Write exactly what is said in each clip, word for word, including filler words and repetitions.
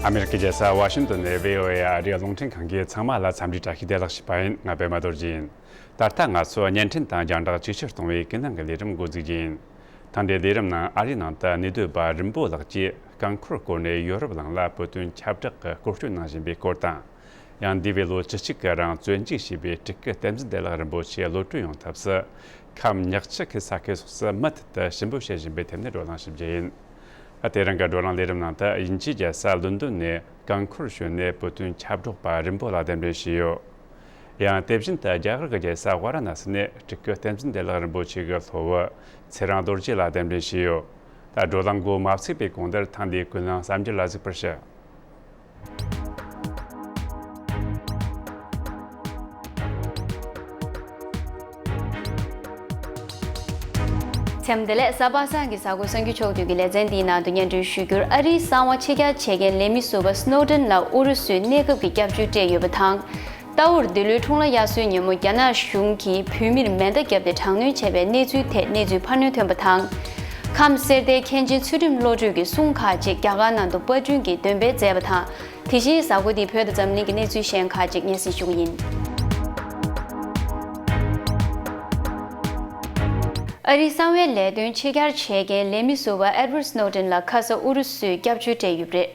ཨ་མེ་རི་ཀའི་རྒྱལ་ས་ཝ་ཤིང་ཏོན་ནས་བྷི་ཨོ་ཨེ་ཨ་རིའི་རླུང་འཕྲིན་ཁང་གིས་ཚང་མ་ལ་འཚམས་འདྲི་བཀྲ་ཤིས་བདེ་ལེགས་ཞུས་པ་ཡིན། ང་པད་མ་རྡོ་རྗེ་ཡིན། ད་ལྟ་ང་ཚོ་བརྙན་འཕྲིན་དང་རྒྱང་བསྒྲགས་ཇེ་ཆེར་གཏོང་བའི་ཀུན་སློང་གི་ལས་རིམ་འགོ་འཛུགས་རྒྱུ་ཡིན། ད་ལྟའི་ལས་རིམ་ནང་ཨ་རིའི་ནང་དུ་གནས་སྡོད་པ་རིན་པོ་ལགས་ཀྱིས་རྐང་འཁོར་བསྐོར་ནས་ཡོ་རོབ་གླིང་ལ་བོད་དོན་ཁྱབ་བསྒྲགས་ཀྱི་སྐོར་སྐྱོད་གནང་བཞིན་པའི་སྐོར་དང་། ཡང་འདས་པའི་ལོ་བཅུ་གཅིག་གི་རིང་བཙོན་འཇུག་བྱས་པའི་སྤྲུལ་སྐུ་བསྟན་འཛིན་བདེ་ལེགས་རིན་པོ་ཆེ་གློད་གྲོལ་ཡོང་ཐབས་སུ། ཁམས་ཉག་ཆུ་ཁུལ་ས་ཁུལ་སོགས་སུ་མུ་མཐུད་དུ་ཞིབ་འཇུག་བྱེད་བཞིན་པའི་ཐད་ནས་བགྲོ་གླེང་ཞུ་རྒྱུ་ཡིན། ཨ། དེ་རིང་གི་བགྲོ་གླེང་ལས་རིམ་ནང་དུ་དབྱིན་ཇིའི་རྒྱལ་ས་ལོན་ཌོན་ནས་རྐང་འཁོར་ཞོན་ནས་བོད་དོན་ཁྱབ་བསྒྲགས་པ་རིན་པོ་ལགས་གདན་འདྲེན་ཞུས་ཡོད། ཡང་དེ་བཞིན་དུ་རྒྱ་གར་གྱི་རྒྱལ་ས་ཝཱ་ར་ཎ་སི་ནས་སྤྲུལ་སྐུ་བསྟན་འཛིན་བདེ་ལེགས་རིན་པོ་ཆེ་གི་སློབ་བུ་ཚེ་རིང་རྡོ་རྗེ་ལགས་གདན་འདྲེན་ཞུས་ཡོད། ད་བགྲོ་གླེང་འགོ་མ་ཚུགས་པའི་གོང་དུ་ཐེངས་འདིའི་ཀུན་གླེང་གསར་འགྱུར་ལ་གཟིགས་པར་ཞུ། འཚམས་བདེ་ལེགས། གཟའ་པ་སངས་ཀྱི་གཟའ་འཁོར་གསར་འགྱུར་ཕྱོགས་བསྡུས་ཀྱི་ལེ་ཚན་འདིའི་ནང་དུ་སྙན་སྒྲོན་ཞུ་རྒྱུར། ཨ་རིའི་གསང་བ་ཕྱི་གྱར་བྱེད་མཁན་ལས་མི་ཟུར་པ་སྣོ་ཌེན་ལ་ཨུ་རུ་སུས་གནས་སྐབས་ཀྱི་སྐྱབས་བཅོལ་སྤྲད་ཡོད་པ་དང་། ལྟ་བུར་འདི་ལོའི་འཁྲུངས་ལྷ་དབྱར་གསོལ་ཉིན་མོ་རྒྱ་ནག་གཞུང་གིས་བོད་མིར་མེ་མདའ་བརྒྱབ་སྟེ་དྲག་གནོན་བྱས་པའི་གནས་ཚུལ་ཐད་གནས་ཚུལ་འཕར་སྣོན་ཐོན་པ་དང་། ཁམས་གསེར་རྟའི་མཁན་ཆེན་ཚུལ་ཁྲིམས་བློ་གྲོས་ཀྱི་གསུང་ཁག་ཅིག་རྒྱ་གར་ནང་དུ་པར་སྐྲུན་གྱིས་འདོན་སྤེལ་མཛད་པ་དང་། དེ་བཞིན་གཟའ་འཁོར་འདིའི་བོད་དང་འཛམ་གླིང་གི་གནས་ཚུལ་གཞན་ཁག་ཅིག་སྙན་སེང་ཞུ་གི་ཡིན། ཨ་རིའི་གསང་བའི་ལས་དོན་ཕྱི་གྱར་བྱེད་མཁན་ལས་མི་ཟུར་པ་ཨེ་ཌི་ཝར་ཌི་སྣོ་ཌེན་ལ་ཁ་ས་ཨུ་རུ་སུས་སྐྱབས་བཅོལ་སྤྲད་ཡོད་པ་རེད།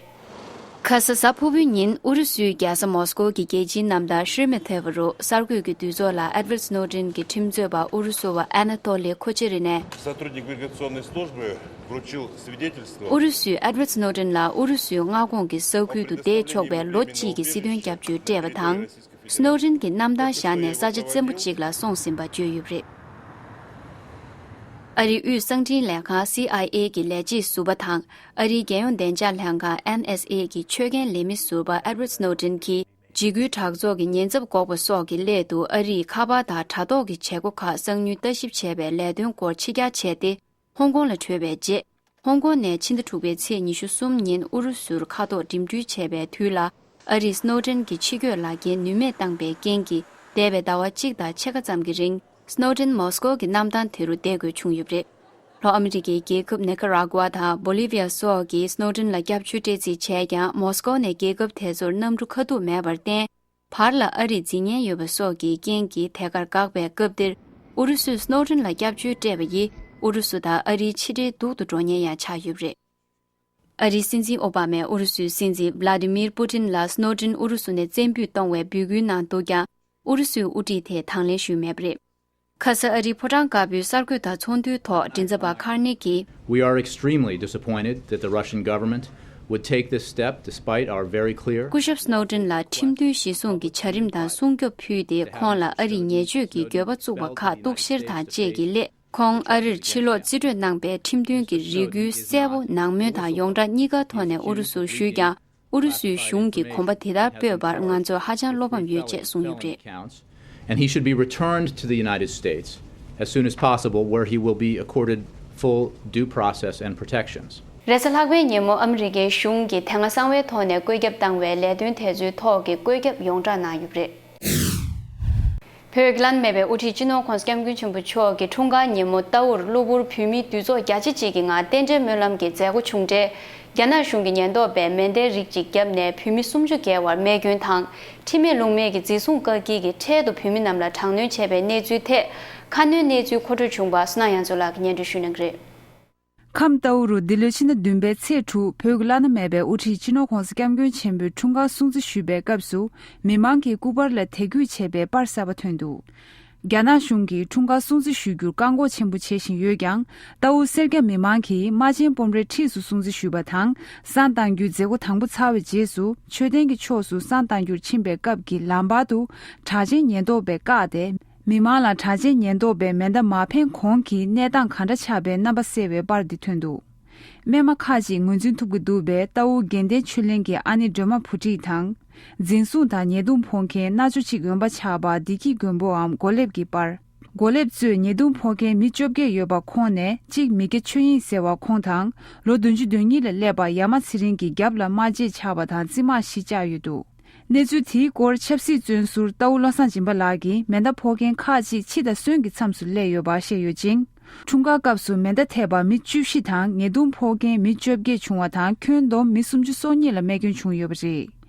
ཁ་ས་གཟའ་ཕུར་བུའི་ཉིན་ཨུ་རུ་སུའི་རྒྱལ་ས་མོ་སི་ཀོ་གི་རྒྱལ་སྤྱིའི་གནམ་ཐང་ཤེར་མེ་ཐེ་བ་རུ་གསར་འགོད་ཀྱི་འདུས་ཚོགས་ལ་ཨེ་ཌི་ཝར་ཌི་སྣོ་ཌེན་གྱི་ཁྲིམས་རྩོད་པ་ཨུ་རུ་སུ་བ་ཨ་ན་ཏོ་ལི་ཁོ་ཆེ་རི་ནས། Сотрудник миграционной службы вручил свидетельство. ཨུ་རུ་སུས་ཨེ་ཌི་ཝར་ཌི་སྣོ་ཌེན་ལ་ཨུ་རུ་སུའི་མངའ་ཁོངས་ཀྱི་ས་ཁུལ་དུ་བསྡད་ཆོག་པའི་ལོ་གཅིག་གི་སྲིད་དོན་སྐྱབས་བཅོལ་སྤྲད་པ་དང་། སྣོ་ཌེན་གྱི་གནམ་ཐང་བཞག་ནས་ས་ཆ་བཙན་པོ་གཅིག་ལ་སོང་ཟིན་པ་བརྗོད་ཡོད་པ་རེད། ཨ་རིའི་དབུས་གསང་འཕྲིན་ལས་ཁང་སི་ཨའི་ཨེ་གི་ལས་བྱེད་ཟུར་པ་དང་། ཨ་རིའི་རྒྱལ་ཡོངས་བདེ་འཇགས་ལྷན་ཁང་ཨེན་ཨེས་ཨེ་གི་ཆོད་གན་ལས་མི་ཟུར་པ་ཨེ་ཌི་ཝར་ཌི་སྣོ་ཌེན་གྱིས། འཇིགས་སྐུལ་དྲག་ཚོགས་ཀྱི་ཉེན་ཚབས་འགོག་པ་སོགས་ཀྱི་སླད་དུ་ཨ་རིས་ཁ་པར་དང་དྲ་ཐོག་གི་བྱེད་སྒོ་ཁག་གསང་མྱུལ་ལྟ་ཞིབ་བྱས་པའི་ལས་དོན་སྐོར་ཕྱི་གྱར་བྱས་ཏེ། ཧོང་ཀོང་ལ་བྲོས་པའི་རྗེས། ཧོང་ཀོང་ནས་ཕྱི་ཟླ་དྲུག་པའི་ཚེས་ཉི་ཤུ་གསུམ་ཉིན་ཨུ་རུ་སུར་མཁའ་ཐོག་འགྲིམ་འགྲུལ་བྱས་པའི་དུས་ལ། ཨ་རིས་སྣོ་ཌེན་གྱི་ཕྱི་སྐྱོད་ལག་འཁྱེར་ནུས་མེད་བཏང་པའི་རྐྱེན་གྱིས། འདས་པའི་ཟླ་བ་གཅིག་དང་ཕྱེད་ཀ་ཙམ་གྱི་རིང་། སྣོ་ཌེན་མོ་སི་ཀོ་གི་གནམ་ཐང་དེ་རུ་བསྡད་དགོས་བྱུང་ཡོད་པ་རེད། ལྷོ་ཨ་མི་རི་ཀའི་རྒྱལ་ཁབ་ནི་ཀ་ར་ཀུ་ཝ་དང་བོ་ལི་ཝི་ཡ་སོགས་ཀྱིས་སྣོ་ཌེན་ལ་སྐྱབས་བཅོལ་སྤྲད་རྩིས་བྱས་ཀྱང་། མོ་སི་ཀོ་ནས་རྒྱལ་ཁབ་དེ་ཚོར་གནམ་གྲུ་ཁ་ཐུག་མེད་པར་བརྟེན། བར་ལ་ཨ་རིས་འཛིན་ཉེན་ཡོད་པ་སོགས་ཀྱི་རྐྱེན་གྱིས་ཐད་ཀར་འགག་པའི་སྐབས་འདིར། ཨུ་རུ་སུས་སྣོ་ཌེན་ལ་སྐྱབས་བཅོལ་སྤྲད་པ་ཡིས། ཨུ་རུ་སུ་དང་ཨ་རིའི་ཕྱི་འབྲེལ་སྡུག་ཏུ་འགྲོ་ཉེན་ཡང་ཆགས་ཡོད་པ་རེད། ཨ་རིའི་སྲིད་འཛིན་ཨོ་བྷ་མས་ཨུ་རུ་སུའི་སྲིད་འཛིན་བྷ་ལ་ཏི་མིར་པུ་ཏིན་ལ་སྣོ་ཌེན་ཨུ་རུ་སུ་ནས་བཙན་འབུད་གཏོང་བའི་འབོད་སྐུལ་གནང་འདུག་ཀྱང་། ཨུ་རུ་སུའི་དབུ་ཁྲིད་དེས་དང་ལེན་ཞུས་མེད་པ་རེད། ཁ་ས་ཨ་རིའི་ཕོ་བྲང་དཀར་པོའི་གསར་འགོད་དང་ཚོགས་འདུའི་ཐོག་མགྲིན་ཚབ་པ་ཁར་ནེ་གིས། We are extremely disappointed that the Russian government would take this step despite our very clear. སྐུ་ཞབས་སྣོ་ཌེན་ལ་ཁྲིམས་མཐུན་གཞི་བཟུང་གི་བྱ་རིམ་དང་སྲུང་སྐྱོབ་ཕུལ་ཏེ། ཁོང་ལ་ཨ་རིས་ཉེས་སྤྱོད་ཀྱི་འགྱོད་པ་བཙུགས་པ་ཁག་གཏུག་བཤེར་དང་བཅས་ཀྱི་སླད། ཁོང་ཨ་རིར་ཕྱིར་ལོག་རྩིས་སྤྲོད་གནང་པའི་ཁྲིམས་མཐུན་གྱི་རེ་སྐུལ་གསལ་པོ་ནང་མོལ་དང་ཡོངས་གྲགས་གཉིས་ཀ་ཐོག་ནས་ཨུ་རུ་སུར་ཞུས་ཀྱང་། ཨུ་རུ་སུའི་གཞུང་གིས་གོམ་པ་དེ་ལྟར་སྤོས་པར་ང་ཚོར་ཧ་ཅང་བློ་ཕམ་ཡོད་ཅེས་གསུངས་ཡོད་པ་རེད། And he should be returned to the United States as soon as possible, where he will be accorded full due process and protections. རེས་གཟའ་ལྷག་པའི་ཉིན་མོ་ཨ་མི་རི་ཀའི་གཞུང་གིས་དེ་སྔ་གསང་བའི་ཐོག་ནས་བཀོད་ཁྱབ་བཏང་བའི་ལས་དོན་དེ་ཚོའི་ཐོག་གི་བཀོད་ཁྱབ་ཡོངས་བསྒྲགས་གནང་ཡོད་པ་རེད། བོད་ཀྱི་བླ་ན་མེད་པའི་དབུ་ཁྲིད་སྤྱི་ནོར་༸གོང་ས་༸སྐྱབས་མགོན་ཆེན་པོ་མཆོག་གི་འཁྲུངས་སྐར་ཉིན་མོ་རྟའུར་གློ་བུར་བོད་མིའི་འདུས་ཚོགས་རྒྱ་ཆེ་ཅིག་གི་ངང་རྟེན་འབྲེལ་སྨོན་ལམ་གྱི་མཛད་སྒོ་བྱུང་འཕྲལ། རྒྱ་ནག་གཞུང་གིས་ཉེན་རྟོག་པས་མེ་མདའི་རིགས་ཅིག་བརྒྱབ་ནས་བོད་མི་སུམ་ཅུ་བརྒལ་བར་རྨས་སྐྱོན་དང་། འཁྲིས་མེད་ལྷུང་མེད་ཀྱི་འཛིན་བཟུང་བཀག་སྐྱིལ་གྱིས་འཕྲལ་དུ་བོད་མི་རྣམས་ལ་དྲག་གནོན་བྱས་པའི་གནས་ཚུལ་ཐད། ཁ་སྣོན་གནས་ཚུལ་མཁོ་སྤྲོད་བྱུང་བ་བསོད་ནམས་དབྱངས་མཚོ་ལགས་ཀྱིས་སྙན་སྒྲོན་ཞུ་གནང་གི་རེད། ཁམས་རྟའུ་རུ་འདི་ལོའི་ཕྱི་ཟླ་བདུན་པའི་ཚེས་དྲུག་བོད་ཀྱི་བླ་ན་མེད་པའི་དབུ་ཁྲིད་སྤྱི་ནོར་༸གོང་ས་༸སྐྱབས་མགོན་ཆེན་པོའི་འཁྲུངས་སྐར་སྲུང་བརྩི་ཞུས་པའི་སྐབས་སུ། མི་མང་གི་སྐུ་པར་ལ་དད་གུས་བྱེད་པའི་པར་གསར་པ་ཐོན་འདུག་རྒྱ་ནག་གཞུང་གིས་འཁྲུངས་སྐར་སྲུང་བརྩི་ཞུ་རྒྱུར་བཀག་འགོག་ཆེན་པོ་བྱེད་བཞིན་ཡོད་ཀྱང་། རྟའུ་སེར་སྐྱ་མི་མང་གིས་རྨ་ཆེན་སྤོམ་རའི་འཁྲིས་སུ་སྲུང་བརྩི་ཞུས་པ་དང་། བསང་གཏང་རྒྱུའི་མཛད་སྒོ་དང་པོ་ཚར་བའི་རྗེས་སུ། མཆོད་རྟེན་གྱི་ཕྱོགས་སུ་བསང་གཏང་རྒྱུར་ཕྱིན་པའི་སྐབས་ཀྱི་ལམ་བར་དུ། དྲག་ཆས་ཉེན་རྟོག་པས་བཀག་སྟེ། མི་མང་ལ་དྲག་ཆས་ཉེན་རྟོག་པས་མེ་མདའ་མ་འཕེན་གོང་གི་གནས་སྟངས་ག་འདྲ་ཆགས་པའི་རྣམ་པ་གསལ་བའི་པར་འདི་ཐོན་འདུག་རྨས་མ་ཁག་ཅིག་ངོས་འཛིན་ཐུབ་ཀྱི་འདུག་པས། རྟའུ་དགེ་ལྡན་ཆོས་གླིང་གི་ཨ་ནེ་སྒྲོལ་མ་བུ་ཁྲིད་དང་། འཛིན་བཟུང་དང་ཉེས་རྡུང་ཕོག་མཁན་ན་ཆུང་གཅིག་འོན་པ་ཆགས་པ་བདེ་སྐྱིད་མགོན་པོའམ་སྒོ་ལེབ་ཀྱི་པར། སྒོ་ལེབ་གཙོས་ཉེས་རྡུང་ཕོག་མཁན་མི་བཅོ་བརྒྱད་ཡོད་པ་ཁོངས་ནས་གཅིག་མི་སྐྱ་ཆོས་དབྱིངས་ཟེར་བ་ཁོང་དང་། ལོ་བདུན་ཅུ་དོན་གཉིས་ལ་སླེབས་པ་ཡ་མ་ཚེ་རིང་གི་རྒྱབ་ལ་རྨ་རྗེས་ཆགས་པ་དང་རྩིབ་མར་གཞི་བཅག་ཡོད་འདུག་གནས་ཚུལ་དེའི་སྐོར་ཆབ་སྲིད་བཙོན་ཟུར་རྟའུ་བློ་བཟང་སྦྱིན་པ་ལགས་ཀྱིས་མེ་མདའ་ཕོག་མཁན་ཁག་ཅིག་འཆི་དང་གསོན་གྱི་མཚམས་སུ་སླེབས་ཡོད་པ་བཤད་ཡོད་ཅིང་། འཁྲུངས་སྐར་སྐབས་སུ་མེ་མདའ་ཐེབས་པ་མི་བཅུ་བཞི་དང་ཉེས་རྡུང་ཕོག་མཁན་མི་བཅོ་བརྒྱད་བྱུང་བ་དང་ཁྱོན་བསྡོམས་མི་སུམ་ཅུ་སོ་གཉིས་ལ་རྨས་སྐྱོན་བྱུང་ཡོད་པ་རེད།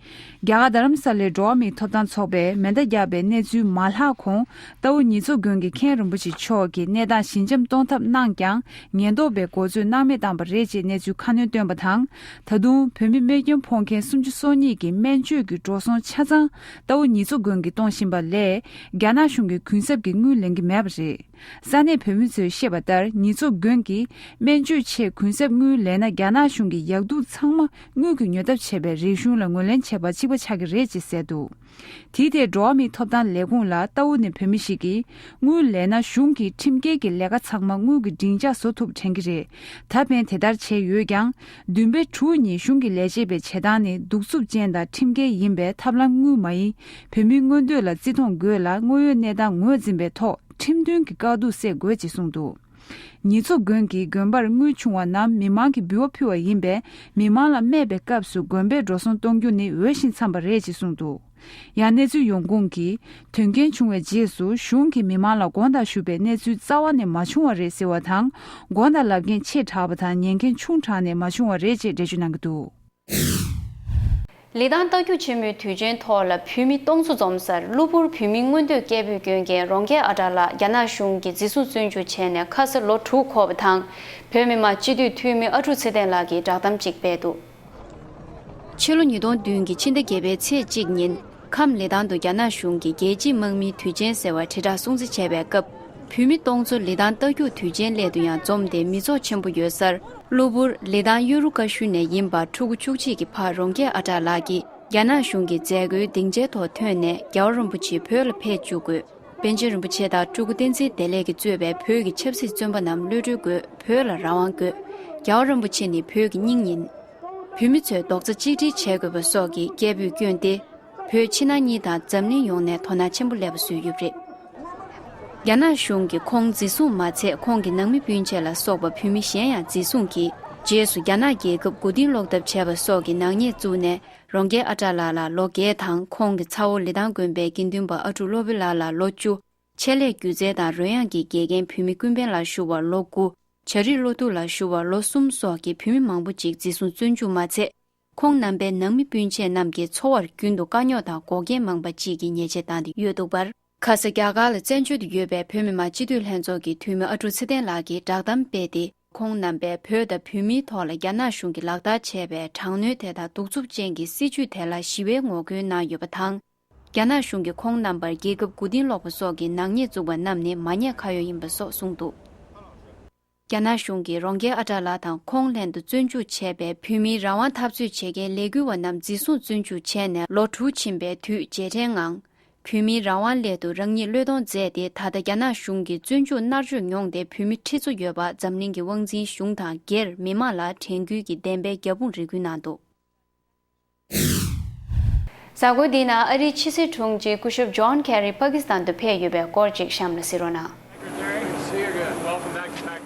རྒྱ་གར་རྡ་རམ་ས་ལའི་འགྲོ་བ་མིའི་ཐོབ་ཐང་ཚོགས་པས་མེ་མདའ་བརྒྱབ་པའི་གནས་ཚུལ་མ་ལྷག་གོང་རྟའུ་ཉི་ཚོ་དགོན་གྱི་མཁན་རིན་པོ་ཆེ་མཆོག་གིས་གནས་སྟངས་ཞི་འཇམ་གཏོང་ཐབས་གནང་ཀྱང་ཉེན་རྟོག་པས་འགོ་ཚུགས་སྣང་མེད་བཏང་པ་རེད་ཅེས་གནས་ཚུལ་ཁ་སྣོན་བཏོན་པ་དང་། ད་དུང་བོད་མི་རྨས་སྐྱོན་ཕོག་མཁན་སུམ་ཅུ་སོ་གཉིས་ཀྱི་སྨན་བཅོས་ཀྱི་འགྲོ་སོང་ཆ་ཚང་རྟའུ་ཉི་ཚོ་དགོན་གྱིས་གཏོང་བཞིན་པ་ལས་རྒྱ་ནག་གཞུང་གིས་གུན་གསབ་ཀྱི་དངུལ་ལེན་གྱི་མེད་པ་རེད། ས་གནས་བོད་མི་ཚོས་བཤད་པ་ལྟར་ཉི་ཚོ་དགོན་གྱིས་སྨན་བཅོས་ཆེད་གུན་གསབ་དངུལ་ལེན་ན་རྒྱ་ནག་གཞུང་གི་ཡག་སྡུག་ཚང་མ་དངུལ་གྱིས་ཉོ་ཐབས་བྱས་པའི་རིག་གཞུང་ལ་ངོས་ལེན་བྱས་པ་གཅིག་པ་ཆགས་ཀྱི་རེད་ཅེས་གསལ་འདུག་དེའི་ཐད་འགྲོ་བ་མིའི་ཐོབ་ཐང་ལས་ཁུངས་ལ་རྟའུ་ནས་བོད་མི་ཞིག་གིས་དངུལ་ལེན་ན་གཞུང་གིས་ཁྲིམས་འགལ་གྱི་ལས་ཀ་ཚང་མ་དངུལ་གྱི་སྒྲིང་ལྕག་བཟོ་ཐུབ་དྲན་གྱི་རེད། ད་ཕན་དེ་ལྟར་བྱས་ཡོད་ཀྱང་། བདུན་པའི་དྲུག་ཉིན་གཞུང་གི་ལས་བྱེད་པའི་བྱེད་སྟངས་ནི་གདུག་རྩུབ་ཅན་དང་ཁྲིམས་འགལ་ཡིན་པས་ཐབས་ལམ་དངུལ་མ་ཡིན། བོད་མིའི་མངོན་འདོད་ལ་བརྩི་མཐོང་དགོས་ལ་དངོས་ཡོད་གནས་སྟངས་ངོས་འཛིན་པའི་ཐོག་ཁྲིམས་མཐུན་གྱི་བཀག་སྡོམ་སེལ་དགོས་ཅེས་གསུངས་འདུག་ཉི་ཚོ་དགོན་གྱིས་དགོན་པར་དངུལ་བྱུང་བ་རྣམས་མི་མང་གིས་འབུལ་བ་ཕུལ་བ་ཡིན་པས་མི་མང་ལ་སྨད་པའི་སྐབས་སུ་དགོན་པའི་འགྲོ་སོང་གཏོང་རྒྱུ་ནི་འོས་ཤིང་འཚམས་པ་རེད་ཅེས་གསུངས་འདུག་ཡང་གནས་ཚུལ་ཡོང་ཁུངས་ཀྱིས་དོན་རྐྱེན་བྱུང་བའི་རྗེས་སུ་གཞུང་གིས་མི་མང་ལ་དགོངས་དག་ཞུ་བའི་གནས་ཚུལ་རྩ་བ་ནས་མ་བྱུང་བ་རེད་ཟེར་བ་དང་། དགོངས་དག་ལབ་མཁན་ཆེ་དྲགས་པ་དང་ཉན་མཁན་ཆུང་དྲགས་ནས་མ་བྱུང་བ་རེད་ཅེས་འགྲེལ་བརྗོད་གནང་གི་འདུག་ལི་ཐང་རྟ་རྒྱུག་ཆེན་མོའི་དུས་ཆེན་ཐོག་ལ་བོད་མི་སྟོང་ཚོ་འཛོམས་སར་གློ་བུར་བོད་མིའི་མངོན་འདོད་སྐད་འབོད་སྐྱོན་མཁན་རོང་རྒྱས་ཨ་ཏྲ་ལགས་རྒྱ་ནག་གཞུང་གིས་འཛིན་བཟུང་བཙོན་འཇུག་བྱས་ནས་ཁ་ས་ལོ་དྲུག་འཁོར་བ་དང་། བོད་མི་མང་སྤྱི་འཐུས་འཐུས་མི་ཨ་ཀྲུག་ཚེ་བརྟན་ལགས་ཀྱིས་བསྒྲགས་གཏམ་གཅིག་སྤེལ་འདུག་ཕྱི་ལོ་ཉིས་སྟོང་བདུན་གྱི་ཕྱི་ཟླ་བརྒྱད་པའི་ཚེས་གཅིག་ཉིན་ཁམས་ལི་ཐང་དུ་རྒྱ་ནག་གཞུང་གིས་རྒྱལ་གཅེས་དམག་མིའི་དུས་ཆེན་ཟེར་བ་དྲིལ་བསྒྲགས་སྲུང་བརྩི་བྱས་པའི་སྐབས། བོད་མི་སྟོང་ཚོ་ལི་ཐང་རྟ་རྒྱུག་དུས་ཆེན་སླད་དུ་ཡང་འཛོམས་ཏེ་མི་ཚོགས་ཆེན་པོ་ཡོད་སར་གློ་བུར་ལི་ཐང་གཡོ་རུ་ཀ་ཤུལ་ནས་ཡིན་པ་ཕྲུ་གུ་བཅུ་གཅིག་གི་ཕ་རོང་རྒྱས་ཨ་ཏྲ་ལགས་ཀྱིས་རྒྱ་ནག་གཞུང་གི་མཛད་སྒོའི་སྡིངས་ཆའི་ཐོག་ཐོན་ནས་རྒྱལ་བ་རིན་པོ་ཆེ་བོད་ལ་ཕེབས་བཅུག་དགོས། པཎ་ཆེན་རིན་པོ་ཆེ་དང་སྤྲུལ་སྐུ་བསྟན་འཛིན་བདེ་ལེགས་ཀྱིས་གཙོས་པའི་བོད་ཀྱི་ཆབ་སྲིད་བཙོན་པ་རྣམས་གློད་གྲོལ་དགོས། བོད་ལ་རང་དབང་དགོས། རྒྱལ་བ་རིན་པོ་ཆེ་ནི་བོད་ཀྱི་སྙིང་ཡིན། བོད་མི་ཚོས་རྡོག་རྩ་གཅིག་སྒྲིལ་བྱེད་དགོས་པ་སོགས་ཀྱི་སྐད་འབོད་བསྐྱོན་ཏེ། བོད་ཕྱི་ནང་གཉིས་དང་འཛམ་གླིང་ཡོངས་ནས་དོ་སྣང་ཆེན་པོ་སླེབས་པ་བཟོས་ཡོད་པ་རེད། རྒྱ་ནག་གཞུང་གིས་ཁོང་འཛིན་བཟུང་མ་ཚད་ཁོང་གི་ནང་མི་སྤུན་མཆེད་ལ་སོགས་པ་བོད་མི་གཞན་ཡང་འཛིན་བཟུང་གིས་རྗེས་སུ་རྒྱ་ནག་རྒྱལ་ཁབ་མགོ་རྟིང་སློག་ཐབས་བྱས་པ་སོགས་ཀྱི་ནག་ཉེས་བཙུགས་ནས། རོང་རྒྱས་ཨ་ཏྲ་ལགས་ལ་ལོ་བརྒྱད་དང་ཁོང་གི་ཚ་བོ་ལི་ཐང་དགོན་པའི་དགེ་འདུན་པ་ཨ་ཀྲུག་བློ་བྷེ་ལགས་ལ་ལོ་བཅུ། ཆེད་ལས་སྒྱུ་རྩལ་དང་རོལ་དབྱངས་ཀྱི་དགེ་རྒན་བོད་མི་ཀུན་ཕན་ལ་ཞུ་བར་ལོ་དགུ། བྱ་རིགས་བློ་ཐུབ་ལ་ཞུ་བར་ལོ་གསུམ་སོགས་ཀྱི་བོད་མི་མང་པོ་ཅིག་འཛིན་བཟུང་བཙོན་འཇུག་མ་ཚད། ཁོང་རྣམ་པའི་ནང་མི་སྤུན་མཆེད་རྣམས་ཀྱི་འཚོ་བར་རྒྱུན་དུ་དཀའ་རྙོག་དང་འགོག་རྐྱེན་མང་པ་ཅིག་གི་ཉེས་ཆད་བཏང་སྟེ་ཡོད་འདུག་པར། ཁ་ས་རྒྱ་གར་ལ་བཙན་བྱོལ་དུ་ཡོད་པའི་བོད་མི་མང་སྤྱི་འཐུས་ལྷན་ཚོགས་ཀྱི་འཐུས་མི་ཨ་ཀྲུག་ཚེ་བརྟན་ལགས་ཀྱིས་བསྒྲགས་གཏམ་སྤེལ་ཏེ། ཁོང་རྣམ་པས་བོད་དང་བོད་མིའི་ཐོག་ལ་རྒྱ་ནག་གཞུང་གིས་ལག་བསྟར་བྱས་པའི་དྲག་གནོན་དེ་དང་གདུག་རྩུབ་ཅན་གྱི་སྲིད་བྱུས་དེ་ལ་ཞི་བའི་ངོ་རྒོལ་གནང་ཡོད་པ་དང་། རྒྱ་ནག་གཞུང་གིས་ཁོང་རྣམ་པར་རྒྱལ་ཁབ་མགོ་རྟིང་སློག་པ་སོགས་ཀྱི་ནག་ཉེས་བཙུགས་པ་རྣམས་ནི་མ་ཉེས་ཁ་གཡོག་ཡིན་པ་སོགས་གསུངས་འདུག་རྒྱ་ནག་གཞུང་གིས་རོང་རྒྱས་ཨ་ཏྲ་ལགས་དང་ཁོང་ལྷན་དུ་བཙོན་འཇུག་བྱས་པའི་བོད་མིའི་རང་དབང་འཐབ་རྩོད་བྱེད་མཁན་ལས་འགུལ་བ་རྣམས་འཛིན་བཟུང་བཙོན་འཇུག་བྱས་ནས་ལོ་དྲུག་ཕྱིན་པའི་དུས་རྗེས་དྲན་ངང་། བོད་མིའི་རང་དབང་སླད་དུ་རང་ཉིད་བློས་གཏོང་མཛད་དེ། ད་ལྟ་རྒྱ་ནག་གཞུང་གིས་བཙོན་འཇུག་མནར་གཅོད་མྱོང་སྟེ་བོད་མི་ཁྲི་ཚོ་ཡོད་པ་འཛམ་གླིང་གི་དབང་འཛིན་གཞུང་དང་སྒེར་མི་མང་ལ་དྲན་སྐུལ་གྱི་བདེན་པའི་རྒྱབ་དཔུང་རེ་སྐུལ་གནང་འདུག་གཟའ་འཁོར་འདིའི་ནང་ཨ་རིའི་ཕྱི་སྲིད་དྲུང་ཆེ་སྐུ་ཞབས་ཇོན་ཁེ་རི་པ་ཀི་སི་ཐན་དུ་ཕེབས་ཡོད་པའི་སྐོར་ཅིག་གཤམ་ལ་གཟིགས་རོགས་གནང་།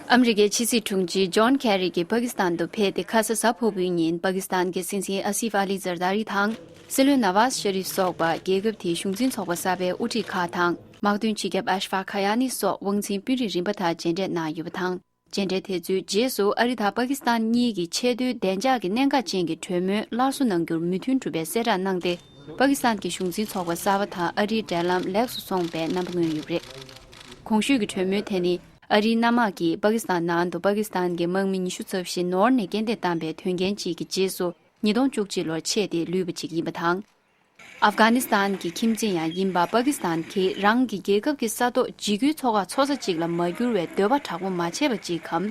ཨ་མི་རི་ཀའི་ཕྱི་སྲིད་དྲུང་ཆེ་ཇོན་ཁེ་རི་གིས་པ་ཀི་སི་ཐན་དུ་ཕེབས་ཏེ། ཁ་ས་གཟའ་ཕུར་བུའི་ཉིན་པ་ཀི་སི་ཐན་གྱི་སྲིད་འཛིན་ཨ་སིབ་ཨ་ལི་ཛར་དཱ་རི་དང་། སྲིད་བློན་ནཱ་ཝཱ་ཤ་རིབ་སོགས་པ་རྒྱལ་ཁབ་དེའི་གཞུང་འཛིན་ཚོགས་པ་གསར་པའི་དབུ་ཁྲིད་ཁག་དང་། དམག་དོན་སྤྱི་ཁྱབ་ཨ་ཤ་ཕ་ཁ་ཡ་ནི་སོགས་དབང་འཛིན་དཔོན་རིགས་རིམ་པ་དག་མཇལ་འཕྲད་གནང་ཡོད་པ་དང་། མཇལ་འཕྲད་དེ་ཚོའི་རྗེས་སུ་ཨ་རི་དང་པ་ཀི་སི་ཐན་གཉིས་ཀྱི་ཆེས་མཐོའི་བདེ་འཇགས་ཀྱི་གནད་འགག་ཅན་གྱི་གྲོས་མོལ་སླར་གསོ་གནང་རྒྱུར་མོས་མཐུན་གྲུབ་པའི་གསལ་བསྒྲགས་གནང་སྟེ། པ་ཀི་སི་ཐན་གྱི་གཞུང་འཛིན་ཚོགས་པ་གསར་པ་དང་ཨ་རིའི་འབྲེལ་ལམ་ལེགས་སུ་སོང་བའི་རྣམ་པ་མངོན་ཡོད་པ་རེད། གོང་ཞུས་ཀྱི་གྲོས་མོལ་དེ་ནི་ཨ་རིའི་གནམ་དམག་གིས་པ་ཀི་སི་ཐན་ནང་དུ་པ་ཀི་སི་ཐན་གྱི་དམག་མི་ཉི་ཤུ་རྩ་བཞི་ནོར་ནས་རྐྱེན་འདས་བཏང་པའི་དོན་རྐྱེན་གཅིག་གི་རྗེས་སུ་ཉིས་སྟོང་བཅུ་གཅིག་ལོར་ཆད་དེ་ལུས་པ་ཅིག་ཡིན་པ་དང་། ཨབ་གྷ་ནི་སི་ཐན་གྱི་ཁྱིམ་མཚེས་ཡང་ཡིན་པ་པ་ཀི་སི་ཐན་གྱིས་རང་གི་རྒྱལ་ཁབ་ཀྱི་ས་ཐོག་འཇིགས་སྐུལ་ཚོགས་ཁག་ཚོགས་ས་ཅིག་ལ་མ་འགྱུར་བའི་འདོད་པ་དྲག་པོ་མ་བྱས་པ་ཅིག་གམ།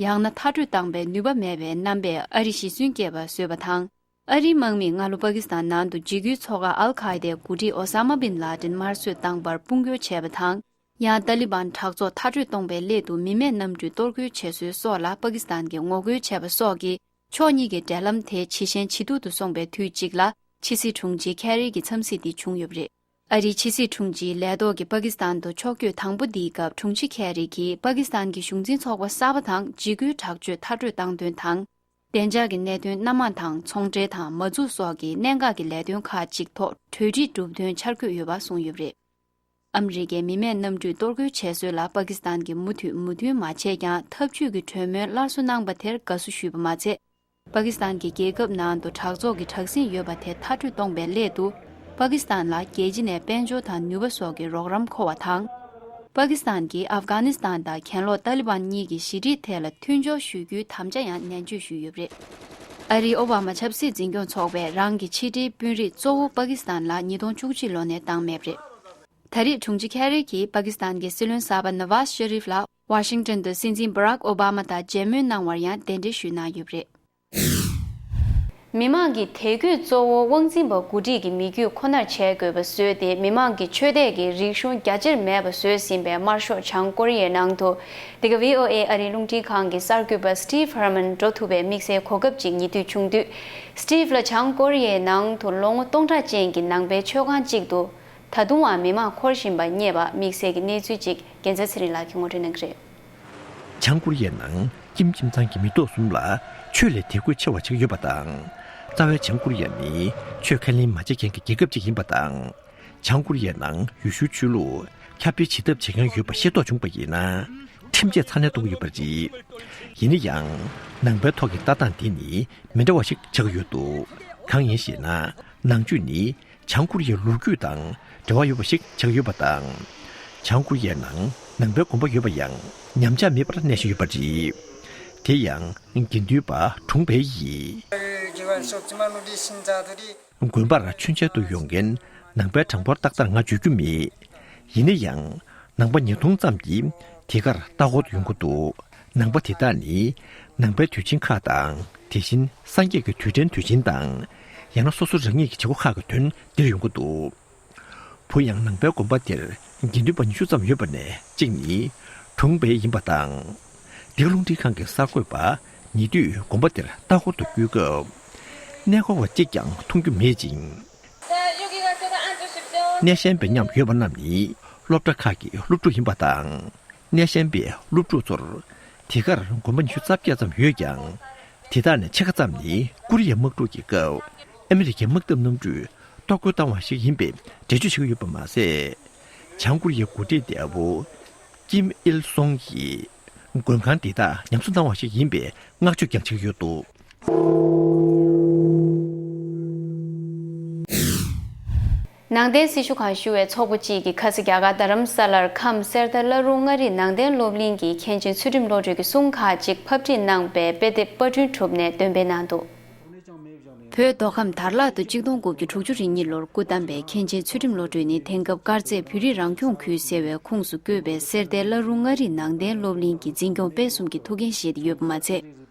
ཡང་ན་མཐར་སྐྲོད་བཏང་པའི་ནུས་པ་མེད་པའི་རྣམ་པས་ཨ་རི་ཞེ་སུན་སྐྱེས་པ་བཟོས་པ་དང་། ཨ་རིའི་དམག་མིས་སྔ་ལོ་པ་ཀི་སི་ཐན་ནང་དུ་འཇིགས་སྐུལ་ཚོགས་ཁག་ཨལ་ཁ་ཡེ་དའི་འགོ་ཁྲིད་ཨོ་ས་མ་བིན་ལ་ཏིན་དམར་གསོད་བཏང་པར་དཔུང་སྐྱོར་བྱས་པ་དང་། ཡང་ཏཱ་ལི་བན་དྲག་ཚོགས་མཐར་སྐྲོད་གཏོང་པའི་སླད་དུ་མི་མེད་གནམ་གྲུས་གཏོར་རྒོལ་བྱས་སྲོལ་སོགས་ལ་པ་ཀི་སི་ཐན་གྱིས་ངོ་རྒོལ་བྱས་པ་སོགས་ཀྱིས། ཕྱོགས་གཉིས་ཀྱི་འབྲེལ་ལམ་དེ་ཇེ་ཞན་ཇེ་སྡུག་ཏུ་སོང་པའི་དུས་གཅིག་ལ། ཕྱི་སྲིད་དྲུང་ཆེ་ཁེ་རི་གི་འཚམས་གཟིགས་འདི་བྱུང་ཡོད་པ་རེད། ཨ་རིའི་ཕྱི་སྲིད་དྲུང་ཆེའི་ལས་ཐོག་གི་པ་ཀི་སི་ཐན་དུ་ཕྱོགས་བསྐྱོད་དང་པོ་འདིའི་སྐབས་དྲུང་ཆེ་ཁེ་རི་གིས་པ་ཀི་སི་ཐན་གྱི་གཞུང་འཛིན་ཚོགས་པ་གསར་པ་དང་འཇིགས་སྐུལ་དྲག་སྤྱོད་མཐར་སྐྲོད་བཏང་དོན་དང་། བདེ་འཇགས་ཀྱི་གནད་དོན་སྣ་མང་དང་ཚོང་འབྲེལ་དང་མ་འཛུགས་སོགས་ཀྱི་གནད་འགག་གི་ལས་དོན་ཁག་ཅིག་ཐོག་གྲོས་འགྲིག་གྲུབ་དོན་འཆར་འགོད་ཡོད་པ་གསུངས་ཡོད་པ་རེད། ཨ་མི་རི་ཀའི་མི་མེད་གནམ་གྲུས་གཏོར་རྒོལ་བྱས་ཚུལ་ལ་པ་ཀི་སི་ཐན་གྱིས་མུ་མཐུད་མོས་མཐུན་མ་བྱས་ཀྱང་། འཐབ་ཇུས་ཀྱི་གྲོས་མོལ་སླར་གསོ་གནང་པ་དེར་དགའ་བསུ་ཞུས་པ་མ་ཚད། པ་ཀི་སི་ཐན་གྱི་རྒྱལ་ཁབ་ནང་དུ་དྲག་ཚོགས་ཀྱི་དྲག་ཟིང་ཡོད་པ་དེ་མཐར་སྐྲོད་གཏོང་བའི་སླད་དུ། པ་ཀི་སི་ཐན་ལ་རྒྱལ་སྤྱི་ནས་དཔལ་འབྱོར་དང་ནུས་པ་སོགས་ཀྱི་རོགས་རམ་མཁོ་བ་དང་། པ་ཀི་སི་ཐན་གྱིས་ཨབ་གྷ་ནི་སི་ཐན་དང་གྱེན་ལོག་ཏཱ་ལི་བན་གཉིས་ཀྱི་ཞི་འགྲིག་ཐད་ལ་མཐུན་སྦྱོར་ཞུ་རྒྱུའི་དམ་བཅའ་ཡང་ནན་བརྗོད་ཞུས་ཡོད་པ་རེད། ཨ་རིའི་ཨོ་བྷ་མ་ཆབ་སྲིད་འཛིན་སྐྱོང་ཚོགས་པས་རང་གི་ཕྱི་འབྲེལ་དཔོན་རིགས་གཙོ་བོ་པ་ཀི་སི་ཐན་ལ་ཉིས་སྟོང་བཅུ་གཅིག་ལོ་ནས་བཏང་མེད་པ་རེད། ད་རེས་དྲུང་ཆེ་ཁེ་རི་གྱིས་པ་ཀི་སི་ཐན་གྱི་སྲིད་བློན་གསར་པ་ནཱ་ཝཱཟ་ཤ་རིབ་ལ་ཝ་ཤིང་ཏོན་དུ་སྲིད་འཛིན་བྷ་རག་ཨོ་བྷ་མ་དང་མཇལ་མོལ་གནང་བར་ཡང་གདན་འདྲེན་ཞུས་གནང་ཡོད་པ་རེད། མི་མང་གི་དད་གུས་གཙོ་བོ་དབང་འཛིན་པ་འགོ་ཁྲིད་ཀྱི་མི་རྒྱུད་ཁོ་ནར་བྱེད་དགོས་པ་བཟོས་ཏེ། མི་མང་གི་ཆོས་དད་ཀྱི་རིག་གཞུང་རྒྱ་ཆེར་མེད་པ་བཟོས་ཟིན་པའི་དམར་ཤོག་བྱང་ཀོ་རི་ཡའི་ནང་དུ། འདི་ག་བྷི་ཨོ་ཨེ་ཨ་རིའི་རླུང་འཕྲིན་ཁང་གི་གསར་འགོད་པ་སི་ཊིབ་ཧར་མན་འགྲོ་ཐུབ་པའི་དམིགས་བསལ་གོ་སྐབས་ཅིག་ཉེ་དུས་བྱུང་དུས། སི་ཊིབ་ལ་བྱང་ཀོ་རི་ཡའི་ནང་དུ་ལོ་ངོ་སྟོང་ཕྲག་ཅན་གྱི་ནང་པའི་ཆོས་ཁང་གཅིག་ཏུ། ད་དུང་ཡང་མི་མང་འཁོར་བཞིན་པ་རྙེད་པ་དམིགས་བསལ་གྱི་གནས་ཚུལ་ཅིག་རྒྱལ་མཚན་ཚེ་རིང་ལགས་ཀྱིས་ངོ་སྤྲོད་གནང་གི་རེད། བྱང་ཀོ་རི་ཡའི་ནང་ཁྱིམ་ཁྱིམ་ཚང་གི་མི་ཐོག་གསུམ་ལ་ཆོས་ལ་དད་གུས་ཆེ་བ་ཆགས་ཡོད་པ་དང་། རྩ་བའི་བྱང་ཀོ་རི་ཡ་ནི་ཆོས་ཁས་ལེན་མ་བྱེད་མཁན་གྱི་རྒྱལ་ཁབ་ཅིག་ཡིན་པ་དང་། བྱང་ཀོ་རི་ཡའི་ནང་ཡེ་ཤུའི་ཆོས་ལུགས་ཁྱབ་སྤེལ་བྱེད་ཐབས་བྱེད་མཁན་ཡོད་པ་ཤེས་རྟོགས་བྱུང་པ་ཡིན་ན། ཁྲིམས་ཆད་ཚ་ནན་གཏོང་གི་ཡོད་པ་རེད། ཡིན་ན་ཡང་། ནང་པའི་ཐོག་གི་ལྟ་སྟངས་འདི་ནི་མི་འདྲ་བ་ཞིག་ཆགས་ཀྱི་ཡོད་འདུག་གང་ཡིན་ཞེ་ན། ནང་ཆོས་ནི། བྱང་ཀོ་རི་ཡའི་ལོ་རྒྱུས་དང་འབྲེལ་བ་ཡོད་པ་ཞིག་ཆགས་ཡོད་པ་དང་། བྱང་ཀོ་རི་ཡའི་ནང་ནང་པའི་དགོན་པ་ཡོད་པ་ཡང་ཉམས་ཆག་མེད་པར་གནས་བཞིན་ཡོད་པ་རེད། དེ་ཡང་དགེ་འདུན་པ་གྲུང་པའེ་ཡིས། དགོན་པར་མཆོད་མཇལ་དུ་ཡོང་མཁན་ནང་པའི་གྲངས་འབོར་ཏག་ཏག་ང་བརྗོད་རྒྱུ་མེད། ཡིན་ན་ཡང་། ནང་པ་ཉིས་སྟོང་ཙམ་གྱིས་དེ་གར་ལྟ་སྐོར་དུ་ཡོང་གི་འདུག་ནང་པ་དེ་དག་ནི་ནང་པའི་དུས་ཆེན་ཁག་དང་། དེ་བཞིན་སངས་རྒྱས་ཀྱི་དུས་དྲན་དུས་ཆེན་དང་། ཡང་ན་སོ་སོ་རང་ཉིད་ཀྱི་བྱེད་སྒོ་ཁག་གི་དོན་འདིར་ཡོང་གི་འདུག་བུ་ཡང་ནང་པའི་དགོན་པ་དེར་དགེ་འདུན་པ་ཉི་ཤུ་ཙམ་ཡོད་པ་ནས་གཅིག་ནི་གྲུང་པའེ་ཡིན་པ་དང་། འདི་ག་རླུང་འཕྲིན་ཁང་གི་གསར་འགོད་པ་ཉེ་དུས་དགོན་པ་དེར་ལྟ་སྐོར་དུ་བསྐྱོད་སྐབས། གནས་སྐོར་བ་གཅིག་ཀྱང་མཐོང་རྒྱུ་མེད་ཅིང་། གནས་གཞན་པའི་མཉམ་ཡོད་པ་རྣམས་ནི་སློབ་གྲྭ་ཁག་གི་སློབ་ཕྲུག་ཡིན་པ་དང་། གནས་གཞན་པའི་སློབ་ཕྲུག་ཚོར་དེ་གར་དགོན་པ་ཉི་ཤུ་རྩ་བརྒྱད་ཙམ་ཡོད་ཀྱང་། དེ་དག་ནས་ཕྱེད་ཀ་ཙམ་ནི་ཀོ་རི་ཡའི་དམག་འཁྲུག་གི་སྐབས་ཨ་མི་རི་ཀའི་དམག་འཐབ་གནམ་གྲུས་གཏོར་རྒོལ་བཏང་བ་ཞིག་ཡིན་པའི་འགྲེལ་བརྗོད་བྱེད་ཀྱི་ཡོད་པ་མ་ཟད། བྱང་ཀོ་རི་ཡའི་འགོ་ཁྲིད་འདས་པོ་ཀིམ་ཨིལ་སུང་གིས་མགོན་ཁང་འདི་དག་ཉམས་གསོ་གནང་བ་ཞིག་ཡིན་པའི་བསྔགས་བརྗོད་ཀྱང་བྱེད་ཀྱི་ཡོད་འདུག་ནང་བསྟན་སྲི་ཞུ་ཁང་ཞུ་བའི་ཚོགས་པ་གཅིག་གིས་ཁ་ས་རྒྱ་གར་རྡ་རམ་ས་ལར་ཁམས་གསེར་རྟ་བླ་རུང་མངའ་རིས་ནང་བསྟན་སློབ་གླིང་གི་མཁན་ཆེན་ཚུལ་ཁྲིམས་བློ་གྲོས་ཀྱི་གསུང་ཁག་ཅིག་ཕབ་སྒྲིག་གནང་པའི་དཔེ་དེབ་པར་སྐྲུན་གྲུབ་ནས་འདོན་སྤེལ་གནང་འདུག་བོད་མདོ་ཁམས་དར་ལག་ཏུ་གཅིག་སྟོང་དགུ་བརྒྱ་དྲུག་ཅུ་རེ་གཉིས་ལོར་སྐུ་བལྟམས་པའི་མཁན་ཆེན་ཚུལ་ཁྲིམས་བློ་གྲོས་ནི་དེང་སྐབས་དཀར་མཛེས་བོད་རིགས་རང་སྐྱོང་ཁུལ་ཟེར་བའི་ཁོངས་སུ་བཀོད་པའི་གསེར་རྟའི་བླ་རུང་མངའ་རིས་ནང་བསྟན་སློབ་གླིང་གི་འཛིན་སྐྱོང་སྤེལ་གསུམ་གྱི་ཐུགས་འགན་བཞེས་ཏེ་ཡོད་པ་མ་ཚད།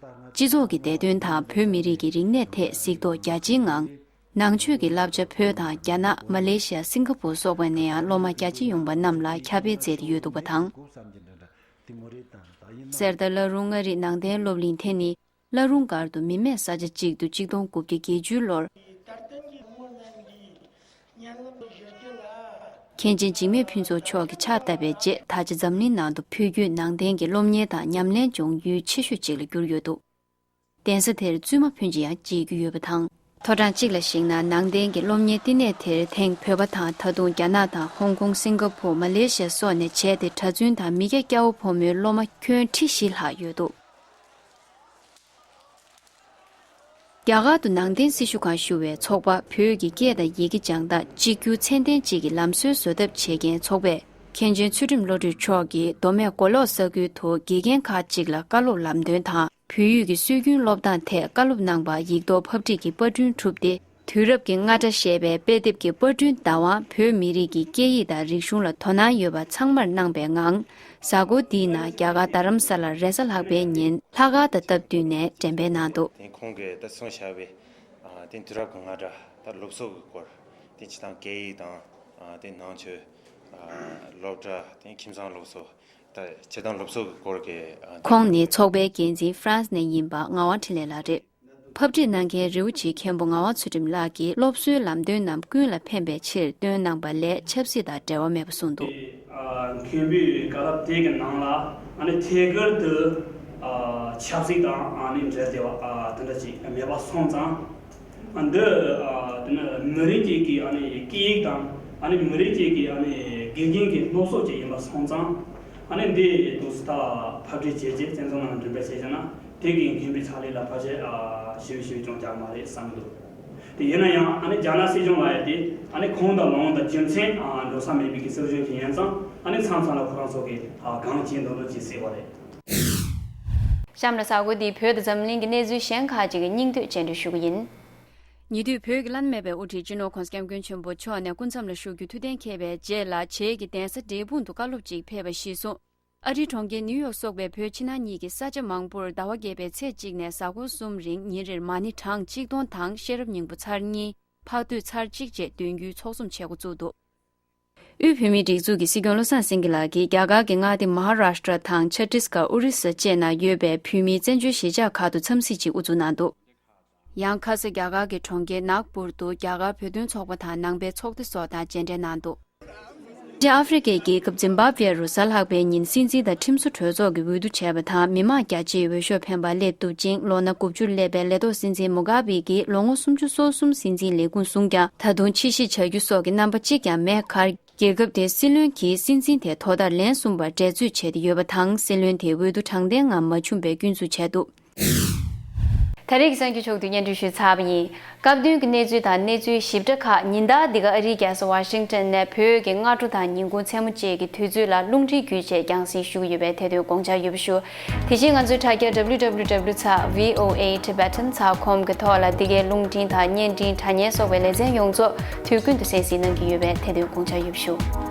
སྤྱི་ཚོགས་ཀྱི་བདེ་དོན་དང་བོད་མི་རིགས་ཀྱི་རིག་གནས་ཐད་གཟིགས་རྟོག་རྒྱ་ཆེའི་ངང་། ནང་ཆོས་ཀྱི་བསླབ་བྱ་བོད་དང་རྒྱ་ནག་མ་ལེ་ཤི་ཡ། སིང་ག་པུར་སོགས་པ་ནས་ཡང་སློབ་མ་རྒྱ་ཆེ་ཡོང་པ་རྣམས་ལ་ཁྱབ་སྤེལ་མཛད་དེ་ཡོད་འདུག་པ་དང་། གསེར་རྟ་བླ་རུང་མངའ་རིས་ནང་བསྟན་སློབ་གླིང་དེ་ནི། བླ་རུང་སྒར་དུ་མི་མེད་ས་ཆ་གཅིག་ཏུ་གཅིག་སྟོང་དགུ་བརྒྱ་བརྒྱད་ཅུ་ལོར། མཁན་ཆེན་འཇིགས་མེད་ཕུན་ཚོགས་མཆོག་གིས་ཕྱག་བཏབ་པའི་རྗེས། ད་ཆ་འཛམ་གླིང་ནང་དུ་བོད་བརྒྱུད་ནང་བསྟན་གྱི་སློབ་གཉེར་དང་ཉམས་ལེན་སྦྱོང་ཡུལ་ཆེ་ཤོས་གཅིག་ལ་གྱུར་ཡོད་འདུག་གདན་ས་དེར་བཙུན་མ་ཕོན་ཆེ་ཡང་མཇལ་རྒྱུ་ཡོད་པ་དང་། ཐོ་གྲངས་གཅིག་ལ་གཞིགས་ན། ནང་བསྟན་གྱི་སློབ་གཉེར་བསྟི་གནས་དེར་ཐེངས་བོད་པ་དང་། ད་དུང་རྒྱ་ནག་དང་། ཧོང་ཀོང་། སིང་ག་པུར། མ་ལེ་ཤི་ཡ་སོགས་ནས་བྱས་ཏེ། གྲྭ་བཙུན་དང་མི་སྐྱ་སྐྱ་བོ་ཕོ་མོའི་སློབ་མ་ཁྱོན་ཁྲི་བཞི་ལྷག་ཡོད་འདུག་རྒྱ་གར་དུ་ནང་བསྟན་སྲི་ཞུ་ཁང་ཞུ་བའི་ཚོགས་པ། བོད་ཀྱི་སྐད་དང་ཡི་གེ་སྦྱང་སྟངས་གཅིག་གྱུར་ཚད་ལྡན་གཅིག་གི་ལམ་སྲོལ་བཟོ་ཐབས་བྱེད་མཁན་ཚོགས་པས། མཁན་ཆེན་ཚུལ་ཁྲིམས་བློ་གྲོས་མཆོག་གིས་མདོ་སྨད་མགོ་ལོག་ས་ཁུལ་དུ་དགེ་རྒན་ཁག་ཅིག་ལ་བཀའ་སློབ་ལམ་སྟོན་དང་། བོད་ཡིག་གི་སྲོལ་རྒྱུན་སློབ་སྟངས་ཐད་བཀའ་སློབ་གནང་བ་ཡིག་ཐོག་ཕབ་སྒྲིག་གིས་པར་སྐྲུན་གྲུབ་སྟེ། དུས་རབས་ཀྱི་རྔ་སྒྲ་ཞེས་པའི་དཔེ་དེབ་ཀྱི་པར་སྐྲུན་བདག་དབང་བོད་མི་རིགས་ཀྱི་སྐད་ཡིག་དང་རིག་གཞུང་ལ་དོ་སྣང་ཡོད་པ་ཚང་མར་གནང་པའི་ངང་། གཟའ་འཁོར་འདིའི་ནང་རྒྱ་གར་རྡ་རམ་ས་ལར་རེས་གཟའ་ལྷག་པའི་ཉིན་ལྷག་དཀར་དང་སྟབས་བསྟུན་ནས་འགྲེམས་སྤེལ་གནང་འདུག་དེ་ཁོང་གིས་ད་གསུངས་བཞག་པའི་ཨ་དེ་དུས་རབས་ཀྱི་རྔ་སྒྲ་ད་སློབ་གསོ་གི་སྐོར། དེ་སྤྱིར་བཏང་སྐད་ཡིག་དང་ཨ་དེ་ནང་ཆོས་ཨ་སློབ་གྲྭ་དེ་ཁྱིམ་ཚང་སློབ་གསོ། ད་སྤྱིར་བཏང་སློབ་གསོ་གི་སྐོར་གྱི་ཨ་ཁོང་ནི་ཚོགས་པའི་འགན་འཛིན་ཧྥ་རན་སི་ནས་ཡིན་པ་ངག་དབང་འཕྲིན་ལས་ལགས་རེད། ཕབ་སྒྲིག་གནང་མཁན་རི་བོ་ཆེ་མཁན་པོ་ངག་དབང་ཚུལ་ཁྲིམས་ལགས་ཀྱིས་སློབ་གསོའི་ལམ་སྟོན་རྣམས་ཀུན་ལ་ཕན་པའི་ཕྱིར་བཏོན་གནང་པ་ལས་ཆབ་སྲིད་དང་འབྲེལ་བ་མེད་པ་གསུངས་འདུག་ཨ་མཁན་པོའི་བཀའ་སློབ་དེ་གི་ནང་ལ་ཨ་ནི་ཐད་ཀར་དུ་ཨ་ཆབ་སྲིད་དང་ཨ་ནི་འབྲེལ་བསྡད་པ་ཨ་དེ་འདྲ་ཅིག་མེད་པ་སོང་ཙང་། ཨ་འདི་ཨ་དེ་ནི་མི་རིགས་གཅིག་གི་ཨ་ནི་སྐད་ཡིག་དང་ཨ་ནི་མི་རིགས་གཅིག་གི་ཨ་ནི་ དགེ་རྒན་གྱི་སློབ་གསོ་ཅིག་ཡིན་པ་སོང་ཙང་། ཨ་ནི་འདི་དུས་སུ་ད་ཕབ་སྒྲིག་བྱས་རྗེས་བཙན་བཟུང་ནང་འདྲེན་པ་བྱས་ཀྱང་ན་དེ་གི་འགན་པའི་ཕྱག་ལས་ལ་ཕལ་ཆེར་ཞེ་པོ་ཞེ་པོ་ཅུང་རྒྱག་མ་རེད་བསམ་གྱི་འདུག་དེ་ཡིན་ན་ཡང་ཨ་ནི་རྒྱ་ནག་སྲིད་གཞུང་ལ་ཡང་དེ་ཨ་ནི་ཁུངས་དང་ལུང་དང་རྒྱུ་མཚན་འགྲོ་ས་མེད་པའི་གི་སྲིད་གཞུང་ཞིག་ཡིན་ཙང་། ཨ་ནི་མཚམས་མཚམས་ལ་ཁོ་རང་ཚོ་གི་གང་བྱེད་འདོད་འདོད་ཅིག་ཟེར་བ་རེད། གཤམ་ལ་གཟའ་འཁོར་འདིའི་བོད་དང་འཛམ་གླིང་གི་གནས་ཚུལ་གཞན་ཁག་ཅིག་གི་སྙིང་བསྡུས་བཅར་འདྲི་ཞུ་གི་ཡིན། ཉེ་དུས་བོད་ཀྱི་བླ་ན་མེད་པའི་དབུ་ཁྲིད་སྤྱི་ནོར་༸གོང་ས་༸སྐྱབས་མགོན་ཆེན་པོ་མཆོག་ནས་སྐུ་མཚམས་ལ་བཞུགས་རྒྱུ་ཐུགས་གཏན་འཁེལ་བའི་རྗེས་ལ་བྱེས་ཀྱི་གདན་ས་འབྲས་སྤུངས་དུ་བཀའ་སློབ་ཅིག་ཕེབས་པ་གཞིར་བཟུང་། ཨ་རིའི་གྲོང་ཁྱེར་ནིའུ་ཡོག་སོགས་པའི་བོད་ཕྱི་ནང་གཉིས་ཀྱི་ས་ཆ་མང་པོར་ཟླ་བ་བརྒྱད་པའི་ཚེས་གཅིག་ནས་གཟའ་འཁོར་གསུམ་རིང་ཉིན་རེར་མ་ཎི་གྲངས་གཅིག་སྟོང་དང་ཤེས་རབ་སྙིང་པོ་ཚར་གཉིས། འཕགས་བསྟོད་ཚར་གཅིག་བཅས་འདོན་རྒྱུའི་ཚོགས་འཛོམས་བྱེད་འགོ་བཙུགས་འདུག་དབུས་བོད་མིའི་སྒྲིག་འཛུགས་ཀྱི་སྲིད་སྐྱོང་བློ་བཟང་སེང་གེ་ལགས་ཀྱིས་རྒྱ་གར་གྱི་མངའ་སྡེ་མ་ཧཱ་རཱཤ་ཏྲ་དང་ཆ་ཏིས་གྷར། ཨོ་རི་ས་བཅས་ན་ཡོད་པའི་བོད་མིའི་བཙན་བྱོལ་གཞིས་ཆགས་ཁག་ཏུ་འཚམས་གཟིགས་ཅིག་དབུ་འཛུགས་གནང་འདུག་ཡང་ཁ་ས་རྒྱ་གར་གྱི་གྲོང་ཁྱེར་ནཱག་པུར་དུ་རྒྱ་གར་བོད་དོན་ཚོགས་པ་དང་ནང་པའི་ཚོགས་སྡེ་སོགས་དང་མཇལ་འཕྲད་གནང་འདུག་ཨ་ཧྥེ་རི་ཁའི་རྒྱལ་ཁབ་ཛིམ་བྷབ་ཝེ་རུ་གཟའ་ལྷག་པའི་ཉིན་སྲིད་འཛིན་དང་ཁྲིམས་བཟོ་གྲོས་ཚོགས་ཀྱི་འོས་བསྡུ་བྱས་པ་དང་མི་མང་རྒྱ་ཆེའི་འོས་ཤོག་འཕེན་པ་སླེབས་འདུག་ཅིང་། ལོ་ན་དགུ་བཅུར་སླེབས་པའི་ལས་ཐོག་སྲིད་འཛིན་མུ་གྷ་བེ་གིས་ལོ་ངོ་སུམ་ཅུ་སོ་གསུམ་སྲིད་འཛིན་ལས་ཁུངས་བཟུང་ཀྱང་། ད་དུང་ཕྱིར་བཤིག་བྱ་རྒྱུ་སོགས་ཀྱི་རྣམ་པ་གཅིག་ཀྱང་མེད་ཁར། རྒྱལ་ཁབ་དེའི་སྲིད་བློན་གྱིས་སྲིད་འཛིན་དེ་དོ་བདག་ལེན་གསུམ་པར་འབྲེལ་མཛོད་བྱས་ཏེ་ཡོད་པ་དང་། སྲིད་བློན་དེ་འོས་བསྡུ་དྲང་བདེན་ངང་མ་བྱུང་བའི་སྐྱོན་འཛུགས་བྱས་འདུག་ད་རེས་ཀྱི་གསར་འགྱུར་ཕྱོགས་བསྡུས་སྙན་སྒྲོན་ཞུས་ཚར་བ་ཡིན། སྐབས་བསྟུན་གྱི་གནས་ཚུལ་དང་གནས་ཚུལ་ཞིབ་ཕྲ་ཁག་ཉིན་ལྟར་འདི་ག་ཨ་རིའི་རྒྱལ་ས་ཝ་ཤིང་ཊོན་ནས་བོད་ཀྱི་སྔ་དྲོ་དང་ཉིན་གུང་མཚན་མོ་བཅས་ཀྱི་དུས་ཚོད་ལ་རླུང་འཕྲིན་བརྒྱུད་བཅས་རྒྱང་སྲིང་ཞུ་གི་ཡོད་པས་དེ་དོན་དགོངས་འཇགས་ཡོད་པ་ཞུ། དེ་བཞིན་ང་ཚོའི་དྲ་རྒྱ་W W W dot V O A Tibetan dot com གི་ཐོག་ལ་འདི་གའི་རླུང་འཕྲིན་དང་བརྙན་འཕྲིན་དྲ་བརྙན་སོགས་པའི་ལེ་ཚན་ཡོངས་རྫོགས་དུས་ཀུན་ཏུ་གསན་གཟིགས་གནང་གི་ཡོད་པས་དེ་དོན་དགོངས་འཇགས་ཡོད་པ་ཞུ།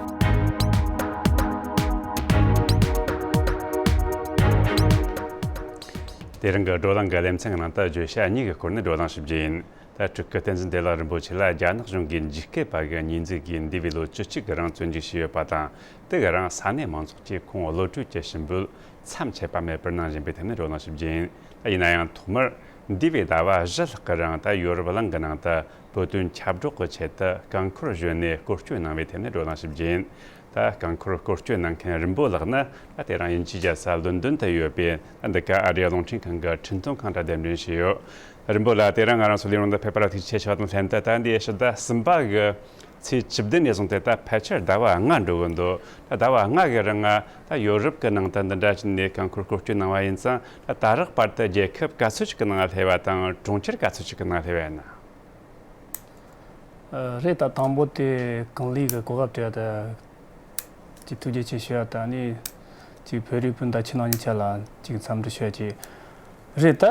དེ་རིང་གི་བགྲོ་གླེང་གི་ལེ་ཚན་གྱི་ནང་དུ་བརྗོད་བྱ་གཉིས་ཀྱི་སྐོར་ནས་བགྲོ་གླེང་ཞུ་རྒྱུ་ཡིན། ད་སྤྲུལ་སྐུ་བསྟན་འཛིན་བདེ་ལེགས་རིན་པོ་ཆེ་ལ་རྒྱ་ནག་གཞུང་གིས་འཇིགས་སྐུལ་བ་གི་ཉེས་འཛུགས་ཀྱིས་འདས་པའི་ལོ་བཅུ་གཅིག་གི་རིང་བཙོན་འཇུག་བྱས་ཡོད་པ་དང་། དེ་ག་རང་ས་གནས་མང་ཚོགས་ཀྱིས་ཁོང་གློད་བཀྲོལ་གྱི་ཞུ་འབོད་མཚམས་ཆད་པ་མེད་པར་གནང་བཞིན་པའི་ཐད་ནས་བགྲོ་གླེང་ཞུ་རྒྱུ་ཡིན། ད་ཡིན་ན་ཡང་ཐོག་མར་འདས་པའི་ཟླ་བ་བཞི་ལྷག་གི་རིང་ད་ཡོ་རོབ་གླིང་གི་ནང་དུ་བོད་དོན་ཁྱབ་བསྒྲགས་ཀྱི་ཆེད་དུ་རྐང་འཁོར་བཞོན་ནས་སྐོར་སྐྱོད་གནང་བའི་ཐད་ནས་བགྲོ་གླེང་ཞུ་རྒྱུ་ཡིན། ད་རྐང་འཁོར་སྐོར་སྐྱོད་གནང་མཁན་རིན་པོ་ལགས་ནི་ད་དེ་རིང་དབྱིན་ཇིའི་རྒྱལ་ས་ལོན་ཌོན་དུ་ཡོད་པའི་ད་འདི་ག་ཨ་རིའི་རླུང་འཕྲིན་ཁང་གི་འཕྲིན་གཏོང་ཁང་དང་གདན་འདྲེན་ཞུས་ཡོད། རིན་པོ་ལགས། དེ་རིང་ང་རང་ཚོ་ལས་རིམ་དུ་ཕེབས་པར་ཐུགས་རྗེ་ཆེ་ཞུ་བ་དང་ལྷན་དུ། ད་འདི་ཕྱི་ཟླ་གསུམ་པ་གི་ཚེས་བཅུ་བདུན་ནས་བཟུང་སྟེ་ད་ཕལ་ཆེར་ཟླ་བ་ལྔ་འགྲོ་གི་འདུག་ད་ཟླ་བ་ལྔ་གི་རིང་ང་ད་ཡོ་རོབ་ཀྱི་ནང་དུ་འདི་འདྲ་བྱས་ནས་རྐང་འཁོར་སྐོར་སྐྱོད་གནང་བ་ཡིན་ཙང་། ད་ད་རག་བར་དུ་རྒྱལ་ཁབ་ག་ཚོད་ཅིག་གི་ནང་ལ་སླེབས་པ་དང་གྲོང་ཁྱེར་ག་ཚོད་ཅིག་གི་ནང་ལ་སླེབས་པ་ཡིན་ན། ཨ། རེད། ད་དང་པོ་དེ་གང་ལེགས་ཀྱི་གོ་སྐབས་སྤྲད་ད། ཅིག་ཐུགས་རྗེ་ཆེ་ཞུ་ཡ་དང་། ཨ་ནི་ཅིག་བོད་རིགས་སྤུན་ཟླ་ཕྱི་ནང་གཉིས་ཆ་ལ་ཅིག་འཚམས་འདྲི་ཞུ་ཡ་ཅིག་རེད། ད་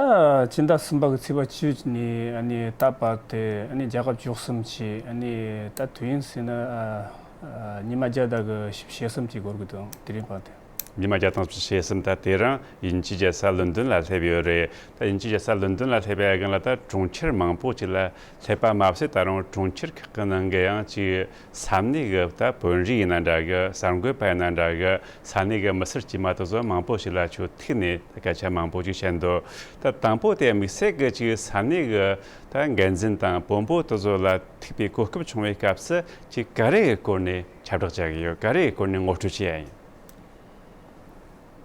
ཕྱི་ཟླ་གསུམ་པ་གི་ཚེས་པ་བཅུ་ནས་ཨ་ནི་ད་བར་དེ་ཨ་ནི་རྒྱལ་ཁབ་བཅུ་གསུམ་གྱི་ཨ་ནི་ད་དུས་ཡུན་ཟེར་ན། ཨ། ཨ། ཉི་མ་བརྒྱ་དང་བཞི་བཅུ་ཞེ་གསུམ་ཅིག་འགོར་གི་འདུག་དེ་རིང་བར་དུ། ཉི་མ་བརྒྱ་དང་བཞི་བཅུ་ཞེ་གསུམ། ད་དེ་རིང་དབྱིན་ཇིའི་རྒྱལ་ས་ལོན་ཌོན་ལ་སླེབས་ཡོད་རེད། ད་དབྱིན་ཇིའི་རྒྱལ་ས་ལོན་ཌོན་ལ་སླེབས་པའི་སྒང་ལ་ད་གྲོང་ཁྱེར་མང་པོ་ཅིག་ལ་སླེབས་པ་མ་ཟད། ད་རུང་གྲོང་ཁྱེར་ཁག་གི་ནང་གི་ཡང་ཅིག་ས་གནས་གི་ད་དཔོན་རིགས་ཡིན་ན་འདྲ་གི། གསར་འགོད་པ་ཡིན་ན་འདྲ་གི། ས་གནས་གི་མི་སེར་དཀྱུས་མ་དེ་ཚོ་མང་པོ་ཞིག་ལ་ཆུ་ཐིགས་ནས་སྐད་ཆ་མང་པོ་ཅིག་བཤད་འདུག་ད་དང་པོ་དེ་དམིགས་བསལ་གི་ཅིག་ས་གནས་གི་ད་འགན་འཛིན་དང་དཔོན་པོ་དེ་ཚོ་ལ་ཐུག་པའི་གོ་སྐབས་བྱུང་བའི་སྐབས་སུ་ཅིག་ག་རེ་གི་སྐོར་ནས་ཁྱབ་བསྒྲགས་བྱ་གི་ཡོད། ག་རེ་གི་སྐོར་ནས་ངོ་སྤྲོད་བྱེད་ཡ་ཡིན།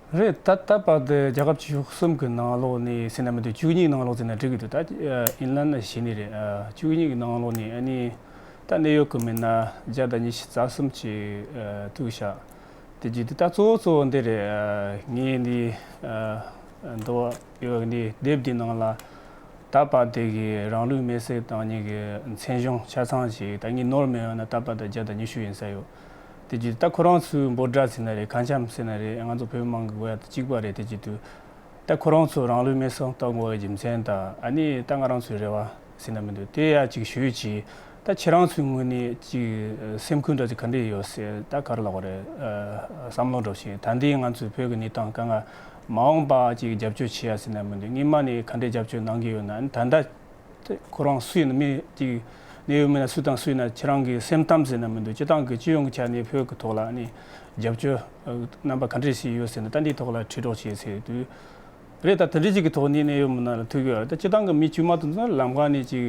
རེད། ད་ལྟ་བར་དུ་རྒྱལ་ཁབ་བཅུ་གསུམ་གི་ནང་ལོགས་ནས་ཟེར་ན་མི་འདུག་བཅུ་གཉིས་ནང་ལོགས་ཟེར་ན་འགྲིག་གི་འདུག་ད་ཨིན་ལན་ནས་བྱས་ནས་རེད། ཨ། བཅུ་གཉིས་ཀྱི་ནང་ལོགས་ནས་ཨ་ནི་ད་གནད་ཡོད་གི་མི་སྣ་བརྒྱ་དང་ཉི་ཤུ་རྩ་གསུམ་ཅིག་ཨ། ཐུག་ཤག་དེ་རྗེས་དེ་ད་གཙོ་བོ་གཙོ་བོ་འདི་རེད། ཨ། ངས་འདི་ཨ། འདི་བ་ཡོད་གི་འདི་དེབ་འདི་ནང་ལ། ད་བར་དེ་གི་རང་ལུས་མེར་སྲེག་བཏང་མཁན་གྱི་མཚན་གཞུང་ཆ་ཚང་ཞིག་ད་ངས་ནོར་མེད་ཡོད་ན་ད་བར་དུ་བརྒྱ་དང་ཉི་ཤུ་ཡིན་ས་ཡོད། དེ་རྗེས་ད་ཁོ་རང་ཚོའི་འབོད་སྒྲ་ཟེར་ན་རེད། ཁ་འཆམ་ཟེར་ན་རེད། ང་ཚོ་བོད་མི་མང་གི་དགོས་ཡ་དང་གཅིག་པ་རེད། དེ་རྗེས་དུས་ད་ཁོ་རང་ཚོ་རང་ལུས་མེར་སྲེག་བཏང་དགོས་པའི་རྒྱུ་མཚན་དང་། ཨ་ནི་ད་ང་རང་ཚོའི་རེ་བ་ཟེར་ན་མི་འདུག་དེ་ཡ་གཅིག་ཞུས་ཅིག་ད་ཁྱེད་རང་ཚོའི་ངོས་ནས་ཅིག་སེམས་འཁུར་འདྲ་ཅིག་ག་འདྲས་ཡོད་ཟེར། ད་ག་རེ་ལབ་དགོས་རེད། ཨ། བསམ་བློ་འདྲ་ཞིག་ད་འདི་ང་ཚོའི་བོད་ཀྱི་གནས་སྟངས་དཀའ་ངལ་མ་འོངས་པ་ཅིག་རྒྱབ་སྐྱོར་བྱེད་ཡ་ཟེར་ན་མི་འདུག་སྔོན་མ་ནས་ག་འདྲས་རྒྱབ་སྐྱོར་གནང་གི་ཡོད་ན། ད་ལྟ་ཁོ་རང་སུ་ཡིན་ན། མི་ཅིག་གནད་ཡོད་མི་སྣ་སུ་དང་སུ་ཡིན་ན། ཁྱེད་རང་གི་སེམས་གཏམ་ཟེར་ན་མི་འདུག་སྤྱི་བཏང་གི་སྤྱི་ཡོངས་ཀྱི་ཆ་ནས་བོད་ཀྱི་ཐོག་ལ་ནི་རྒྱབ་སྐྱོར་རྣམ་པ་ག་འདྲས་ཞིག་ཡོད་ཟེར་ན། ད་འདིའི་ཐོག་ལ་དྲིལ་སྒྲོག་བྱེད་ཟེར་དུས། རེད། ད་དེ་འདྲའི་ཅིག་གི་ཐོག་ནས་གནད་ཡོད་མི་སྣ་ལ་ཐུག་ཡོད་རེད། ད་སྤྱི་བཏང་གི་མི་དཀྱུས་མ་དེ་ཚོ་ལམ་ཁ་ནས་ཅིག་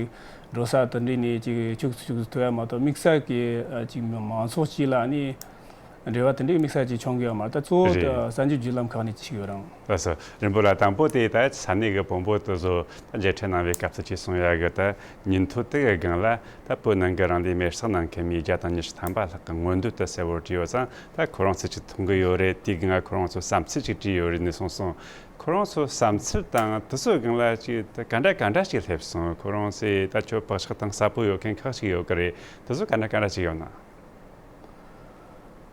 འགྲོ་ས་དེ་འདྲ་ནས་ཅིག་ཁྱུག་ཙམ་ཁྱུག་ཙམ་ཐུག་ཡ་མ་གཏོགས། དམིགས་བསལ་གྱི་ཅིག་མང་ཚོགས་ཅིག་ལ་ནི་ འབྲེལ་བ་དེ་འདྲའི་དམིགས་བསལ་ཅིག་བྱུང་གི་ཡོད་མ་རེད། ད་གཙོ་བོ་ད་རེད། གསར་འགྱུར་བརྒྱུད་ལམ་ཁག་ནས་ཅིག་ཡོད་རང་། ལགས་སོ། རིན་པོ་ལགས། དང་པོ་དེ་ད་ས་གནས་ཀྱི་བོན་པོ་དེ་ཚོ་ད་མཇལ་འཕྲད་གནང་བའི་སྐབས་སུ་ཅིག་གསུང་ཡག་གི་ད་ཉིན་ཐོ་དེ་གི་སྒང་ལ། ད་བོད་ནང་གི་རང་ལུས་མེར་སྲེག་གནང་མཁན་མི་བརྒྱ་དང་ཉི་ཤུ་ཐམ་པ་ལྷག་གི་མངོན་འདོད་དེ་གསལ་བོར་བྲིས་ཡོད་ཙང་། ད་ཁོ་རང་ཚོས་ཅིག་མཐོང་གི་ཡོད་རེད། དེའི་སྒང་ཁོ་རང་ཚོ་བསམ་ཚུལ་ཅིག་བྲིས་ཡོད་རེད་ནས་གསུངས་སོང་། ཁོ་རང་ཚོ་བསམ་ཚུལ་དང་དེ་ཚོའི་སྒང་ལ་ཅིག་ད་ག་འདྲ་ག་འདྲ་ཅིག་སླེབས་སོང་། ཁོ་རང་ཚོས་ད་ཁྱོད་བག་ཆགས་གཏིང་ཟབ་པོ་ཡོད་མཁན་ཁག་ཅིག་ཡོད་གི་རེད། དེ་ཚོ་ག་འདྲ་ག་འདྲ་ཅིག་ཡོད་ན།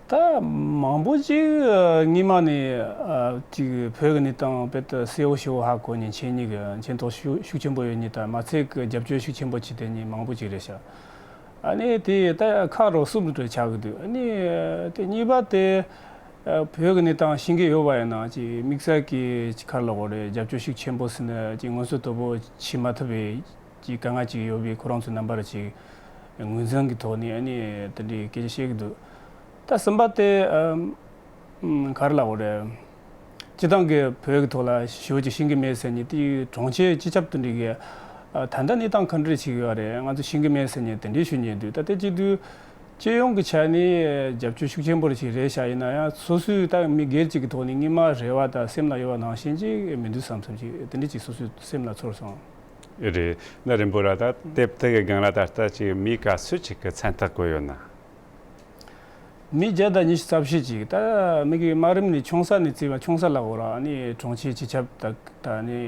ད་མང་པོ་ཅིག་སྔོན་མ་ནས་ཅིག་བོད་ཀྱི་གནས་སྟངས་དཔེ་ད་གསལ་བོ་ཞེ་བོ་ཧ་གོ་མཁན་ཁྱེད་གཉིས་ཀྱི་མཁྱེན་རྟོགས་ཤུགས་ཤུགས་ཆེན་པོ་ཡོད་མཁན་དང་། མ་ཚད་ཀྱི་རྒྱབ་སྐྱོར་ཤུགས་ཆེན་པོ་བྱེད་མཁན་མི་མང་པོ་ཅིག་རེད་ཤག་ཨ་ནི་དེ་ད་ཁག་རོགས་གསུམ་རེ་ཆགས་ཀྱི་འདུག་ཨ་ནི་དེ་གཉིས་པ་དེ་བོད་ཀྱི་གནས་སྟངས་ཤེས་ཀྱི་ཡོད་པ་ཡིན་ན། ཅིག་དམིགས་བསལ་གྱི་ཅིག་ག་རེ་ལབ་དགོས་རེད། རྒྱབ་སྐྱོར་ཤུགས་ཆེན་པོ་ཟེར་ན་ཅིག་ངོ་སོ་དོད་པོ་བྱེད་མ་ཐུབ་པའི་ཀྱི་དཀའ་ངལ་ཅིག་ཡོད་པའི་ཁོ་རང་ཚོའི་རྣམ་པར་ཅིག་ངོས་འཛིན་གྱི་ཐོག་ནས་ཨ་ནི་དེ་འདྲའི་སྐད་ཆ་བཤད་ཀྱི་འདུག་ད་གསུམ་པ་དེ་ཨམ་ཨམ་ག་རེ་ལབ་དགོས་རེད། སྤྱི་བཏང་གི་བོད་ཀྱི་ཐོག་ལ་ཞེ་པོ་ཅིག་ཤེས་ཀྱི་མེད་ཟེར་མཁན་དེ་གྲོང་ཁྱེར་སྤྱི་ཁྱབ་དེ་འདྲའི་གི་ཨ་ད་ལྟ་གནས་སྟངས་ག་འདྲ་ཅིག་ཡོད་རེད། ང་ཚོ་ཤེས་ཀྱི་མེད་ཟེར་མཁན་དེ་འདྲའི་ཞུ་མཁན་འདུག་ད་དེ་བྱེད་དུས་སྤྱི་ཡོངས་ཀྱི་ཆ་ནས་རྒྱབ་སྐྱོར་ཤུགས་ཆེན་པོ་ཞིག་རེད་ཤག་ཡིན་ན་ཡང་སོ་སོའི་ད་མི་སྒེར་གཅིག་གི་ཐོག་ནས་སྔོན་མ་རེ་བ་དང་སེམས་ལ་ཡོད་པ་ནང་བཞིན་ཅིག་མི་འདུག་བསམ་བསམ་ཅིག་དེ་འདྲ་ཅིག་སོ་སོའི་སེམས་ལ་ཚོར་སོང་། རེད། ན་རིན་པོ་ར། ད་དེབ་དེ་གི་སྒང་ལ་ད་ལྟ་ཅིག་མི་ག་ཚོད་ཅིག་གི་མཚན་རྟགས་བཀོད་ཡོད་ན། མི་བརྒྱ་དང་ཉི་ཤུ་རྩ་བཞི་ཅིག་ད་མི་གི་དམའ་རིམ་ནས་ཆུང་ས་ནས་བརྩིས་པ། ཆུང་ས་ལ་འོ་ར་ཨ་ནི་གྲོང་ཁྱེར་སྤྱི་ཁྱབ་ད་ད་ནི་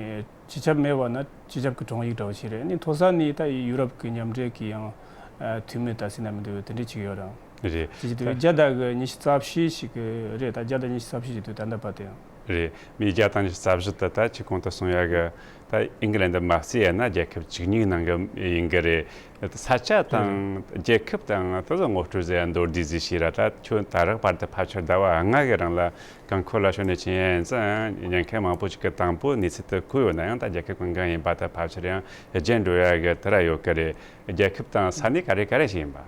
སྤྱི་ཁྱབ་མེད་པ་ན་སྤྱི་ཁྱབ་ཀྱི་དྲུང་ཡིག་འདྲ་བོ་ཞིག་རེད། ཨ་ནི་མཐོ་ས་ནས་ད་ཡུ་རོབ་ཀྱི་མཉམ་འབྲེལ་གྱི་ཡང་འཐུས་མི་ད་ཟེར་ན་མི་འདུག་དེ་འདྲ་ཅིག་ཡོད་ར། རེད། ཅིག་དུས་ད་བརྒྱ་དང་གི་ཉི་ཤུ་རྩ་བཞི་ཞིག་གི་རེད། ད་བརྒྱ་དང་ཉི་ཤུ་རྩ་བཞི་ཞིག་དུས་ད་ལྟ་བར་དུ་ཡང་། རེད། མི་བརྒྱ་དང་ཉི་ཤུ་རྩ་བཞི་དེ་ད་ཅིག་གོང་དུ་གསུངས་ཡག་གི་ད་ཨིང་གི་ལན་དུ་མ་བརྩིས་ཡ་ན་རྒྱལ་ཁབ་བཅུ་གཉིས་ནང་གི་ཡིན་གི་རེད། ས་ཆ་དང་རྒྱལ་ཁབ་དང་དེ་ཚོ་ངོ་སྤྲོད་ཟེར་ཡ་མདོར་བསྡུས་ཟིག་བྱས་ར། ད་ཁྱོད་ད་རག་བར་དུ་ཕལ་ཆེར་ཟླ་བ་ལྔ་གི་རིང་ལ་རྐང་འཁོར་ལ་ཞོན་ནས་ཕྱིན་ཡ་ཡིན་ཙང་། ཉན་མཁན་མང་པོ་ཞིག་གིས་དང་པོ་གནས་ཚུལ་དེ་གོ་ཡོད་ན་ཡང་། ད་རྒྱལ་ཁབ་གང་གང་ཡིན་པ་དེ་ཕལ་ཆེར་ཡང་བརྗེད་འགྲོ་ཡ་གི་དེ་ར་ཡོད་གི་རེད། རྒྱལ་ཁབ་དང་ས་གནས་ག་རེ་ག་རེ་ཞིག་ཡིན་པ།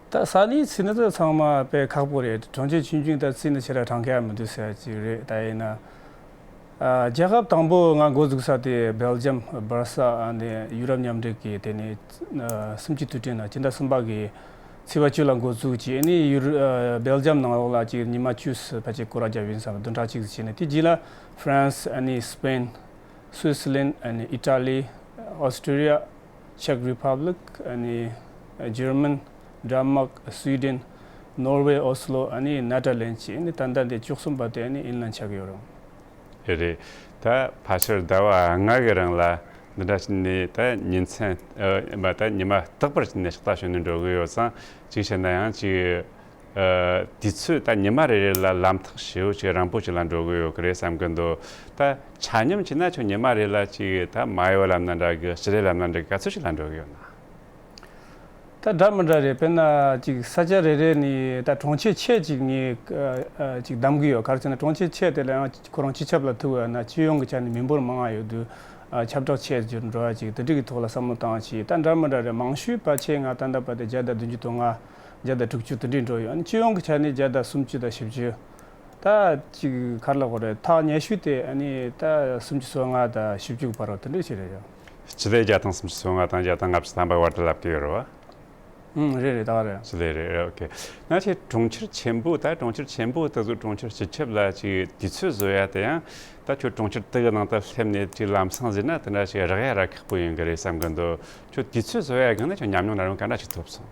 ད་ས་གནས་ཚིག་ནི་ད་ཚང་མ་དཔེ་ཁག་པོ་རེད། གྲོང་ཁྱེར་ཆུང་ཆུང་ད་ཚིག་ནི་ཕྱིར་དྲང་གི་ཡ་མི་འདུག་ཟེར་ཅིག་རེད། ད་ཡིན་ན་ཨ་རྒྱལ་ཁབ་དང་པོ་ང་འགོ་འཛུགས་ས་དེ་སྦེལ་ཇམ་སྦར་སེལ་ནས་ཡུ་རོབ་མཉམ་འབྲེལ་གྱི་དེ་ནས་ཨ་གསུམ་བཅུའི་དུས་དྲན་ན་སྤྱི་ཟླ་གསུམ་པ་གི་ཚེས་པ་བཅུ་ལ་འགོ་བཙུགས་ཀྱིས། ཨ་ནི་ཡུ་རོ་ཨ་སྦེལ་ཇམ་ནང་ལོགས་ལ་ཅིག་ཉི་མ་བཅུ་ཕལ་ཆེར་སྐོར་ར་རྒྱབ་ཡིན་ས་ལ་བདུན་ཕྲག་གཅིག་ཙམ་བྱས་ནས། དེ་རྗེས་ལ་ཧྥ་རན་སི། ཨ་ནི་སི་པེན། སུའི་ཙི་ལན། ཨ་ནི་ཨི་ཊ་ལི། ཨོ་སི་ཀྲི་ཡ། ཆེག་རི་པབ་ལིག། ཨ་ནི་འཇར་མན། ཌེན་མག། སུའི་ཌེན། ནོར་ཝེ། ཨོ་སི་ལོ། ཨ་ནི་ནེ་ཐར་ལེན་ཌི། ཨ་ནི་ད་ལྟ་འདི་བཅུ་གསུམ་པ་དེ་ཨ་ནི་ཨིན་ལན་ཆགས་ཀྱི་ཡོད་རེད། རེད། ད་ཕལ་ཆེར་ཟླ་བ་ལྔ་གི་རིང་ལ་འདི་འདྲ་བྱས་ནས་ད་ཉིན་མཚན་ཨ་མ་ད་ཉི་མ་རྟག་པར་བྱས་ནས་ཕྱག་རྟགས་ཞུ་ནས་འགྲོ་གི་ཡོད་ཙང་། གཅིག་བྱས་ན་ཡང་ཅིག་ཨ་དུས་ཚོད་ད་ཉི་མ་རེ་རེ་ལ་ལམ་ཐག་ཞེ་པོ་ཅིག་རིང་པོ་ཅིག་ལ་འགྲོ་གི་ཡོད་ཀྱི་རེད་བསམ་གི་འདུག་ད་ཆ་སྙོམས་བྱས་ན་ཁྱོད་ཉི་མ་རེ་ལ་ཅིག་ད་མ་ཡོ་ལབ་ན་འདྲ་གི། སྤྱིར་ལབ་ན་འདྲ་གི། ག་ཚོད་ཅིག་ལ་འགྲོ་གི་ཡོད་ན། ད་འདྲ་མི་འདྲ་རེད། དཔེར་ན་ཅིག་ས་ཆ་རེ་རེ་ནས་ད་གྲོང་ཁྱེར་ཆེ་ཅིག་ངས་ཨ་ཨ་ཅིག་བདམས་གི་ཡོད། ག་རེ་ཟེར་ན་གྲོང་ཁྱེར་ཆེ་དེ་ལ་ཡང་ཁོ་རང་སྤྱི་ཁྱབ་ལ་ཐུག་ཡོད་ན་སྤྱི་ཡོངས་ཀྱི་ཆ་ནས་མི་འབོར་མང་ང་ཡོད་དུས་ཨ་ཁྱབ་བསྒྲགས་ཆེ་རྒྱུར་འགྲོ་བ་ཅིག་དེ་འདྲ་གི་ཐོག་ལ་བསམ་བློ་བཏང་བྱས། ད་འདྲ་མི་འདྲ་རེད། མང་ཤོས་ཕལ་ཆེར་ང་ད་ལྟ་བར་དུ་བརྒྱ་དང་བདུན་ཅུ་དོན་ལྔ། བརྒྱ་དང་དྲུག་ཅུ་དེ་འདྲས་འགྲོ་ཡོད། ཨ་ནི་སྤྱི་ཡོངས་ཀྱི་ཆ་ནས་བརྒྱ་དང་སུམ་ཅུ་དང་བཞི་བཅུ། ད་ཅིག་ག་རེ་ལབ་དགོས་རེད། ཐག་ཉེ་ཤོས་དེ་ཨ་ནི་ད་སུམ་ཅུ་སོ་ལྔ་དང་བཞི་བཅུ་གི་བར་བ་དེ་འདྲས་ཞིག་རེད་ཡ། སྤྱི་ལེ་བརྒྱ་དང་སུམ་ཅུ་སོ་ལྔ་དང་བརྒྱ་དང་ལྔ་བཅུ་ཐམ་པ་བར་དུ་ལབ་ཀྱི་ཡོད་རེད་བ། ཨང་། རེད་རེད། ད་ག་རེད། སྤྱི་ལེ་རེད། རེད། ཨོ་ཁེ། ང་ཚོས་གྲོང་ཁྱེར་ཆེན་པོ། ད་གྲོང་ཁྱེར་ཆེན་པོ་དེ་ཚོ་གྲོང་ཁྱེར་སྤྱི་ཁྱབ་ལ་ཅིག་དུས་ཚོད་བཟོ་ཡ་དེ་ཡང་། ད་ཁྱོད་གྲོང་ཁྱེར་དེ་གི་ནང་དུ་སླེབས་ནས་ཅིག་ལམ་སང་ཟེར་ན་དེ་འདྲ་ཞིག་རག་ཡ་ར་ཁག་པོ་ཡིན་གི་རེད་བསམ་གི་འདུག་ཁྱོད་དུས་ཚོད་བཟོ་ཡ་སྒང་ནས་ཁྱོད་ཉམས་མྱོང་འདྲ་མོ་ག་འདྲ་ཞིག་ཐོབ་སོང་།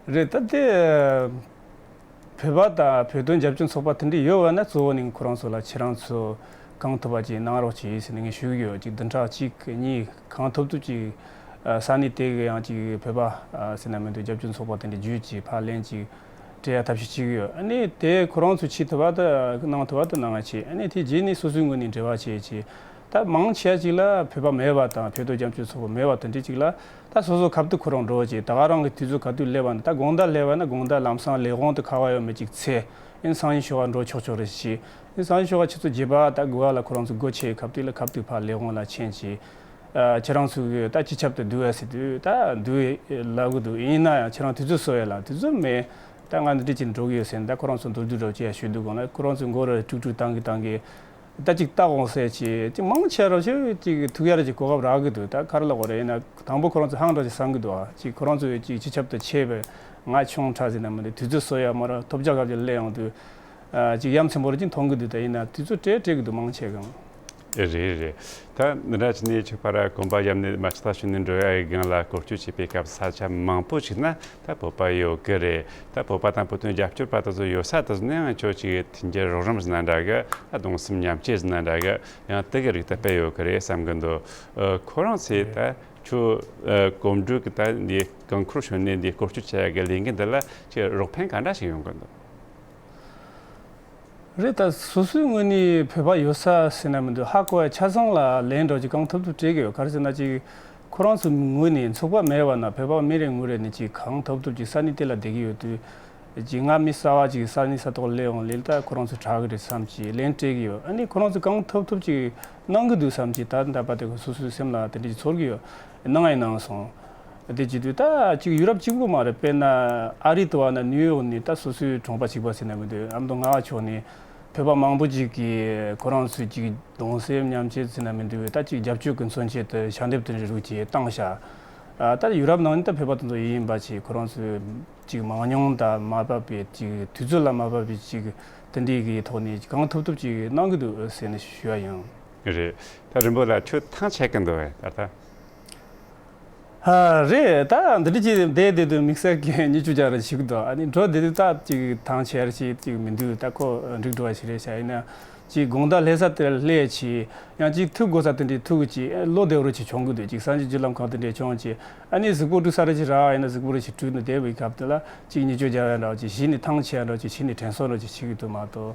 རེད། ད་དེ་བོད་པ་དང་བོད་དོན་རྒྱབ་སྐྱོར་ཚོགས་པ་དེ་འདྲ་ཡོད་པ་ན་གཙོ་བོ་ནི་ཁོ་རང་ཚོ་ལ་ཁྱེད་རང་ཚོ་གང་ཐུབ་པ་ཅིག་གནང་རོགས་བྱེད་ཟེར་ནས་ངས་ཞུ་གི་ཡོད། ཅིག་བདུན་ཕྲག་གཅིག་གཉིས་གང་ཐུབ་ཐུབ་ཅིག་ས་གནས་དེ་གི་ཡང་ཅིག་བོད་པ་ཟེར་ན་མི་འདུག་རྒྱབ་སྐྱོར་ཚོགས་པ་དེ་འདྲ་བརྒྱུད་ཅིག་ཕར་ལན་ཅིག་སྤྲད་ཡ་ཐབས་ཤེས་བྱེད་ཀྱི་ཡོད། ཨ་ནི་དེ་ཁོ་རང་ཚོས་བྱེད་ཐུབ་པ་དང་གནང་ཐུབ་པ་དེ་གནང་བ་བྱེད། ཨ་ནི་དེ་རྗེས་ནས་སོ་སོའི་ངོས་ནས་འབྲེལ་བ་བྱེད་བྱེད། ད་མང་ཆེ་བ་ཅིག་ལ་བོད་པ་མེད་པ་དང་བོད་དོན་རྒྱབ་སྐྱོར་ཚོགས་པ་མེད་པ་དེ་འདྲ་ཅིག་ལ་ད་སོ་སོ་ཁ་ཐུག་ཁོ་རང་འགྲོ་བྱེད། ད་ག་རང་གི་དུས་ཚོད་ག་དུས་སླེབས་པ་ན་ད་དགོང་དག་སླེབས་པ་ན་དགོང་དག་ལམ་སང་ལས་དབང་དུ་ཁ་བ་ཡོད་མེད་ཅིག་འཚོལ། ཨ་ནི་སང་ཉིན་ཞོགས་པ་འགྲོ་ཆོག་ཆོག་རེད་ཞེས། ཨ་ནི་སང་ཉིན་ཞོགས་པ་ཆུ་ཚོད་བརྒྱད་པ་ད་དགོས་པ་ལ་ཁོ་རང་ཚོ་སྒོ་ཕྱེ། ཁ་ཐུག་ལ་ཁ་ཐུག་ཕར་ལས་དབང་ལ་ཕྱིན་བྱས། ཨ་ཁྱེད་རང་ཚོ་གི་ད་སྤྱི་ཁྱབ་ཏུ་བསྡུ་བ་ཟེར་དུས་ད་བསྡུ་ལབ་གི་འདུག་ཡིན་ན་ཡང་ཁྱེད་རང་དུས་ཚོད་བཟོ་ཡ་ལ་དུས་ཚོད་མེད། ད་ང་འདི་འདྲ་ཅིག་འགྲོ་གི་ཡོད་ཟེར་ནས་ད་ཁོ་རང་ཚོ་མདོར་བསྡུས་འདྲ་བོ་ཅིག་ཡང་ཞུས་འདུག་གོང་ལ་ཁོ་རང་ཚོས་མགོ་ར་དཀྲུག་དཀྲུག་བཏང་གི་བཏང་གི། ད་ཅིག་ལྟ་དགོངས་སེ་ཅིག་ཅིག་མང་ཆེ་ར་ཞིག་ཅིག་ཐུག་ཡ་ར་ཅིག་གོ་སྐབས་རག་གི་འདུག་ད་ག་རེ་ལབ་དགོས་རེད། ཡིན་ན་དང་པོ་ཁོ་རང་ཚོ་ཧང་འདྲ་ཅིག་བསམ་གི་འདུག་ཨ་ཅིག་ཁོ་རང་ཚོ་ཅིག་སྤྱི་ཁྱབ་ཏུ་ཆེ་བའི་ང་ཆུང་དྲགས་ཟེར་ན་མི་འདུག་དུས་ཚོད་བཟོ་ཡ་མ་ར་ཐོབ་རྒྱག་སྐབས་ཅིག་སླེབས་ཡོང་དུས། ཨ་ཅིག་ཡ་མཚན་པོ་ར་ཅིག་མཐོང་གི་འདུག་ད་ཡིན་ན་དུས་ཚོད་སྤྲད་སྤྲད་གི་འདུག་མང་ཆེ་གང་། རེད་རེད། ད་འདི་འདྲ་བྱས་ནས་ཆོས་པ་ར་གོམ་པ་བརྒྱབ་ནས་མ་ཆག་ཐག་ཆོད་ནས་འགྲོ་ཡ་ཡི་སྒང་ལ་བཀོལ་སྤྱོད་བྱེད་པའི་སྐབས་ས་ཆ་མང་པོ་ཞིག་ན་ད་བོད་པ་ཡོད་གི་རེད། ད་བོད་པ་དང་བོད་དོན་རྒྱབ་སྐྱོར་པ་དེ་ཚོ་ཡོད་ས་དེ་ཚོ་ནས་ཡང་ཁྱོད་ཅིག་མཐུན་འགྱུར་རོགས་རམ་ཟེར་ན་འདྲ་གི། ད་གདུང་སེམས་མཉམ་སྐྱེད་ཟེར་ན་འདྲ་གི། ཡང་དེ་གི་རིགས་ད་དཔེ་ཡོད་གི་རེད་བསམ་གི་འདུག་ཨ་ཁོ་རང་ཚོས་ད་ཁྱོད་ཨ་གོམ་བགྲོད་གི་ད་འདི་རྐང་འཁོར་ཞོན་ནས་འདི་བཀོལ་སྤྱོད་བྱ་ཡ་གི་ལས་འགན་འདི་ལ་ཅིག་རོགས་ཕན་ག་འདྲ་ཞིག་ཡོང་གི་འདུག་རེད། ད་སོ་སོའི་ངོས་ནས་བོད་པ་ཡོད་ས་ཟེར་ན་མི་འདུག་ཧ་གོ་བ་ཆ་ཚང་ལ་ལན་འདྲ་ཅིག་གང་ཐུབ་ཐུབ་སྤྲད་ཀྱི་ཡོད། ག་རེ་ཟེར་ན་ཅིག་ཁོ་རང་ཚོའི་ངོས་ནས་ཚོགས་པ་མེད་པ་ན་བོད་པ་མི་རེ་ངོ་རེ་ནས་ཅིག་གང་ཐུབ་ཐུབ་ཅིག་ས་གནས་དེ་ལ་བསྡད་ཀྱི་ཡོད་དུས་ཅིག་ང་མི་གསར་བ་ཅིག་ས་གནས་ས་ཐོག་སླེབས་ཡོང་ལེ་ད་ཁོ་རང་ཚོ་དྲག་གི་རེད་བསམ་ཅིག་ལན་སྤྲད་ཀྱི་ཡོད། ཨ་ནི་ཁོ་རང་ཚོ་གང་ཐུབ་ཐུབ་ཅིག་གནང་གི་འདུག་བསམ་ཅིག་ད་ད་བར་དེ་སོ་སོའི་སེམས་ལ་དེ་འདྲ་ཅིག་ཚོར་གྱི་ཡོད། གནང་ཡང་གནང་སོང་། དེ་བྱེད་དུས་ད་ཅིག་ཡུ་རོབ་གཅིག་པུ་མ་རེད། དཔེར་ན་ཨ་རི་དུ་བ་ན་ནིའུ་ཡོག་ནས་ད་སོ་སོའི་གྲོང་པ་གཅིག་པ་ཟེར་ན་མི་འདུག་ཨ་མདོ་རྔ་བ་ཕྱོགས་ནས་བོད་པ་མང་པོ་ཅིག་གིས་ཁོ་རང་ཚོའི་ཅིག་གདུང་སེམས་མཉམ་སྐྱེད་ཟེར་ན་མི་འདུག་ད་ཅིག་རྒྱབ་སྐྱོར་གྱི་མཚོན་ཆེད་དུ་ཞལ་འདེབས་དེ་འདྲ་རུ་ཅིག་བཏང་ཤག་ཨ་ད་ཡུ་རོབ་ནང་ནས་ད་བོད་པ་དེ་ཚོ་ཡིན་པ་ཅིག་ཁོ་རང་ཚོའི་ཅིག་མང་ཉུང་དང་མ་བབས་པའི་ཅིག་དུས་ཚོད་ལ་མ་བབས་པའི་ཅིག་དེ་འདྲའི་གི་ཐོག་ནས་གང་ཐུབ་ཐུབ་ཅིག་གནང་གི་འདུག་ཟེར་ནས་ཞུ་བ་ཡིན། རེད། ད་རིན་པོ་ལགས་ཁྱོད་ཐང་ཆད་གི་འདུག་བས་ད་ལྟ། ཨ་རེད། ད་འདི་འདྲ་ཅིག་བསྡད་བསྡད་དུས་དམིགས་བསལ་གྱི་གཉིད་ཅུ་རྒྱག་རེ་ཞིག་འདུག་ཨ་ནི་འགྲོ་བསྡད་དུས་ད་ཅིག་ཐང་ཆད་རེ་ཞིག་ཅིག་མི་འདུག་ད་ཁོ་འགྲིག་འགྲོ་བ་ཞིག་རེད་ཤག་ཡིན་ན་ཅིག་དགོང་དག་སླེབས་ས་དེར་སླེབས་ཅིག་ཡང་ཅིག་ཐུག་དགོས་ས་དེ་འདྲའི་ཐུག་གི་ཅིག་བློ་བདེ་བོ་རེ་ཅིག་བྱུང་གི་འདུག་ཅིག་སངས་རྒྱས་རྒྱུ་ལམ་ཁག་དེ་འདྲའི་བྱུང་ཅིག་ཨ་ནི་གཟུགས་པོ་དཀྲུག་ས་རེ་ཅིག་རག་ཡིན་ན་གཟུགས་པོ་རེ་ཅིག་དཀྲུག་ནས་བསྡད་པའི་སྐབས་དེ་ལ་ཅིག་གཉིད་ཅུ་རྒྱག་ཡ་འདྲ་ཅིག་གཞི་ནས་ཐང་ཆད་ཡ་འདྲ་ཅིག་གཞི་ནས་དྲན་གསོ་འདྲ་ཅིག་བྱེད་ཀྱི་འདུག་མ་གཏོགས།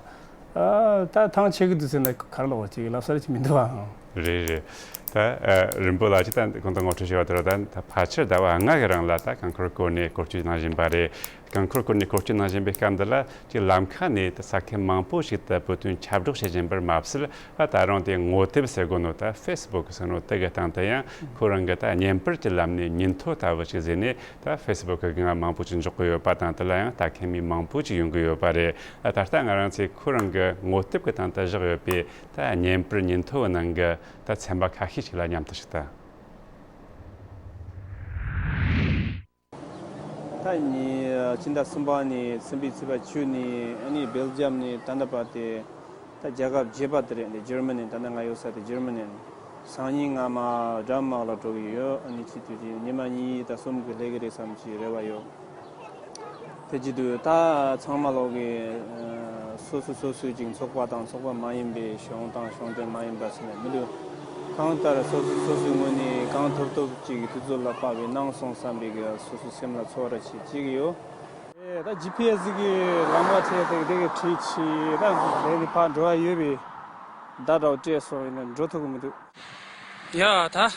ཨ་ད་ཐང་ཆད་ཀྱི་འདུག་ཟེར་ན་ག་རེ་ལབ་དགོས་ཅིག་ལབ་ས་རེ་ཅིག་མི་འདུག་ཨང་། རེད་རེད། ད་ཨ་རིན་པོ་ལགས་ཀྱིས་ད་གོང་དུ་ངོ་སྤྲོད་བྱས་པ་ལྟར་ད་ད་ཕལ་ཆེར་ཟླ་བ་ལྔ་གི་རིང་ལ་ད་རྐང་འཁོར་བསྐོར་ནས་བཀོལ་སྤྱོད་གནང་བཞིན་པ་རེད། རྐང་འཁོར་བསྐོར་ནས་བཀོལ་སྤྱོད་གནང་བཞིན་པའི་སྐབས་འདི་ལ་ཅིག་ལམ་ཁ་ནས་ད་ས་ཁུལ་མང་པོ་ཞིག་ཏུ་བོད་དོན་ཁྱབ་བསྒྲགས་བྱེད་བཞིན་པར་མ་ཟད། ཨ་ད་རུང་དེ་ངོ་དེབ་ཟེར་དགོས་ནོ་ད་ཧྥེ་སི་བུག་ཟེར་ནོ་དེ་གི་སྟེང་དུ་ཡང་ཁོ་རང་གི་ད་བརྙན་པར་གྱི་ལམ་ནས་ཉིན་ཐོ་ལྟ་བུ་ཞིག་བཟོས་ནས་ད་ཧྥེ་སི་བུག་གི་སྒང་མང་པོ་ཞིག་འཇོག་གི་ཡོད་པ་དང་། དེ་ལ་ཡང་ལྟ་མཁན་མི་མང་པོ་ཞིག་ཡོང་གི་ཡོད་པ་རེད། ཨ་ད་ལྟ་ང་རང་ཚོས་ཁོ་རང་གི་ངོ་དེབ་ཀྱི་སྟེང་དུ་བཞག་ཡོད་པའི་ད་བརྙན་པར་ཉིན་ཐོ་ནང་གི་ད་ཚན་པ་ཁ་ཤས་ཤིག་ལ་མཉམ་དུ་ཞུགས་དང་། ད་ནི་ཕྱི་ཟླ་གསུམ་པ་ནས་གསུམ་པའི་ཚེས་པ་བཅུ་ནས་ཨ་ནི་སྦེལ་ཇམ་ནས་ད་ལྟ་བར་དེ་ད་རྒྱལ་ཁབ་བརྒྱད་པ་དེ་རེད། འདི་འཇར་མ་ནི་ད་ལྟ་ང་ཡོད་ས་དེ་འཇར་མ་ནི་སང་ཉིན་ང་མ་ཌེན་མག་ལ་འགྲོ་གི་ཡོད། ཨ་ནི་ཆེད་དུ་དེ་ཉི་མ་གཉིས་ད་གསུམ་གི་སླེབས་གི་རེད་བསམ་གྱི་རེ་བ་ཡོད། དེ་བྱེད་དུས་ད་ཚང་མ་ལོག་གི་ཨ་སོ་སོ་སོ་སོའི་ཅིག་ཚོགས་པ་དང་ཚོགས་པ་མ་ཡིན་པའི་གཞུང་དང་གཞུང་འབྲེལ་མ་ཡིན་པ་ཟེར་ནས་མི་འདུག་གང་ལྟར་སོ་སོ་སོ་སོའི་ངོས་ནས་གང་ཐུབ་ཐུབ་ཅིག་དུས་ཚོད་ལ་དཔག་པའི་གནང་སོང་བསམ་པའི་གི་སོ་སོའི་སེམས་ལ་ཚོར་བ་ཞིག་སྐྱེ་གི་ཡོད། ཨེ་ད་ཇི་ཕི་ཨེ་སི་གི་ལམ་ཁ་བྲིས་ཏེ་དེ་གི་བྲིས་ཆེ་ད་དེ་ནི་ཕར་འགྲོ་བ་ཡོད་པའི་བརྡ་འདྲ་བོ་སྤྲད་སོང་ཡིན་ན་འགྲོ་ཐུབ་གི་མི་འདུག་ཡ་ད།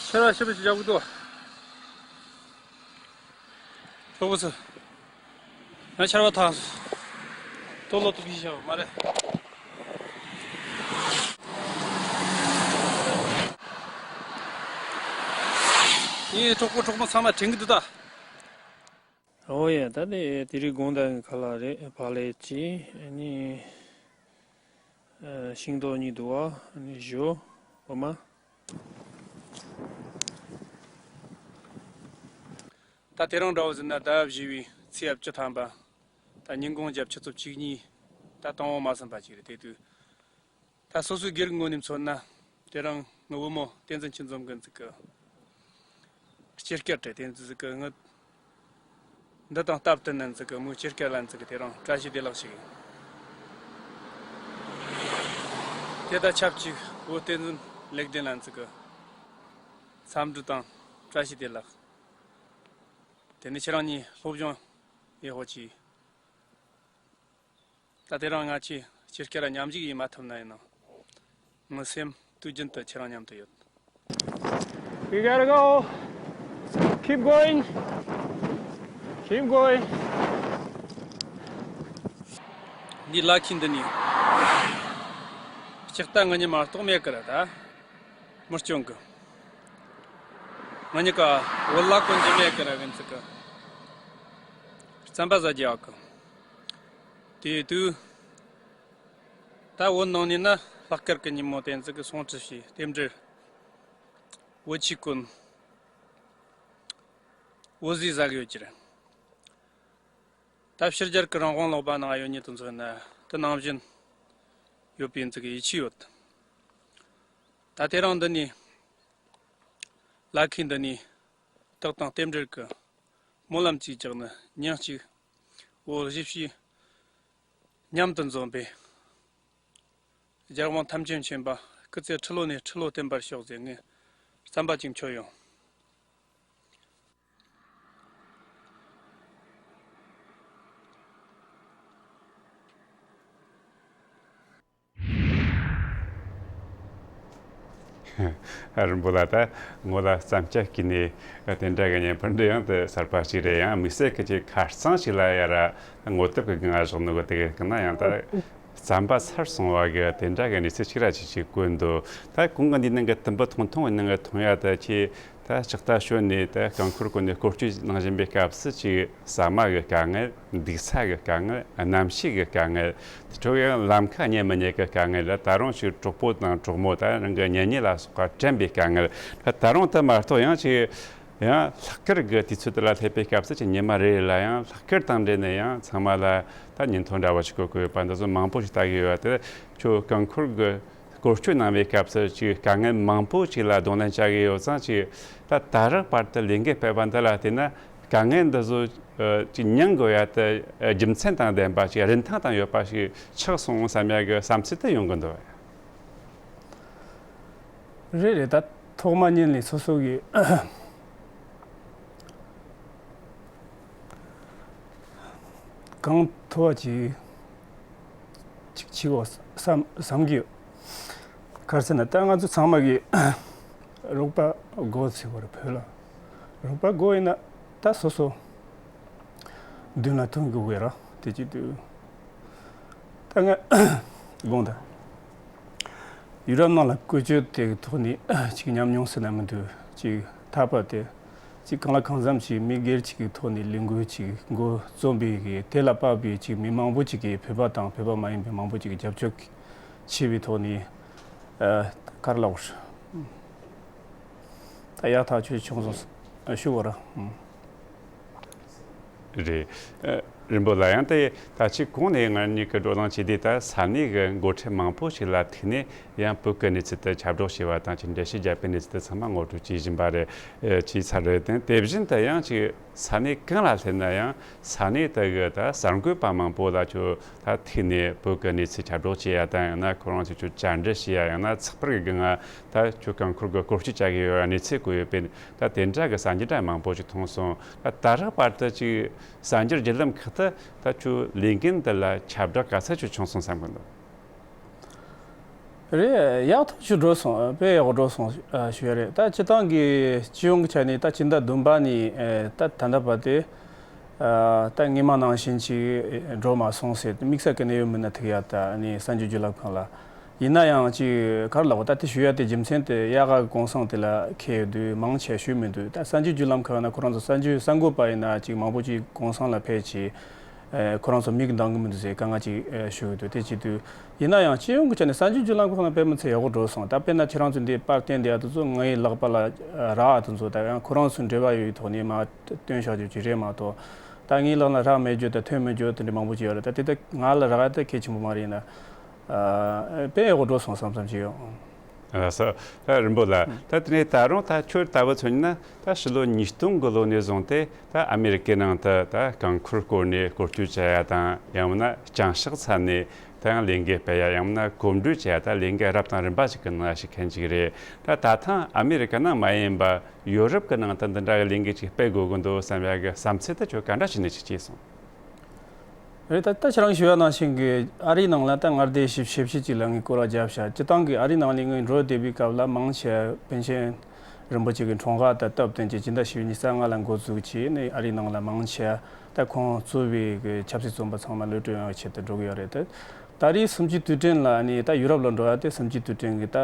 ཆར་པ་ཞེ་པོ་ཅིག་རྒྱག་གི་འདུག་གྲོགས་པོ་ཚོ། ང་ཆར་པ་ཐག་སྟོད་ལོག་ཏུ་ཕྱིན་བཞག་མ་རེད། ངའི་གྲོགས་པོ་གྲོགས་མོ་ཚང་མ་དྲན་གི་འདུག་ད། ཨོ་ཡ། ད་དེ་དེ་རིང་དགོང་དག་གི་ཁ་ལག་རེད། བག་ལེབ་གཅིག་ཨ་ནི་ཨ་ཤིང་ཏོག་གཉིས་འདུག་བ། ཨ་ནི་ཞོ། འོ་མ། ད་དེ་རིང་འདྲ་བོ་ཟེར་ན་ཟླ་བཞི་པའི་ཚེས་བཅུ་ཐམ་པ། ད་ཉིན་གུང་རྒྱབ་ཆུ་ཚོད་བཅུ་གཉིས། ད་དང་པོ་མ་ཟིན་པ་ཅིག་རེད། དེ་དུས་ད་སོ་སོའི་སྒེར་གྱི་ངོས་ནས་མཚོན་ན། དེ་རིང་ངའི་བུ་མོ་བསྟན་འཛིན་ཆོས་འཛོམས་ཀྱིས་ཅིག་གི་སྐྱེས་སྐར་རེད། དེ་ཅིག་གི་ངའི་འདི་དང་སྟབས་བསྟུན་ནས་ཅིག་གི་མོའི་སྐྱེས་སྐར་ལ་ཅིག་གི་དེ་རིང་བཀྲ་ཤིས་བདེ་ལེགས་ཞུ་གི་ཡིན། དེ་དང་ཆབས་ཅིག་བུ་བསྟན་འཛིན་ལེགས་ལྡན་ལ་ཅིག་གི་འཚམས་འདྲི་དང་བཀྲ་ཤིས་བདེ་ལེགས། དེ་ནས་ཁྱེད་རང་གཉིས་སློབ་སྦྱོང་ཡག་པོ་གྱིས། ད་དེ་རིང་ང་ཚོས་སྐྱེས་སྐར་མཉམ་ཞུགས་ཡེད་མ་ཐུབ་ན་ཡང་ངའི་སེམས་དུས་རྒྱུན་དུ་ཁྱེད་རང་མཉམ་དུ་ཡོད། We gotta go. Keep going. Keep going. འདི་ལ་ཁྱི་འདི་ནི་ལྕགས་རྟ་ང་གཉིས་མ་གཏོགས་མེད་ཀི་ར། ད་མི་སྐྱོན་གི། ང་གཉིས་ཀ་བོད་ལྭ་གོན་རྒྱུ་མེད་ཀི་ར། གན་ཚིག་གི་རྩམ་པ་ཟ་རྒྱུ་ཡོད་གི། དེ་དུས་ ད་བོད་ནང་ནས་ན་ལྷག་དཀར་གྱི་ཉིན་མོ་དེ་ཚོ་གི་སྲུང་བརྩི་བྱས། རྟེན་འབྲེལ། བོད་ཆས་གོན། བོད་ཟས་ཟ་གི་ཡོད་ཀྱི་རེད། ད་ཕྱི་རྒྱལ་གྱི་རང་དབང་ལུང་པ་ནང་ཡོད་མཁན་དེ་ཚོ་ཡིན་ན་དེ་ནང་བཞིན་ཡོད་པའི་ཚོ་གི་ཡིད་ཆེས་ཡོད། ད་དེ་རིང་འདི་ནས་ལ་ཁའི་འདི་ནས་བདག་དང་རྟེན་འབྲེལ་གྱི་སྨོན་ལམ་གཅིག་རྒྱག་ནས། ཉིན་གཅིག་བོད་གཞིས་བྱེས་མཉམ་དུ་འཛོམས་པའི་རྒྱལ་དབང་ཐམས་ཅད་མཁྱེན་པ་སྐུ་ཚེ་ཁྲི་ལོ་ནས་ཁྲི་ལོ་བརྟན་པར་ཤོག་ཟེར་ངས་རྩོམ་པ་ཅིག་འཁྱོལ་ཡོང་། རིན་པོ་ལགས། ད་ངོ་ལ་བརྩམས་བྱ་བརྒྱུད་ནས་དེ་འདྲ་གི་བརྙན་ཕུར་འདི་ཡང་དེ་གསར་པ་ཞིག་རེད། ཡང་དམིགས་བསལ་གྱི་ཅིག་ཁ་རྩང་ཞིག་ལ་ཡ་ར་ངོ་དེབ་ཀྱི་སྒང་བཞག་ནོ་གི་དེ་གི་ན་ཡང་ད་རྩོམ་པ་ཚར་སོང་བ་གི་དེ་འདྲ་གི་གནས་ཚུལ་ཞིག་ར་ཅིག་ཅིག་བཀོད་འདུག་ད་གོང་གི་འདི་ནང་གི་དུམ་བུ་ཐུང་ཐུང་གི་ནང་གི་མཐོང་ཡ་ད་ཁྱེད་ད་ལྕགས་རྟ་ཞོན་ནས་ད་རྐང་འཁོར་བསྐོར་ནས་སྐོར་སྐྱོད་གནང་བཞིན་པའི་སྐབས་སུ་ཅིག་ཟ་མ་གི་དཀའ་ངལ། འདུག་ས་གི་དཀའ་ངལ། གནམ་གཤིས་ཀྱི་དཀའ་ངལ། དེ་འཕྲོ་ཡང་ལམ་ཁ་ཉན་མི་ཉན་གྱི་དཀའ་ངལ་ལ། ད་རུང་ཅིག་གྲོགས་པོ་དང་གྲོགས་མོ་དང་རང་གི་གཉེན་ཉེ་ལ་སོགས་པ་དྲན་པའི་དཀའ་ངལ། ད་ད་རུང་དེ་མ་གཏོགས་ཡང་ཅིག་ཡང་ལྷག་དཀར་གྱི་དུས་ཚོད་དེ་ལ་སླེབས་པའི་སྐབས་སུ་ཅིག་ཉི་མ་རེ་རེ་ལ་ཡང་ལྷག་དཀར་དང་འབྲེལ་ནས་ཡང་ཚང་མ་ལ་ད་ཉིན་ཐོ་འདྲ་བོ་ཞིག་བཀོད་དགོས་པ་འདི་ཚོ་མང་པོ་ཞིག་ལྟ་གི་ཡོད་པ། དེ་ཁྱོད་རྐང་འཁོར་གྱི་སྐོར་སྐྱོད་གནང་བའི་སྐབས་སུ་ཅིག་དཀའ་ངལ་མང་པོ་ཅིག་ལ་གདོང་ལེན་བྱ་གི་ཡོད་ཙང་། ཅིག་ད་ད་རག་བར་དུ་ལས་འགུལ་སྤེལ་བ་འདི་ལ་བལྟས་ན་དཀའ་ངལ་འདི་ཚོ་ཅིག་མྱང་དགོས་ཡ་དེ་རྒྱུ་མཚན་དང་ལྡན་པ་ཞིག་རིན་ཐང་དང་ཡོད་པ་ཞིག་ཆགས་སོང་བསམ་ཡ་གི་བསམ་ཚུལ་དེ་ཡོང་གི་འདུག་རེད་རེད། ད་ཐོག་མ་ཉིད་ནས་སོ་སོ་གི་གང་ཐུབ་པ་ཅིག་ཅིག་བྱེད་དགོས་བསམ་བསམ་གི་ཡོད། ག་རེ་ཟེར་ན་ད་ང་ཚོ་ཚང་མ་གི་རོགས་པ་དགོས་ཟེར་བ་རེད། བོད་ལ་རོགས་པ་དགོས་ཡིན་ན་ད་སོ་སོ་མདུན་ལ་ཐོན་དགོས་གི་ར། དེ་ཅིག་དུས་ད་ང་དགོངས་དག་ཡུ་རོབ་ནང་ལ་བཀོལ་སྤྱོད་དེ་གི་ཐོག་ནས་ཅིག་ཉམས་མྱོང་ཟེར་ན་མི་འདུག་ཅིག་ཐར་པ་དེ་ཅིག་གང་ལ་གང་འཚམ་ཅིག་མི་སྒེར་ཅིག་གི་ཐོག་ནས་ལས་འགུལ་ཅིག་འགོ་རྩོམ་པའི་གི་དེ་ལ་དཔག་པའི་ཅིག་མི་མང་པོ་ཅིག་གིས་བོད་པ་དང་བོད་པ་མ་ཡིན་པའི་མང་པོ་ཅིག་གིས་རྒྱབ་སྐྱོར་བྱས་པའི་ཐོག་ནས་ཨ་ག་རེ་ལབ་དགོས་རེད། ད་ཡག་ཐག་ཆོད་བྱུང་སོང་ཞུ་བ་ར། རེད། ཨ། རིན་པོ་ལགས། ཡང་ད་ད་ཅིག་གོང་ནས་ང་གཉིས་ཀྱིས་བགྲོ་གླེང་བྱས་དུས་ད་ས་གནས་ཀྱི་འགོ་ཁྲིད་མང་པོ་ཞིག་ལ་ཐུག་ནས་ཡང་བོད་ཀྱི་གནས་ཚུལ་དེ་ཁྱབ་བསྒྲགས་བྱས་པ་དང་། ཅིག་འགྲེལ་བཤད་བརྒྱབ་པའི་གནས་ཚུལ་དེ་ཚང་མ་ངོ་སྤྲོད་བྱེད་བཞིན་པ་རེད། ཨེ། བྱས་ཚར་རེད་དེ། དེ་བཞིན་དུ་ཡང་ཅིག་ས་གནས་གང་ལ་སླེབས་ན་ཡང་ས་གནས་དེ་གི་ད་གསར་འགོད་པ་མང་པོ་ལ་ཁྱོད་ད་ཐུག་ནས་བོད་ཀྱི་གནས་ཚུལ་ཁྱབ་བསྒྲགས་བྱེད་ཡ་དང་། ཡང་ན་ཁོ་རང་ཚོས་ཁྱོད་བཅར་འདྲི་བྱེད་ཡ། ཡང་ན་ཚགས་པར་གྱི་སྒང་ད་ཁྱོད་རྐང་འཁོར་གྱི་སྐོར་སྐྱོད་བྱ་གི་ཡོད་ཡ་གནས་ཚུལ་བཀོད་ཡོད་པའི་ད་དེ་འདྲ་གི་གསར་འགྱུར་འདྲ་མང་པོ་ཞིག་མཐོང་སོང་། ད་ད་རག་བར་དུ་ཅིག་གསར་འགྱུར་བརྒྱུད་ལམ་ཁག་ཏུ་ད་ཁྱོད་ལས་འགན་འདི་ལ་ཁྱབ་བསྒྲགས་ག་ཚད་ཅིག་བྱུང་སོང་བསམ་གི་འདུག་རེད། ཡག་ཐག་ཆོད་འགྲོ་སོང་། དཔེ་ཡག་པོ་འགྲོ་སོང་ཞུ་ཡ་རེད། ད་སྤྱི་བཏང་གི་སྤྱི་ཡོངས་ཀྱི་ཆ་ནས་ད་སྤྱི་ཟླ་བདུན་པ་ནས་ད་ད་ལྟ་བར་དུ་ད་སྔོན་མ་ནང་བཞིན་ཅིག་འགྲོ་མ་སོང་ཟེར། དམིགས་བསལ་གྱི་གནད་ཡོད་མི་སྣ་ཐུག་ཡ་ད་ནི་གསར་འགྱུར་བརྒྱུད་ལམ་ཁག་ལ། ཡིན་ན་ཡང་ཅིག་ག་རེ་ལབ་དགོས། ད་དེ་ཞུ་ཡ་དེ་རྒྱུ་མཚན་དེ་ཡག་ག་གོང་སང་དེ་ལ་ཁེལ་ཡོད་དུས་མང་ཆེ་ཞུས་མི་འདུག་ད་གསར་འགྱུར་བརྒྱུད་ལམ་ཁག་ན་ཁོ་རང་ཚོ་གསར་འགྱུར་གསར་འགོད་པ་ཡིན་ན་ཅིག་མང་པོ་ཅིག་གོང་སང་ལ་ཕེབས་བྱས། ཨེ། ཁོ་རང་ཚོ་མིག་འདང་གི་མི་འདུག་ཟེར་དཀའ་ངལ་ཅིག་ཨེ་ཞུ་གི་འདུག་དེ་བྱེད་དུས་ཡིན་ན་ཡང་སྤྱི་ཡོངས་ཀྱི་ཆ་ནས་གསར་འགྱུར་བརྒྱུད་ལམ་ཁག་ན་དཔེ་མི་ཚད་ཡག་པོ་འགྲོ་སོང་། ད་དཔེར་ན་ཁྱེད་རང་ཚོ་འདི་པར་བསྟན་བསྡད་ཡ་དེ་ཚོ་ངའི་ལག་པ་ལ་རག་ཡ་དེ་ཚོ་ད་ཡང་ཁོ་རང་ཚོའི་འབྲེལ་བ་ཡོད་པའི་ཐོག་ནས་མར་བཏོན་བཞག་རྒྱུ་ཅིག་རེད་མ་གཏོགས། ད་ངའི་ལག་ལ་རག་མེད་རྒྱུ་དང་ཐོན་མེད་རྒྱུ་དེ་འདྲ་མང་པོ་ཅིག་ཡོད་རེད། ད་དེ་ད་ང་ལ་རག་ཡ་དེ་གལ་ཆེན་པོ་མ་རེད། ཡིན་ན། ཨ། དཔེ་ཡག་པོ་འགྲོ་སོང་བསམ་བསམ་ཞིག་ཡོད། ལགས་སོ། ད་རིན་པོ་ལགས། ད་དེ་ནས་ད་རུང་ད་ཁྱོད་ལྟ་བུ་ཚོ་ཡིན་ན་ད་ཕྱི་ལོ་ཉིས་སྟོང་གི་ལོ་ནས་བཟུང་སྟེ་ད་ཨ་མེ་རི་ཀའི་ནང་དུ་ད་རྐང་འཁོར་བསྐོར་ནས་སྐོར་སྐྱོད་བྱ་ཡ་དང་། ཡང་ན་ལྕང་ཤག་ཚ་ནས་ད་ཡང་ལས་འགུལ་སྤེལ་ཡ། ཡང་ན་གོམ་བགྲོད་བྱ་ཡ། ད་ལས་འགུལ་རབ་དང་རིམ་པ་ཞིག་གི་ནང་ཞུགས་མཁན་ཅིག་རེད། ད་ད་ཐེངས་ཨ་མེ་རི་ཀ་ནང་མ་ཡིན་པ་ཡོ་རོབ་ཀྱི་ནང་དུ་འདི་འདྲ་གི་ལས་འགུལ་ཅིག་སྤེལ་དགོས་ཀྱི་འདུག་བསམ་ཡ་གི་བསམ་ཚུལ་དེ་ཁྱོད་ག་འདྲ་བྱས་ནས་ཅིག་སྐྱེས་སོང་། རེད། ད་ལྟ་ཁྱེད་རང་ཞུ་བ་ནང་བཞིན་གྱི་ཨ་རིའི་ནང་ལ་ད་མངའ་སྡེ་བཞི་བཅུ་ཞེ་གཅིག་ལ་ངས་སྐོར་ར་བརྒྱབ་ཤག་སྤྱི་བཏང་གི་ཨ་རིའི་ནང་ལ་ངས་འགྲོ་བསྡད་པའི་སྐབས་ལ་མང་ཆེ་བ་པཎ་ཆེན་རིན་པོ་ཆེ་གི་འཁྲུངས་སྐར་དང་སྟབས་བསྟུན་གྱི་སྤྱི་ཟླ་བཞི་པའི་ཉི་ཤུ་རྩ་ལྔ་ལ་འགོ་བཙུགས་བྱས་ནས་ཨ་རིའི་ནང་ལ་མང་ཆེ་བ་ད་ཁོང་གཙོས་པའི་གི་ཆབ་སྲིད་བཙོན་པ་ཚང་མ་གློད་གྲོལ་ཡོང་བའི་ཆེད་དུ་འགྲོ་གི་ཡོད་རེད། ད་ད་རེས་གསུམ་བཅུའི་དུས་དྲན་ལ་ནི་ད་ཡུ་རོབ་ལ་འགྲོ་ཡ་དེ་གསུམ་བཅུའི་དུས་དྲན་གྱི་ད་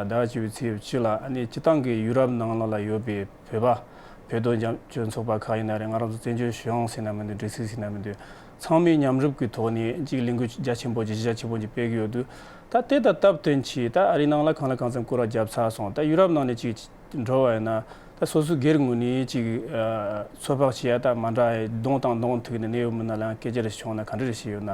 ཟླ་བ་བཅུ་པའི་ཚེས་བཅུ་ལ་ནི་སྤྱི་བཏང་གི་ཡུ་རོབ་ནང་ལོགས་ལ་ཡོད་པའི་བོད་པ། བོད་དོན་རྒྱབ་སྐྱོར་ཚོགས་པ་ཁག་ཡིན་ན་རེད། ང་རང་ཚོ་བཙན་བྱོལ་གཞུང་ཟེར་ན་མི་འདུག་སྒྲིག་འཛུགས་ཟེར་ན་མི་འདུག་ཚང་མས་མཉམ་རུབ་ཀྱི་ཐོག་ནས་ཅིག་ལས་འགུལ་རྒྱ་ཆེན་པོ་ཅིག་གཞི་རྒྱ་ཆེན་པོ་ཅིག་སྤེལ་གྱི་ཡོད་དུས། ད་དེ་དང་སྟབས་བསྟུན་གྱིས་ད་ཨ་རིའི་ནང་ལ་གང་ལ་གང་འཚམ་སྐོར་ར་བརྒྱབ་ཚར་སོང་། ད་ཡུ་རོབ་ནང་ནས་ཅིག་འགྲོ་བ་ཡིན་ན། ད་སོ་སོའི་སྒེར་ངོས་ནས་ཅིག་ཚོད་དཔག་བྱེད་ཡ་ད་མ་འདྲ་བའི་གདོང་དང་གདོང་ཐུག་ནས་གནས་ཡོད་མི་སྣ་ལ་ཡང་སྐད་ཆ་རེ་བྱུང་ན་ག་འདྲ་རེ་བྱས་ཡོད་ན།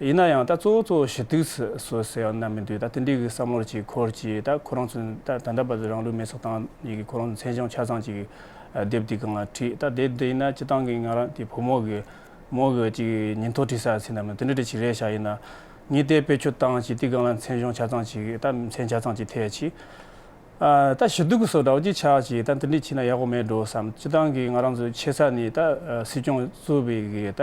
ཡིན་ན་ཡང་ད་གཙོ་བོ་གཙོ་བོ་ཞུ་གཏུག་སུ་སོ་ཟེར་ཡང་ན་མི་འདུག་ད་དེ་འདྲའི་གི་བསམ་བློར་ཅིག་འཁོར་གྱིས། ད་ཁོ་རང་ཚོ་ད་ད་ལྟ་བར་དུ་རང་ལུས་མེ་སྲེག་བཏང་ཡི་གི་ཁོ་རང་ཚོ་མཚན་བྱང་ཆ་ཚང་ཅིག་དེབ་དེ་སྒང་ལ་བྲིས། ད་དེབ་དེ་ཡིན་ན་སྤྱི་བཏང་གི་ང་རང་དེ་བུ་མོ་གི་མོ་གི་ཅིག་ཉིན་ཐོ་བྲིས་ས་ཟེར་ན་མི་དེ་འདྲ་འདྲ་ཅིག་རེད་ཤག་ཡིན་ན་ངས་དེ་བེད་སྤྱོད་བཏང་ཅིག་དེ་སྒང་ལ་མཚན་བྱང་ཆ་ཚང་ཅིག་ད་མཚན་ཆ་ཚང་ཅིག་ཐེབས་ཡ་ཅིག་ཨ། ད་ཞུ་གཏུག་གི་སོ་འདྲ་བོ་ཅིག་ཆགས་ཅིག་ད་འདི་འདྲ་བྱས་ན་ཡག་པོ་མེད་འགྲོ་བསམ། སྤྱི་བཏང་གི་ང་རང་ཚོ་ཆེ་ས་ནས་ད་ཨ་སྲིད་སྐྱོང་གཙོས་པའི་གི་ད་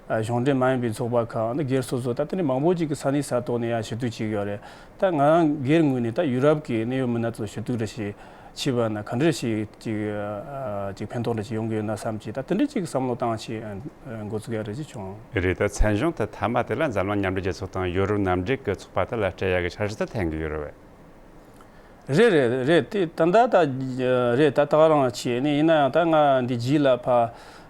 ཨ་གཞུང་འབྲེལ་མ་ཡིན་པའི་ཚོགས་པ་ཁག་ནི་སྒེར་སོ་སོ་ད་དེ་ནས་མང་པོ་ཅིག་གི་ས་གནས་ས་ཐོག་ནས་ཡང་ཞུ་གཏུག་བྱེད་ཀྱི་ཡོད་རེད། ད་ང་རང་སྒེར་ངོས་ནས་ད་ཡུ་རོབ་ཀྱི་གནད་ཡོད་མི་སྣ་ཚོ་ཞུ་གཏུག་རེ་ཞིག་བྱས་པ་ན་ག་འདྲ་ཞིག་ཅིག་ཨ་ཅིག་ཕན་ཐོགས་འདྲ་ཞིག་ཡོང་གི་ཡོད་ན་བསམ་ཅིག་ད་དེ་འདྲ་ཅིག་གི་བསམ་བློ་བཏང་ཅིག་ཨ་འགོ་ཚུགས་ཡ་རེ་ཅིག་བྱུང་། རེད། ད་མཚན་གཞུང་དུ་མཐའ་མ་དེ་ལ་འཛམ་གླིང་མཉམ་འབྲེལ་རྒྱལ་ཚོགས་དང་ཡོ་རོབ་མཉམ་འབྲེལ་གྱི་ཚོགས་པ་དེ་ལ་སྤྲད་ཡ་གི་འཆར་གཞི་དེ་འཐེན་གི་ཡོད་རེད་བས། རེད་རེད་རེད། དེ་ད་ལྟ་ད་རེད། ད་ད་ག་རང་བྱས་ནས་ཡིན་ན་ཡང་ད་ང་འདི་རྗེས་ལ་ཕ་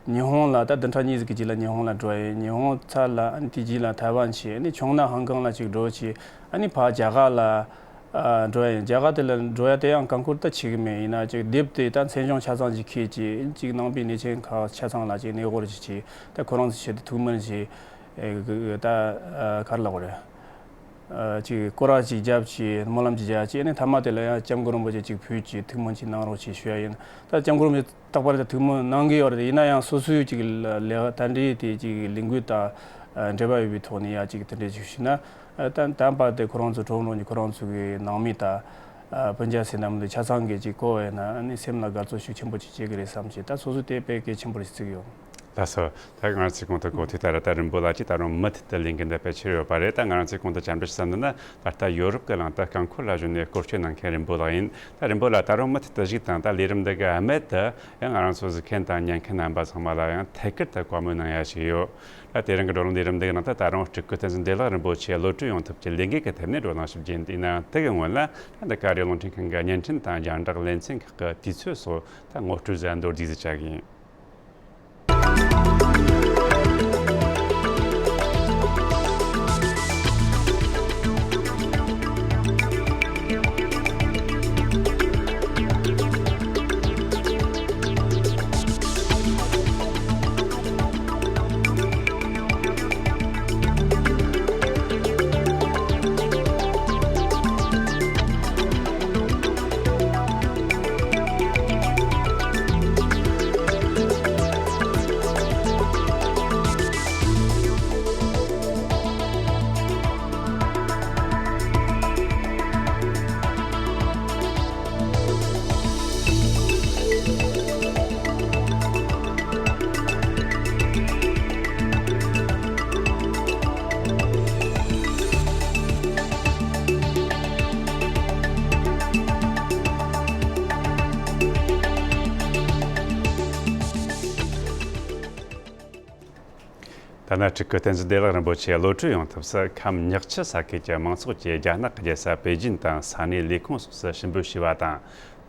ཉི་ཧོང་ལ་ད་བདུན་ཕྲག་གཉིས་ཟིག་གི་རྗེས་ལ་ཉི་ཧོང་ལ་འགྲོ་ཡིན། ཉི་ཧོང་ཚར་ལ་ཨ་ནི་དེ་རྗེས་ལ་ཐའེ་ཝན་བྱས། ཨ་ནི་བྱུང་ན་ཧང་ཀང་ལ་ཅིག་འགྲོ་བྱས། ཨ་ནི་ཕ་རྒྱ་གར་ལ་ཨ་འགྲོ་ཡ་ཡིན། རྒྱ་གར་དེ་ལ་འགྲོ་ཡ་དེ་ཡང་རྐང་འཁོར་ད་བྱེད་གི་མེད། ཡིན་ན་ཅིག་དེབ་དེ་ད་མཚན་བྱང་ཆ་ཚང་ཅིག་ཁྱེར་བྱས་ཅིག་ནང་པའི་གནས་ཆེན་ཁག་ཆ་ཚང་ལ་ཅིག་གནས་སྐོར་ཅིག་བྱས། ད་ཁོ་རང་ཚོ་ཆེད་དུ་ཐུགས་སྨོན་བྱས། ཨེ་གི་གི་ད་ཨ་ག་རེ་ལབ་དགོས་རེད། ཨ་ཅིག་སྐོར་ར་ཅིག་བརྒྱབ་ཅིག་སྨོན་ལམ་ཅིག་རྒྱབ་ཅིག་ཨ་ནི་མཐའ་མ་དེ་ལ་ཡང་སྐྱབས་མགོན་རིན་པོ་ཆེ་ཅིག་ཕུལ་ཅིག་ཐུགས་སྨོན་ཅིག་གནང་རོགས་ཅིག་ཞུ་ཡ་ཡིན། ད་སྐྱབས་མགོན་རིན་པོ་ཆེ་རྟག་པར་ད་ཐུགས་སྨོན་གནང་གི་ཡོད་རེད། ཡིན་ན་ཡང་སོ་སོའི་ཅིག་ལས་ད་འདྲའི་དེ་ཅིག་ལས་འགུལ་དང་འབྲེལ་བ་ཡོད་པའི་ཐོག་ནས་ཡ་ཅིག་དེ་འདྲའི་ཅིག་ཞུས་ན། ད་དམ་པ་དེ་ཁོ་རང་ཚོ་གྲོགས་རོགས་གཉིས་ཁོ་རང་ཚོ་གི་ནང་མི་དང་སྤུན་ཀྱག་ཟེར་ན་མི་འདུག་ཆ་ཚང་གི་ཅིག་གོ་བས་ན་ཨ་ནི་སེམས་ལ་དགའ་ཚོར་ཤུགས་ཆེན་པོ་ཅིག་སྐྱེ་གི་རེད་བསམ་ཅིག་ད་སོ་སོ་དེ་དཔེ་གལ་ཆེན་པོ་རེད་བརྩི་གི་ཡོད། ལགས་སོ། ད་ང་རང་ཚོས་གོང་དུ་གོ་ཐོས་ལྟར་ད་རིན་པོ་ལགས་ཀྱིས་ད་རུང་མུ་མཐུད་དུ་ལས་འགུལ་འདི་སྤེལ་འཆར་ཡོད་པ་རེད། ད་ང་རང་ཚོས་གོང་དུ་བཅར་འདྲི་ཞུས་ཙམ་འདི་ནི་ད་ལྟ་ཡོ་རོབ་ཀྱི་གླིང་དུ་རྐང་འཁོར་ལ་བཞོན་ནས་སྐོར་སྐྱོད་གནང་མཁན་རིན་པོ་ལགས་ཡིན། ད་རིན་པོ་ལགས་ད་རུང་མུ་མཐུད་དུ་བཞུགས་དང་། ད་ལས་རིམ་འདི་གི་རྨད་དུ་ཡང་ང་རང་ཚོ་གཟིགས་མཁན་དང་ཉན་མཁན་རྣམ་པ་ཚང་མ་ལ་ཡང་ཐད་ཀར་དུ་བཀའ་མོལ་གནང་ཡ་ཞིག་ཡོད། ད་དེ་རིང་གི་བགྲོ་གླེང་ལས་རིམ་འདི་གི་ནང་དུ་ད་རུང་སྤྲུལ་སྐུ་བསྟན་འཛིན་བདེ་ལེགས་རིན་པོ་ཆེ་གློད་གྲོལ་ཡོང་ཐབས་ཀྱི་ལས་འགུལ་གྱི་ཐད་ནས་བགྲོ་གླེང་ཞིག་བྱས། ཡིན་ན་ཡང་དེ་གི་སྔོན་ལ་ད་འདི་ག་རེ་རླུང་འཕྲིན་ཁང་གི་བརྙན་འཕྲིན་དང་རྒྱང་བསྒྲགས་ལེ་ཚན་ཁག་གི་དུས་ཚོད་སོགས་ད་ངོ་སྤྲོད་ཟིག་མདོར་བསྡུས་ཟིག་བྱ་གི་ཡིན། ཐ་ན་སྤྲུལ་སྐུ་བསྟན་འཛིན་བདེ་ལེགས་རིན་པོ་ཆེ་གློད་གྲོལ་ཡོང་ཐབས་སུ་ཁམས་ཉག་ཆུ་ས་ཁུལ་གྱི་མང་ཚོགས་ཀྱིས་རྒྱ་ནག་གི་རྒྱལ་ས་པེ་ཅིན་དང་ས་གནས་ལས་ཁུངས་སོགས་སུ་ཞུ་འབོད་བྱས་པ་དང་།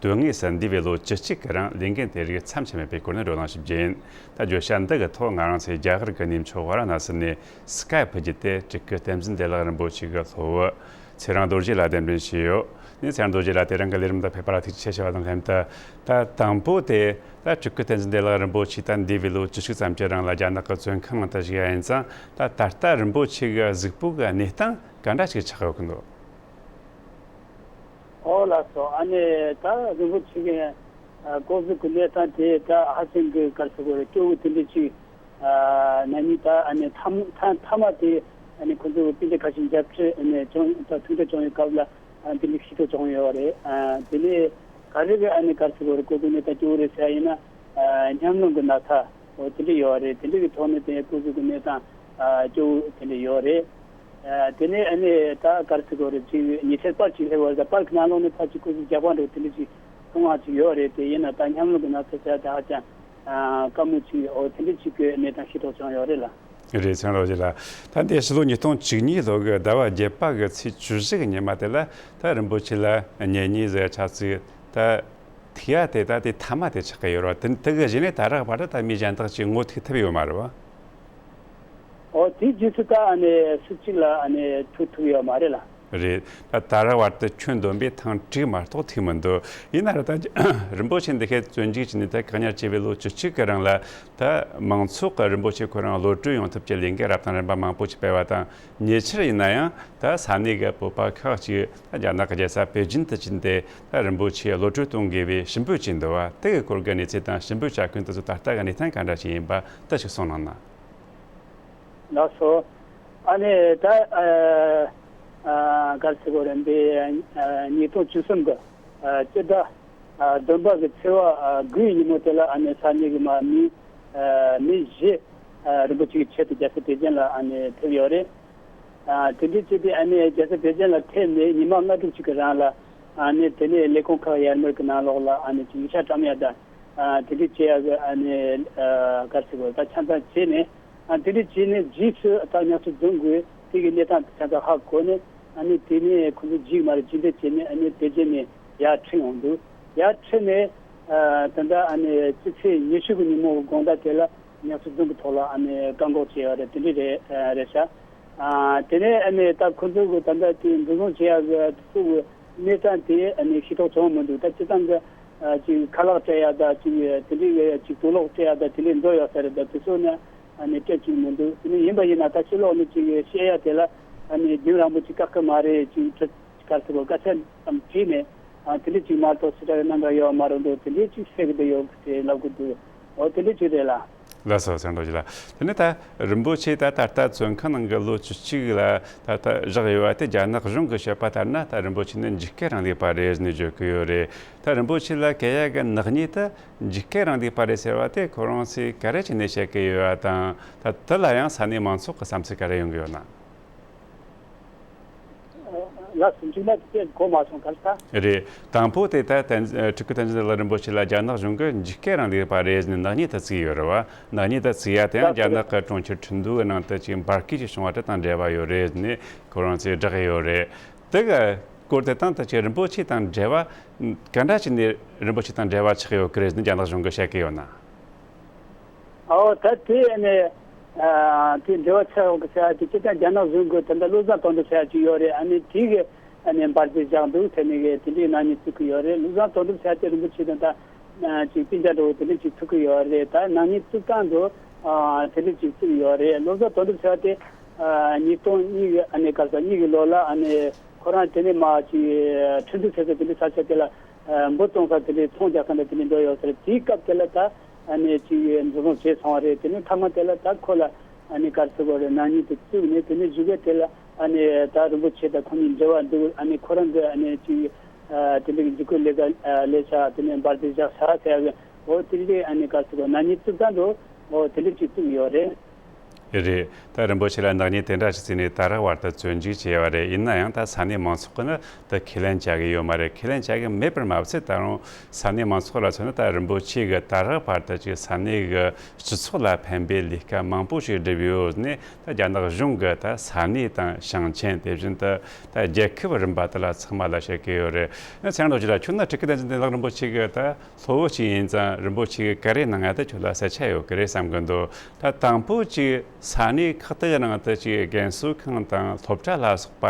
དོན་དངོས་སུ་འདས་པའི་ལོ་བཅུ་གཅིག་གི་རིང་ལས་འགན་དེ་རིགས་མཚམས་ཆད་མེད་པའི་སྐོར་ནས་བགྲོ་གླེང་ཞིག་བྱས། ད་བརྗོད་བྱ་འདི་གི་ཐོག་ང་རང་ཚོའི་རྒྱ་གར་གྱི་གནས་མཆོག་ཝཱ་ར་ཎ་སི་ནས་སི་ཀའེ་ཕི་བརྒྱུད་དེ་སྤྲུལ་སྐུ་བསྟན་འཛིན་བདེ་ལེགས་རིན་པོ་ཆེ་གི་སློབ་བུ་ཚེ་རིང་རྡོ་རྗེ་ལགས་གདན་འདྲེན་བྱས་ཡོད། ངས་ཚེ་རིང་རྡོ་རྗེ་ལགས་དེ་རིང་གི་ལས་རིམ་དུ་ཕེབས་པ་ལ་ཐུགས་རྗེ་ཆེ་ཞུ་བ་དང་ལྷན་དུ། ད་དང་པོ་དེ་ད་སྤྲུལ་སྐུ་བསྟན་འཛིན་བདེ་ལེགས་རིན་པོ་ཆེ་ད་འདས་པའི་ལོ་བཅུ་གཅིག་ཙམ་གྱི་རིང་ལ་རྒྱ་ནག་གི་བཙོན་ཁང་ནང་དུ་བཞུགས་ཡ་ཡིན་ཙང་། ད་ད་ལྟ་རིན་པོ་ཆེ་གི་གཟུགས་པོ་གི་གནས་སྟངས་ག་འདྲ་ཞིག་ཆགས་ཡོད་ཀྱི་འདུག་ཨོ་ལགས་སོ། ཨ་ནི་ད་རིན་པོ་ཆེ་གི་ཨ་སྐུ་གཟུགས་ཀྱི་གནས་སྟངས་དེ་ད་ཧ་ཅང་གི་ག་རེ་ཟེར་དགོས་རེད། སྐྱོ་བོ་དེ་འདྲ་ཅིག་ཨ་ན་ནིང་ད་ཨ་ནི་མཐའ་མ་མཐའ་མཐའ་མ་དེ་ཨ་ནི་ཁོང་ཚོ་སྤུན་ཟླ་ཁ་ཤས་མཇལ་འཕྲད་ཨ་ནི་བྱུང་ད་ཐུག་འཕྲད་བྱུང་བའི་སྐབས་ལ་ཨ་དེ་འདྲ་ཤེས་རྟོགས་བྱུང་ཡོད་རེད། ཨ་དེ་ནས་ག་རེ་གི་ཨ་ནི་ག་རེ་ཟེར་དགོས་རེད། སྐུ་གཟུགས་གནས་སྟངས་སྐྱོ་བོ་རེད་ཟེར་ཡ་ཡིན་ན་ཨ་ཉམས་མྱོང་གི་ན་ཚ་འོ་དེ་འདྲ་ཡོད་རེད། དེ་འདྲ་གི་ཐོག་ནས་དེ་སྐུ་གཟུགས་ཀྱི་གནས་སྟངས་ཨ་སྐྱོ་བོ་དེ་འདྲ་ཡོད་རེད། ཨ་དེ་ནས་ཨ་ནི་ད་ག་རེ་ཟེར་དགོས་རེད། ཅིག་ཉི་ཁྲིར་པར་ཅིག་སླེབས་པ་རེད། པར་གྱི་ནང་ལོགས་ནས་ཕར་ཅིག་སྐུ་གཟུགས་རྒྱགས་པ་འདྲ་བོ་དེ་འདྲ་ཅིག་མཐོང་བ་ཅིག་ཡོད་རེད། དེ་ཡིན་ན་ད་ཉམས་མྱོང་གི་ན་ཚ་ཟེར་ཡ་དེ་ཧ་ཅང་ཨ་དཀའ་མོ་ཅིག་འོ་དེ་འདྲ་ཅིག་གི་གནས་སྟངས་ཤེས་རྟོགས་བྱུང་ཡོད་རེད་ལགས། རེད། ཚེ་རིང་རྡོ་རྗེ་ལགས། ད་འདི་ཕྱི་ལོ་ཉིས་སྟོང་བཅུ་གཉིས་ལོ་གི་ཟླ་བ་བརྒྱད་པ་གི་ཚེས་བཅུ་བཞི་གི་ཉི་མ་དེ་ལ་ད་རིན་པོ་ཆེ་ལ་གཉེན་ཉེ་ཟེར་ཆགས་ཚུལ་ད་ཐུག་ཡ་དེ་ད་དེ་མཐའ་མ་དེ་ཆགས་ཀྱི་ཡོད་རེད་བ། དེ་དེ་གི་གཞི་ནས་ད་རག་བར་དུ་ད་མི་གཞན་དག་ཅིག་ངོ་ཐུག་ཐུབ་ཡོད་མ་རེད་བ། ཨོ་དེའི་རྗེས་སུ་ད་ཨ་ནི་སུ་གཅིག་ལ་ཨ་ནི་ཐུག་ཐུབ་ཡོད་མ་རེད་ལ། རེད། ད་ད་ར་བར་དུ་ཁྱོན་བསྡོམས་པས་ཐེངས་དྲུག་མ་གཏོགས་ཐུག་མི་འདུག་ཡིན་ན་ར་ད་རིན་པོ་ཆེ་འདི་ཁའི་བཙོན་འཇུག་བྱས་ནས་ད་བཀག་ཉར་བྱས་པའི་ལོ་བཅུ་གཅིག་གི་རིང་ལ། ད་མང་ཚོགས་ཀྱིས་རིན་པོ་ཆེ་ཁོ་རང་གློད་གྲོལ་ཡོང་ཐབས་ཀྱི་ལས་འགུལ་རབ་དང་རིམ་པ་མང་པོ་ཞིག་སྤེལ་བ་དང་། ཉེ་ཆར་ཡིན་ན་ཡང་ད་ས་གནས་ཀྱི་བོད་པ་ཁག་ཅིག་ད་རྒྱ་ནག་གི་རྒྱལ་ས་པེ་ཅིན་དུ་ཕྱིན་ཏེ། ད་རིན་པོ་ཆེ་གློད་གྲོལ་གཏོང་དགོས་པའི་ཞུ་འབོད་བྱས་འདུག་བ། དེ་གི་སྐོར་གྱི་གནས་ཚུལ་དང་ཞུ་འབོད་བྱ་མཁན་དེ་ཚོ་ད་ལྟ་གི་གནས་སྟངས་ག་འདྲ་ཞིག་ཡིན་པ་དེ་ཞིག་གསུངས་གནང་ན། ལགས་སོ། ཨ་ནི་ད་ཨ་ཨ་ག་རེ་ཟེར་དགོས་རེད། འདི་ཨ་ཉིས་སྟོང་བཅུ་གསུམ་གི་ཨ་སྤྱི་ཟླ་ཨ་བདུན་པ་གི་ཚེས་པ་ཨ་དགུའི་ཉིན་མོ་དེ་ལ་ཨ་ནི་ས་གནས་ཀྱི་མ་མི་ཨ་མི་བཞི་ཨ་རིན་པོ་ཆེ་གི་ཆེད་དུ་རྒྱལ་ས་པེ་ཅིན་ལ་ཨ་ནི་ཕེབས་ཡོད་རེད། ཨ་དེ་འདྲའི་ཆེད་དུ་ཨ་ནི་རྒྱལ་ས་པེ་ཅིན་ལ་ཕེབས་ནས་ཉི་མ་ལྔ་དྲུག་ཅིག་གི་རིང་ལ་ཨ་ནི་དེ་ནས་ལས་ཁུངས་ཁག་ཡར་མར་གྱི་ནང་ལོགས་ལ་ཨ་ནི་ཅིག་ཡིག་ཆ་བཀྲམ་ཡ་དང་། ཨ་དེ་འདྲའི་བྱེད་ཡ་གི་ཨ་ནི་ཨ་ག་རེ་ཟེར་དགོས་རེད། ད་ཆ་ཚང་བྱས་ནས། ཨ་དེ་འདྲའི་བྱས་ནས་རྗེས་སུ་ད་ཉག་ཆུ་རྫོང་གིས་དེ་གི་གནས་སྟངས་དེ་ཆ་ཚང་ཧ་གོ་ནས། ཨ་ནི་དེ་ནས་ཁོ་ཚོ་རྗེས་མར་རྗེས་འདེད་བྱས་ནས་ཨ་ནི་པེ་ཅིན་ནས་ཡར་ཁྲིད་ཡོང་འདུག་ཡར་ཁྲིད་ནས་ཨ་ད་ལྟ་ཨ་ནི་སྤྱི་ཚེས་ཉི་ཤུ་གི་ཉིན་མོ་གི་དགོང་དག་དེ་ལ་ཉག་ཆུ་རྫོང་གི་ཐོག་ལ་ཨ་ནི་བཀག་འགོག་བྱས་ཡོད་རེད། དེ་འདྲ་རེད་ཨ་རེད་ཤག་ཨ་དེ་ནས་ཨ་ནི་ད་ཁོ་ཚོ་གི་ད་ལྟ་དེ་འཛིན་བཟུང་བྱེད་ཡ་གི་དེ་ཚོ་གི་གནས་སྟངས་དེ་ཨ་ནི་ཤེས་རྟོགས་བྱུང་མི་འདུག་ད་སྤྱིར་བཏང་གི་ཨ་ཅིག་ཁ་ལག་སྤྲད་ཡ་ད་ཅིག་དེ་འདྲའི་ཅིག་དུག་ལོག་སྤྲད་ཡ་ད་དེ་འདྲའི་འགྲོ་ཡོད་ས་རེད། ད་དེ་ཚོ་ནི་ཨ་ནི་སྤྲད་ཅིག་མི་འདུག་དེ་ནི་ཡིན་པ་ཡིན་ན་ད་ཕྱི་ལོགས་ནས་ཅིག་བཤད་ཡ་དེ་ལ་ཨ་ནི་རྒྱུན་རིང་པོ་ཅིག་བཀག་གི་མ་རེད། ཅིག་ཁྲི་གར་ཚུར་བཀའ་ཆད་ཙམ་བྲིས་ནས་ཨ་དེ་འདྲའི་ཅིག་མ་གཏོགས་ཕྱི་དྲག་གནང་ག་ཡོད་མ་རེད་འདུག་དེ་འདྲའི་ཅིག་ཟེར་གི་འདུག་ཡོད་ཟེར་ལབ་གི་འདུག་འོ་དེ་འདྲའི་ཅིག་རེད་ལ། ལགས་སོ། ཚེ་རིང་རྡོ་རྗེ་ལགས། དེ་ནས་ད་རིན་པོ་ཆེ་ད་ད་ལྟ་བཙོན་ཁང་ནང་གི་ལོ་བཅུ་གཅིག་ལ་ད་ལྟ་བཞག་ཡོད་པ་དེ་རྒྱ་ནག་གཞུང་གི་བཤད་པ་ལྟར་ན། ད་རིན་པོ་ཆེ་ནི་འཇིགས་སྐུལ་རིང་ལུགས་པ་རེད་ཟེར་ནས་བརྗོད་ཀྱི་ཡོད་རེད། ད་རིན་པོ་ཆེ་ལ་བཀལ་ཡ་གི་ནག་ཉེས་དེ་འཇིགས་སྐུལ་རིང་ལུགས་པ་རེད་ཟེར་བ་དེ་ཁོ་རང་ཚོས་ག་རེ་བྱས་ནས་བཤད་ཀྱི་ཡོད་པ་དང་། ད་དེ་ལ་ཡང་ས་གནས་མང་ཚོགས་ཀྱི་བསམ་ཚུལ་ག་རེ་ཡོང་གི་ཡོད་ན། ལགས་སོ། མཇུག་མ་དེ་གོ་མ་སོང་། ག་རེ་ད། རེད། དང་པོ་དེ་ད་བསྟན་ཨ་སྤྲུལ་སྐུ་བསྟན་འཛིན་བདེ་ལེགས་རིན་པོ་ཆེ་ལ་རྒྱ་ནག་གཞུང་གིས་འཇིགས་སྐུལ་རིང་ལུགས་པ་རེད་ཟེར་ནས་ནག་ཉེས་དེ་བཙུགས་ཡོད་རེད་བ། ནག་ཉེས་དེ་བཙུགས་ཡ་དེ་ཡང་རྒྱ་ནག་གི་གྲོང་ཁྱེར་ཁྲིན་ཏུའུ་གི་ནང་དུ་ཅིག་འབར་གས་ཅིག་བྱུང་བ་དེ་དང་འབྲེལ་བ་ཡོད་རེད་ཟེར་ནས་ཁོ་རང་ཚོས་བསྒྲགས་ཡོད་རེད། དེ་གི་སྐོར་དེ་དང་ད་ཅིག་རིན་པོ་ཆེ་དང་འབྲེལ་བ་ག་འདྲ་བྱས་ནས་རིན་པོ་ཆེ་དང་འབྲེལ་བ་ཆགས་ཡོད་ཀྱི་རེད་ཟེར་ནས་རྒྱ་ནག་གཞུང་གིས་བཤད་ཀྱི་ཡོད་ན། ཨོ་ད་དེ་ནས་ཨ་དེ་འབྲེལ་བ་ཆགས་ཡོང་གི་ཟེར་ཡ་དེ་སྤྱིར་བཏང་རྒྱ་ནག་གཞུང་གི་ད་ལྟ་བློ་བཟང་དོན་གྲུབ་ཟེར་ཡ་ཅིག་ཡོད་རེད། ཨ་ནི་དེ་གི་ཨ་ནི་འབར་རྫས་བཞག་འདུག་ཟེར་ནས་གི་དེ་འདྲའི་ནག་ཉེས་བཙུགས་ཀྱི་ཡོད་རེད། བློ་བཟང་དོན་གྲུབ་ཟེར་ཡ་དེ་རིན་པོ་ཆེ་དང་ད་ཅིག་སྤུན་ཀྱག་འདྲ་བོ་དེ་འདྲ་ཅིག་ཐུག་གི་ཡོད་རེད། ད་ནག་ཉེས་བཙུགས་སྟངས་འདྲ་བོ་ཨ་དེ་འདྲ་ཅིག་བཙུགས་ཡོད་རེད། བློ་བཟང་དོན་གྲུབ་ཟེར་ཡ་དེ་ཨ་ཉིས་སྟོང་གཉིས་ཀྱི་ཨ་ནི་ག་ས་གཉིས་ཀྱི་ལོ་ལ་ཨ་ནི་ཁོ་རང་དེ་ནས་མ་ཅིག་ཁྲིན་ཏུའུ་ཟེར་ས་དེ་འདྲའི་ས་ཆ་དེ་ལ་ཨ་འབུ་གཏོང་ས་དེ་འདྲའི་ཚོང་རྒྱག་ས་འདྲ་དེ་འདྲའི་འགྲོ་ཡོད་ས་རེད། དེའི་སྐབས་དེ་ལ་ད་ཨ་ནི་ཅིག་འཛིན་བཟུང་བྱས་སོང་བ་རེད། དེ་ནས་མཐའ་མ་དེ་ལ་ད་ཁོ་ལ་ཨ་ནི་ག་རེ་ཟེར་དགོས་རེད། ནག་ཉེས་དེ་བཙུགས་ནས་དེ་ནས་གཞུག་གུ་དེ་ལ་ཨ་ནི་ད་རིན་པོ་ཆེ་དང་ཁོ་གཉིས་འབྲེལ་བ་འདུག་ཨ་ནི་ཁོ་རང་གི་ཨ་ནི་ཅིག་ཨ་དེ་འདྲའི་འཇིགས་སྐུལ་ལས་ཀ་ཨ་ལས་བྱ་དེ་ནས་འབར་རྫས་བཞག་བྱ་ཟེར་ཡ་གི་འོ་དེ་འདྲའི་ཨ་ནི་ག་རེ་ཟེར་དགོས། ནག་ཉེས་བཙུགས་ས་འདྲ་འོ་དེ་འདྲ་ཅིག་བཙུགས་ཡོད་རེད། རེད། ད་རིན་པོ་ཆེ་ལ་ནག་ཉེས་དེ་འདྲ་ཞིག་བརྩིས་ནས་ད་རག་བར་དུ་བཙོན་འཇུག་བྱས་པ་རེད། ཡིན་ན་ཡང་ད་ས་གནས་མང་ཚོགས་ཀྱིས་ནི་དེ་ཁས་ལེན་བྱ་གི་ཡོད་མ་རེད། ཁས་ལེན་བྱ་གི་མེད་པར་མ་ཟད། ད་རུང་ས་གནས་མང་ཚོགས་ལ་མཚོན་ན་ད་རིན་པོ་ཆེ་གིས་ད་རག་བར་དུ་ཅིག་ས་གནས་ཀྱི་སྤྱི་ཚོགས་ལ་ཕན་པའི་ལས་ཀ་མང་པོ་ཞིག་བསྒྲུབས་ཡོད་ནས། ད་རྒྱ་ནག་གཞུང་གིས་ད་ས་གནས་དང་ཞིང་ཆེན། དེ་བཞིན་དུ་ད་རྒྱལ་ཁབ་རིམ་པ་དེ་ལ་ཚང་མ་ལ་བཤད་ཀྱི་ཡོད་རེད། ཚེ་རིང་རྡོ་རྗེ་ལགས། ཁྱོད་ནི་སྤྲུལ་སྐུ་བསྟན་འཛིན་བདེ་ལེགས་རིན་པོ་ཆེ་གི་ད་སློབ་བུ་ཅིག་ཡིན་ཙང་། རིན་པོ་ཆེ་གིས་ག་རེ་གནང་ཡ་དེ་ཁྱོད་ལ་གསལ་ཆ་ཡོད་ཀྱི་རེད་བསམ་གྱི་འདུག་ད་དང་པོ་ཅིག་ས་གནས་ཁག་དེ་གི་ནང་དུ་ཅིག་རྒན་གསོ་ཁང་དང་སློབ་གྲྭ་ལ་སོགས་པ་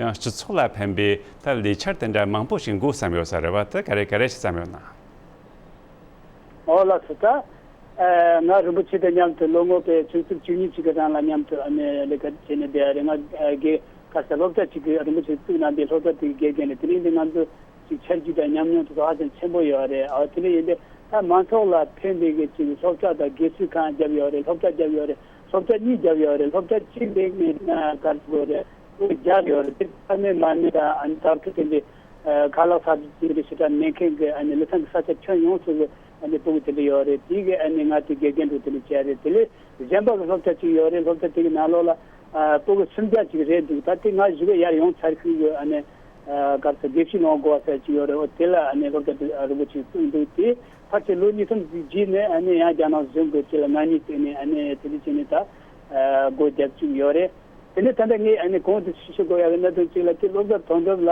ཡང་སྤྱི་ཚོགས་ལ་ཕན་པའི་ད་ལས་འཆར་དེ་འདྲ་མང་པོ་ཞིག་འགོ་བརྩམས་ཡོད་ས་རེད་བ། དེ་ག་རེ་ག་རེ་ཞིག་བརྩམས་ཡོད་ན། ཨོ་ལགས་སོ། ད་ཨ་ང་རིན་པོ་ཆེ་དང་མཉམ་དུ་ལོ་ངོ་དཔེ་བཅུ་གཅིག་བཅུ་གཉིས་ཅིག་གི་རིང་ལ་མཉམ་དུ་ཨ་ནི་ལས་ཀ་བྱས་ནས་བསྡད་ཡ་རེད། ང་ཨ་དགེ་ག་ས་སློབ་གྲྭ་ཅིག་གི་རིན་པོ་ཆེ་བཙུགས་གནང་པའི་སློབ་གྲྭ་དེ་གི་དགེ་རྒན་རེད། དེ་རིང་འདི་ང་ཚོ་ཅིག་ཆ་རྒྱུས་དང་ཉམས་མྱོང་དེ་ཚོ་ཧ་ཅང་ཆེན་པོ་ཡོད་རེད། ཨ་དེ་འདྲ་ཡིན་དུས་ད་མང་ཚོགས་ལ་ཕན་པའི་གི་ཅིག་སློབ་གྲྭ་དང་དགེ་ཚུལ་ཁང་བརྒྱབ་ཡོད་རེད། སློབ་གྲྭ་བརྒྱབ་ཡོད་རེད། སློབ་གྲྭ་གཉིས་བརྒྱབ་ཡོད་རེད། སློབ་གྲྭ་གཅིག་ལས་ནས་ག་རེ་ཟེར་དགོས་རེད། སྒོ་བརྒྱབ་ཡོད་རེད། དེ་ཚང་མས་མ་ཎི་དང་ཨ་ནི་དར་ཚུལ་དེ་འདྲའི་ཨ་ཁ་ལག་ཟ་རྒྱུ་དེ་འདྲའི་ཞེ་དྲག་མེད་མཁན་གྱི་ཨ་ནི་ལི་ཐང་གི་ས་ཆ་ཁྱོན་ཡོངས་སུ་གི་ཨ་ནི་སྤུ་གུ་དེ་འདྲ་ཡོད་རེད། དེ་གི་ཨ་ནི་ང་དེ་དགེ་རྒན་འདྲ་དེ་འདྲ་བྱས་རེད། དེ་ལས་གཞན་པ་གི་སློབ་གྲྭ་གཅིག་ཡོད་རེད། སློབ་གྲྭ་དེ་གི་ནང་ལོགས་ལ་ཨ་སྤུ་གུ་སུམ་བརྒྱ་ཅིག་རེད་འདུག་ད་དེ་ང་བཞུགས་ག་ཡར་ཡོང་ཚར་ཤུལ་གི་ཨ་ནི་ཨ་ག་རེ་ཟེར་དགེ་བཤེས་ལོན་དགོས་པ་ཟེར་ཅིག་ཡོད་རེད། འོ་དེ་ལ་ཨ་ནི་སློབ་གྲྭ་དེ་ཨ་རིན་པོ་ཆེ་བཙུགས་འདུག་དེ་ཕལ་ཆེར་ལོ་གཉིས་གསུམ་ཅིག་རྗེས་ནས་ཨ་ནི་ཡང་རྒྱ་ནག་གཞུང་གི་དེ་ལ་ནག་ཉེས་བཙུགས་ནས་ཨ་ནི་དེ་འདྲ་བྱས་ནས་ད་ཨ་སྒོ་བརྒྱབ་བཅུག་ཡོད་རེད། དེ་ནས་ད་ལྟ་ངས་ཨ་ནི་གོང་དུ་ཞུ་ཞུ་དགོས་ཡག་གི་གནད་དོན་གཅིག་ལ་དེ་བློ་བཟང་དོན་གྲུབ་ལ་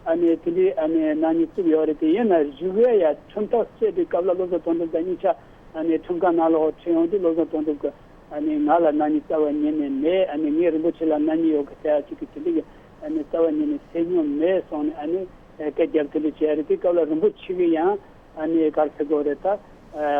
ཨ་ནི་དེ་འདྲའི་ཨ་ནི་ནག་ཉེས་བཙུགས་ཡོད་རེད། དེ་ཡིན་ན་བཞུགས་ཡ་ཡ་ཁྲིམས་ཐག་བཅད་པའི་སྐབས་ལ་བློ་བཟང་དོན་གྲུབ་དང་གཉིས་ཆ་ཨ་ནི་ཁྲིམས་ཁང་ནང་ལོགས་ཁྲིད་ཡོང་དུས་བློ་བཟང་དོན་གྲུབ་ཀྱི་ ཨ་ནི་ང་ལ་ན་ནི་རྩ་བ་ཉིད་ནས་མེད། ཨ་ནི་ངས་རིན་པོ་ཆེ་ལ་ན་ནི་ཡོད་གི་ཟེར་ཡ་ཅིག་གི་དེ་འདྲ་གི་ཨ་ནི་རྩ་བ་ཉིད་ནས་སེམས་མྱོང་མེད་སོང་ནས། ཨ་ནི་སྐད་རྒྱབ་དེ་འདྲ་བྱས་རེད། དེ་སྐབས་ལ་རིན་པོ་ཆེ་གི་ཡང་ཨ་ནི་ག་རེ་ཟེར་དགོས་རེད་ད།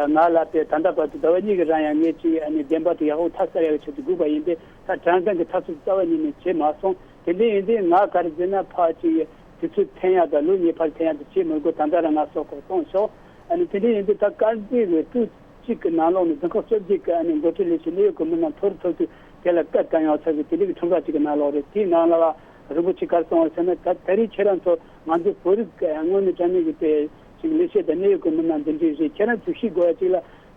ང་ལ་དེ་ད་ལྟ་བར་དུ་ཟླ་བ་གཉིས་ཀྱི་རིང་ཡང་ངས་ཅིག་ཨ་ནི་བདེན་པ་དེ་ཡག་པོ་ཐོབ་ཚར་ཡག་གི་ཆེད་དུ་སྒུག་པ་ཡིན་ཏེ། ད་དྲང་བདེན་གྱི་འཐབ་རྩོད་རྩ་བ་ཉིད་ནས་བྱེད་མ་སོང་། དེ་འདྲ་ཡིན་དུས་ང་ག་རེ་ཟེར་ན། ཕར་ཅིག་དུས་ཚོད་འཐེན་ཡག་དང་ལོ་གཉིས་ཕར་འཐེན་ཡག་དེ་བྱེད་མི་དགོས། ད་ལྟ་རང་ང་སོགས་ཁོ་གཏོང་ཤོག་ཨ་ནི་དེ་འདྲ་ཡིན་དུས་ད་དཀར་མཛེས་ཀྱི་ཏུའུ་གཅིག་གི་ནང་ལོགས་ནས་རྫོང་ཁག་བཅོ་བརྒྱད་ཀྱི་ཨ་ནི་འགོ་ཁྲིད་ལས་བྱེད་གནད་ཡོད་ཀྱི་མི་སྣ་མཐོ་རུ་མཐོ་རུ་དེ་ལ་བཀའ་བཏང་ཡག་ཚོ་གི་དེ་འདྲ་གི་ཁྲོམ་ར་ཅིག་གི་ནང་ལོགས་རེད། དེའི་ནང་ལ་རིན་པོ་ཆེ་ག་རེ་གསུངས་པ་ཟེར་ན། ད་ད་རེས་ཁྱེད་རང་ཚོ་ང་ཚོ་བོད་རིགས་ཀྱི་དངོས་གནས་དྲང་གནས་ཀྱི་དེ་ཅིག་ལས་བྱེད་དང་གནད་ཡོད་ཀྱི་མི་སྣ་འདི་འདྲས་རེད། ཁྱེད་རང་ཚོས་ཤེས་དགོས་ཡ་ཅིག་ལ།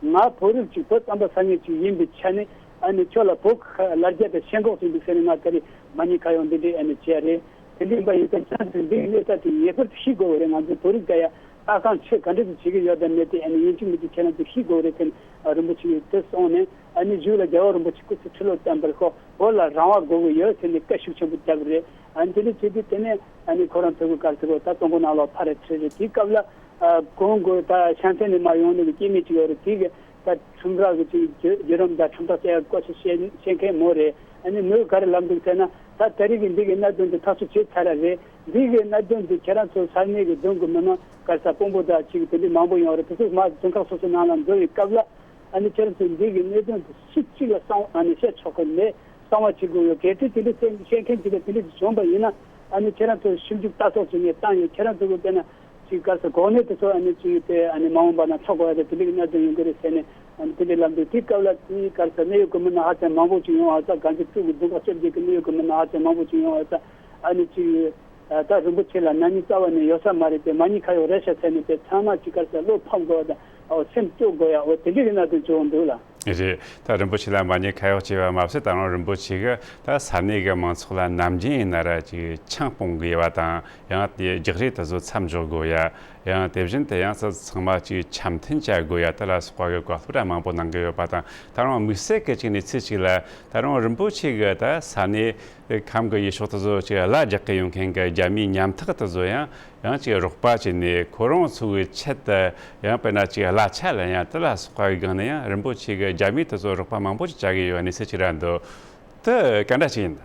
ང་བོད་རིགས་ཅིག་བོད་རྩམ་པ་ཟ་མཁན་ཅིག་ཡིན་པའི་ཆ་ནས། ཨ་ནི་ཁྱོད་ལ་བོད་ཁ་ལ་རྒྱ་དང་ཞེན་ཁོག་ཅིག་འདུག་ཟེར་ནས་ང་ད་རེས་མ་ཉེས་ཁ་གཡོག་འདི་འདྲས་ཨ་ནི་བྱས་རེད། དེ་འདྲ་ཡིན་པ་ཡིན་ཙང་ཁྱེད་རང་ཚོས་འདི་གི་གནས་ས་དེ་ངེས་པར་དུ་ཤེས་དགོས་པ་རེད། ང་ཚོ་བོད་རིགས་འདྲ་ཡ་ལྟ་སྟངས་ཆོས་ག་འདྲ་ཞིག་བྱེད་ཀྱི་ཡོད་དམ་མེད་དེ་ཨ་ནི་ཡིན་གཅིག་མིན་གཅིག་ཁྱེད་རང་ཚོས་ཤེས་དགོས་རེད་ཟེར་ནས་རིན་པོ་ཆེ་གིས་དེ་གསུངས་ནས། ཨ་ནི་གཞུག་ལ་རྒྱལ་བ་རིན་པོ་ཆེ་སྐུ་ཚེ་ཁྲི་ལོ་བརྟན་པར་ཤོག་བོད་ལ་རང་དབང་དགོས་ཀྱི་ཡོད་ཟེར་ནས་བཀའ་ཤུགས་ཆེན་པོ་བརྒྱབ་པ་རེད། ཨ་ནི་དེ་འདྲ་བྱས་དུས་དེ་ནས་ཨ་ནི་ཁོ་རང་ཚོ་གི་ག་རེ་ཟེར་དགོས། ད་གཙོ་འགོ་ནང་ལོགས་ཕར་རེ་ཁྲིད་རེད། དེའི་སྐབས་ལ་ཨ་གོང་གི་ད་ཤང་ཚན་ནས་མར་ཡོང་ནས་ཀྱི་སྐྱེས་དམན་ཅིག་ཡོད་རེད། དེ་གི་ད་ཁྲོམ་ར་གི་ཅིག་བརྒྱུད་བརྒྱུད་རིམ་དང་ཁྲོམ་ཐག་བཅད་ཡག་སྐོར་ཞིག་བཤད་བཤད་མཁན་མོ་རེད། ཨ་ནི་མོས་ག་རེ་ལབ་འདུག་ཟེར་ན། ད་ད་རེས་ཀྱི་འདི་གི་གནད་དོན་འདི་ཐག་གཅོད་བྱས་ཚར་ར་རེད། འདི་གི་གནད་དོན་འདི་ཁྱེད་རང་ཚོ་ས་གནས་ཀྱི་རྫོང་གི་མི་མང་ག་རེ་ཟེར་དཔོན་པོ་དང་ཅིག་དེ་འདྲ་མང་པོ་ཡོང་རེད། དེ་ཚོ་མར་རྫོང་ཁག་སོ་སོའི་ནང་ལ་འགྲོ་བའི་སྐབས་ལ། ཨ་ནི་ཁྱེད་རང་ཚོ་འདི་གི་གནད་དོན་དེ་ཚིག་གཅིག་ལ་གསང་ཨ་ནི་བཤད་ཆོག་གི་མེད། གསང་བ་བྱེད་དགོས་ཡོད། གལ་ཏེ་དེ་འདྲ་བཤད་བཤད་མཁན་ཅིག་ལ་དེ་འདྲ་ཅིག་བྱུང་བ་ཡིན་ན། ཨ་ནི་ཁྱེད་རང་ཚོ་ཞིབ་འཇུག་ལྟ་རྟོག་བྱེད་མཁན་བཏང་ཡོད། ཁྱེད་རང་ཚོ་གི་དཔེར་ན་ཅིག་ག་རེ་ཟེར་གོ་གནས་དེ་ཚོ་ཨ་ནི་ཅིག་དེ་ཨ་ནི་མ་འོངས་པ་ན་འཕྲོག་དགོས་ཡ་དང་དེ་འདྲ་གི་གནད་དོན་ཡོང་གི་རེད་ཟེར་ནས་ཨ་ནི་དེ་འདྲ་ལབ་འདུག་དེའི་སྐབས་ལ་དེའི་ག་རེ་ཟེར་གནད་ཡོད་གི་མི་སྣ་ཧ་ཅང་མང་པོ་ཅིག་ཡོང་བ་ཙང་། དགའ་འཛིན་ཀྲུའུ་གི་རྫོང་ཁག་བཅོ་བརྒྱད་གི་གནད་ཡོད་གི་མི་སྣ་ཧ་ཅང་མང་པོ་ཅིག་ཡོང་བ་ཙང་། ཨ་ནི་ཅིག་ད་རིན་པོ་ཆེ་ལ་ན་ནི་རྩ་བ་ནས་ཡོད་ས་མ་རེད་དེ། མ་ཉེས་ཁ་གཡོག་རེད་ཤག་ཟེར་ནས་དེ་ཚང་མ་ཅིག་ག་རེ་ཟེར་བློ་ཕམ་དགོས་པ་དང་། ཨོ་སེམས་སྐྱོ་དགོས་ཡ། འོ་དེ་འདྲ་གི་གནད་དོན་བྱུང་འདུག་ལ། རེད། ད་རིན་པོ་ཆེ་ལ་མ་ཉེས་ཁ་གཡོག་བྱས་པ་མ་ཟད། ད་རུང་རིན་པོ་ཆེ་གིས་ད་ས་གནས་ཀྱི་མང་ཚོགས་ལ་ནམ་རྒྱུན་ཡིན་ན་ར་ཅིག་ཆང་སྤོང་དགོས་པ་དང་། ཡང་དེ་རྒྱག་རེས་དེ་ཚོ་མཚམས་འཇོག་དགོས་ཡ། ཡང་དེ་བཞིན་དུ་ཡང་ཚང་མ་ཅིག་འཆམ་མཐུན་བྱ་དགོས་ཡ། དེ་ལ་སོགས་པ་གི་བཀའ་སློབ་ར་མང་པོ་གནང་གི་ཡོད་པ་དང་། ད་རུང་དམིགས་བསལ་གྱི་ཅིག་གནས་ཚུལ་ཅིག་ལ། ད་རུང་རིན་པོ་ཆེ་གིས་ད་ས་གནས་ཁམས་ཀྱི་ཡུལ་ཕྱོགས་དེ་ཚོ་ཅིག་གླ་རྒྱག་གི་ཡོང་མཁན་གྱི་རྒྱ་མིའི་ཉམ་ཐག་དེ་ཚོ་ཡང་ཡང་ཅིག་རོགས་པ་བྱས་ནས། ཁོ་རང་ཚོ་གི་ཆེད་དུ་ཡང་དཔེར་ན་ཅིག་གླ་ཆ་ལེན་ཡ་དེ་ལ་སོགས་པ་གི་སྒང་ནས་ཡང་རིན་པོ་ཆེ་གིས་རྒྱ་མི་དེ་ཚོར་རོགས་པ་མང་པོ་ཅིག་བྱ་གི་ཡོད་གནས་ཚུལ་ཅིག་ར་འདུག་དེ་ག་འདྲ་ཅིག་ཡིན།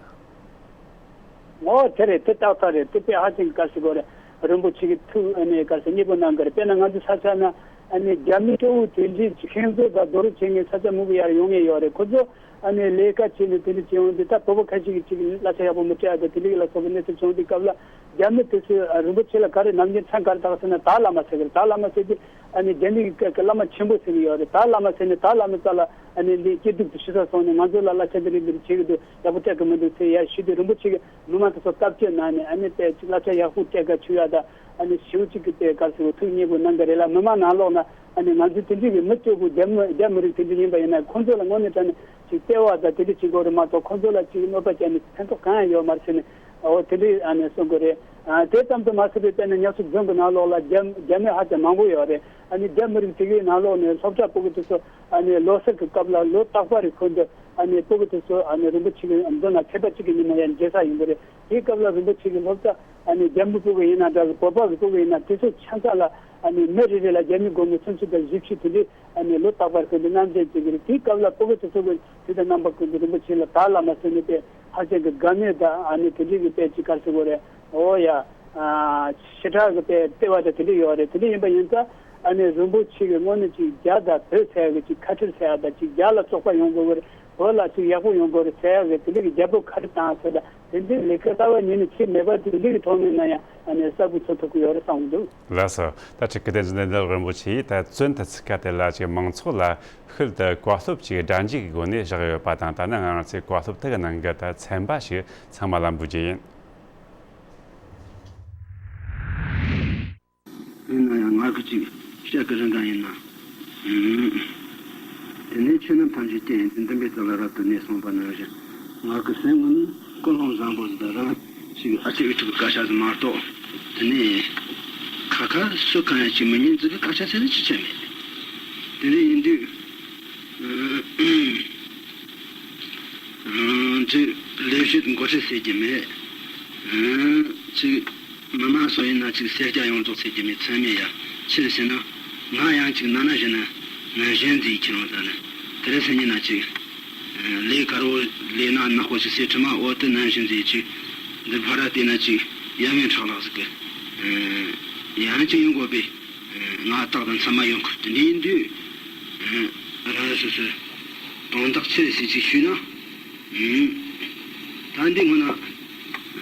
འོ་དེ་རེད། དེ་ཏག་ཏག་རེད། དེ་དཔེ་ཧ་ཅང་ག་རེ་ཟེར་དགོས་རེད། རིན་པོ་ཆེ་གིས་ཐུགས་ཨ་ནི་ག་རེ་ཟེར་མཉེས་པོ་གནང་གི་རེད། དཔེར་ན་ང་ཚོ་ས་ཆ་ན་ཨ་ནི་རྒྱ་མི་སྐྱོ་བོ་དེ་འདྲའི་ཅིག་ཤིང་བཟོ་དང་རྡོ་རུག་བྱེད་མཁན་ས་ཆ་མང་པོ་ཡར་ཡོང་མཁན་ཡོད་རེད། ཁོ་ཚོ་ཨ་ནི་ལས་ཀ་བྱས་ནས་དེ་འདྲ་བྱེད་ཡོང་དུས། ད་བོད་པ་ཁ་ཤས་ཀྱིས་ཅིག་གླ་ཆ་ཡག་པོ་མི་སྤྲད་ཡ་དང་དེ་འདྲ་གི་ལ་སོགས་པའི་གནས་ཚུལ་བྱུང་དུས་སྐབས་ལ། རྒྱ་མི་དེ་ཚོས་ཨ་རིན་པོ་ཆེ་ལ་ག་རེ་ནམ་རྒྱུན་མཚན་ག་རེ་བཏགས་ཟེར་ན། དཱ་བླ་མ་ཟེར་གི་རེད། དཱ་བླ་མ་ཟེར་དུས་ཨ་ནི་རྒྱ་མི་གི་སྐད་ཀྱི་བླ་མ་ཆེན་པོ་ཟེར་གི་ཡོད་རེད། དཱ་བླ་མ་ཟེར་ནས་དཱ་བླ་མའི་རྩ་ལ་ཨ་ནི་འདི་སྐྱིད་སྡུག་ཏུ་ཞུ་ས་སོང་ནས། ང་ཚོ་ལ་གླ་ཆ་འདི་རེད་འདི་རེད་བྱེད་གི་འདུག་ཡག་པོ་སྤྲད་གི་མི་འདུག་ཟེར་ཡ་ཞུས་དུས། རིན་པོ་ཆེ་གིས་མི་མང་དེ་ཚོ་བཀའ་བཀྱོན་གནང་ནས། ཨ་ནི་དཔེ་ཅིག་གླ་ཆ་ཡག་པོ་སྤྲད་ག་ཆུ་ཡ་དང་། ཨ་ནི་ཞེ་པོ་ཅིག་གི་དཔེ་ག་རེ་ཟེར་བ། ཐུགས་མཉེས་པོ་གནང་གི་རེད་ལ། མི་མང་ནང་ལོགས་ན་ཨ་ནི་ང་ཚོ་དེ་འདྲའི་གི་མི་སྐྱོ་པོ་རྒྱ་མི་རྒྱ་མི་རིགས་དེ་འདྲ་ཡིན་པ་ཡིན་ན། ཁོང་ཚོ་ལ་དངོས་གནས་དྲང་གནས་ཅིག་བརྩེ་བ་དང་དེ་འདྲ་བྱེད་དགོས་རེད་མ་གཏོགས། ཁོང་ཚོ་ལ་ཅིག་གནོད་པ་བསྐྱལ་ནས་ཕན་ཐོགས་གང་ཡང་ཡོད་མ་རེད་ཟེར་ནས། འོ་དེ་འདྲའི་ཨ་ནི་གསུང་གི་རེད། ཨ་དེ་ཙམ་དུ་མ་ཟད་པའི་དཔེར་ན་ཉ་སུ་རྫོང་གི་ནང་ལོགས་ལ་རྒྱ་རྒྱ་མི་ཧ་ཅང་མང་པོ་ཡོད་རེད། ཨ་ནི་རྒྱ་མི་རིགས་དེ་གའི་ནང་ལོགས་ནས་སློབ་གྲྭ་ཕྲུ་གུ་དེ་ཚོ་ཨ་ནི་ལོ་གསར་གྱི་སྐབས་ལ་ལོ་རྟག་པར་རེ་ཁོ་ཚོ་ཨ་ནི་ཕྲུ་གུ་དེ་ཚོ་ཨ་ནི་རིན་པོ་ཆེ་གི་མདུན་ལ་ཚེས་པ་གཅིག་གི་ཉིན་མོ་ཡར་མཇལ་ས་ཡོང་གི་རེད། དེའི་སྐབས་ལ་རིན་པོ་ཆེ་གི་སློབ་གྲྭ་ཨ་ནི་རྒྱ་མི་ཕྲུ་གུ་ཡིན་ན་འདྲ་གི། བོད་པ་གི་ཕྲུ་གུ་ཡིན་ན། དེ་ཚོ་ཆ་ཚང་ལ་ཨ་ནི་མི་རེ་རེ་ལ་རྒྱ་མི་སྒོར་མོ་སུམ་ཅུ་དང་བཞི་བཅུ་དེ་འདྲའི་ཨ་ནི་ལོ་རྟག་པར་ཁོ་ཚོས་མཉམ་སྤྲད་བྱེད་ཀྱི་རེད། དེའི་སྐབས་ལ་ཕྲུ་གུ་དེ་ཚོ་གི་དུས་དང་རྣམ་པ་ཀུན་ཏུ་རིན་པོ་ཆེ་ལ་དཱ་བླ་མ་ཟེར་ནས་དཔེ་ཧ་ཅང་གི་དགའ་མོས་དང་། ཨ་ནི་དེ་འདྲའི་གི་དཔེ་ཅིག་ག་རེ་ཟེར་དགོས་རེད། འོ་ཡ། ཨ་ཞེ་དྲག་གི་དཔེ་བརྩེ་བ་དང་དེ་འདྲ་ཡོད་རེད། དེ་འདྲ་ཡིན་པ་ཡིན་ཙང་ཨ་ནི་རིན་པོ་ཆེ་གི་དངོས་གནས་ཅིག་རྒྱ་དང་བོད་ཟེར་ཡ་གི་ཅིག་ཁ་བྲལ་ཟེར་ཡ་དང་། ཅིག་རྒྱ་ལ་བཙོག་པ་ཡོང་དགོས་ཀྱི་རེད། བོད་ལ་ཅིག་ཡག་པོ་ཡོང་དགོས་རེད་ཟེར་ཡ་གི་དེ་འདྲ་གི་རྒྱབ་པོ་ག་རེ་བཏང་ཟེར་ད། དེ་འདྲའི་ལས་ཀ་རྩ་བ་ཉིད་ནས་བྱེད་མེད་པ་དེ་འདྲ་གི་ཐོག་ནས་ན་ཡང་ཨ་ནི་གསལ་པོ་ཚོར་ཐུབ་ཀྱི་ཡོད་རེད་བསམ་གྱི་འདུག་ལགས་སོ། ད་ཕྲུ་གུ་དེ་ཚོ་ནི་འདི་རིན་པོ་ཆེས་ད་བཙོན་དུ་ཚུད་སྐབས་དེ་ལ་ཅིག་མང་ཚོགས་ལ་ཤུལ་དུ་བཀའ་སློབ་ཅིག་སྒྲ་འཇུག་གི་སྒོ་ནས་བཞག་ཡོད་པ་དང་། ད་ནི་ང་རང་ཚོས་བཀའ་སློབ་དེ་གི་ནང་གི་ད་ཚན་པ་ཞིག་ཚང་མ་ལ་འབུལ་རྒྱུ་ཡིན། ཡིན་ན་ཡང་ང་གིས་ཅིག་བཤད་ཀྱི་རེད་འདྲ་ཡིན་ན། ཨུམ། དེ་ནས་ཆོས་རྣམས་ཐམས་ཅད་རྐྱེན་ཡིན་ཏེ། འདུན་པའི་རྩ་ལ་རབ་ཏུ་གནས་གསུངས་པ་ནང་བཞིན། ང་གི་སེམས་ངོ་ནི་ཀུན་སློང་བཟང་པོ་ཟིག་དང་རང་ཅིག་ཨ་ཙི་ཨུ་ཚུགས་ཀྱི་སྐད་ཆ་ཟིག་མ་གཏོགས། དེ་ནས་ཁ་ཁ་སུ་གང་ཡང་ཅིག་མི་ཉན་ཟིག་གི་སྐད་ཆ་ཟེར་ནི་ཅི་བྱས་མེད། དེ་འདྲ་ཡིན་དུས། ཨུམ། ཅིག་ལས་བྱེད་འགོ་ཁྲིད་ཟེར་གྱི་མེད། ཨུམ། ཅིག་མི་མང་སོགས་ཡིན་ན་ཅིག་སེར་སྐྱ་ཡོངས་རྫོགས་ཟེར་གྱི་མེད། ཚད་མེད་ཡ། ཆི་རེད་ཟེར་ན། ང་ཡང་ཅིག་ན་ན་བཞིན་ན་ན་གཞོན་ཟིག་ཁྱེད་རང་ད་ནི་དེ་རེད་ཟེར་ཉིན་ན་ཅིག་ལས་དཀར་བོ་ལས་ན་ནག་པོ་ཞིག་སེ་ཁྲི་མ་འོ་དེ་ནང་བཞིན་ཟེར་ཅིག་འདི་ཕ་ར་བལྟས་ན་ཅིག་ཡ་མེད་ཁྲག་ལག་ཟིག་གི་ཡང་ཅིག་ཡོང་དགོས་པས། ང་རྟགས་དང་མཚན་མ་ཡོང་ཁུལ་དུ་འདི་ཡིན་དུས། རང་སོ་སོའི་དོན་དག་ཆི་རེད་ཟེར་ཅིག་ཞུས་ན། ད་འདི་སྔོན་ན་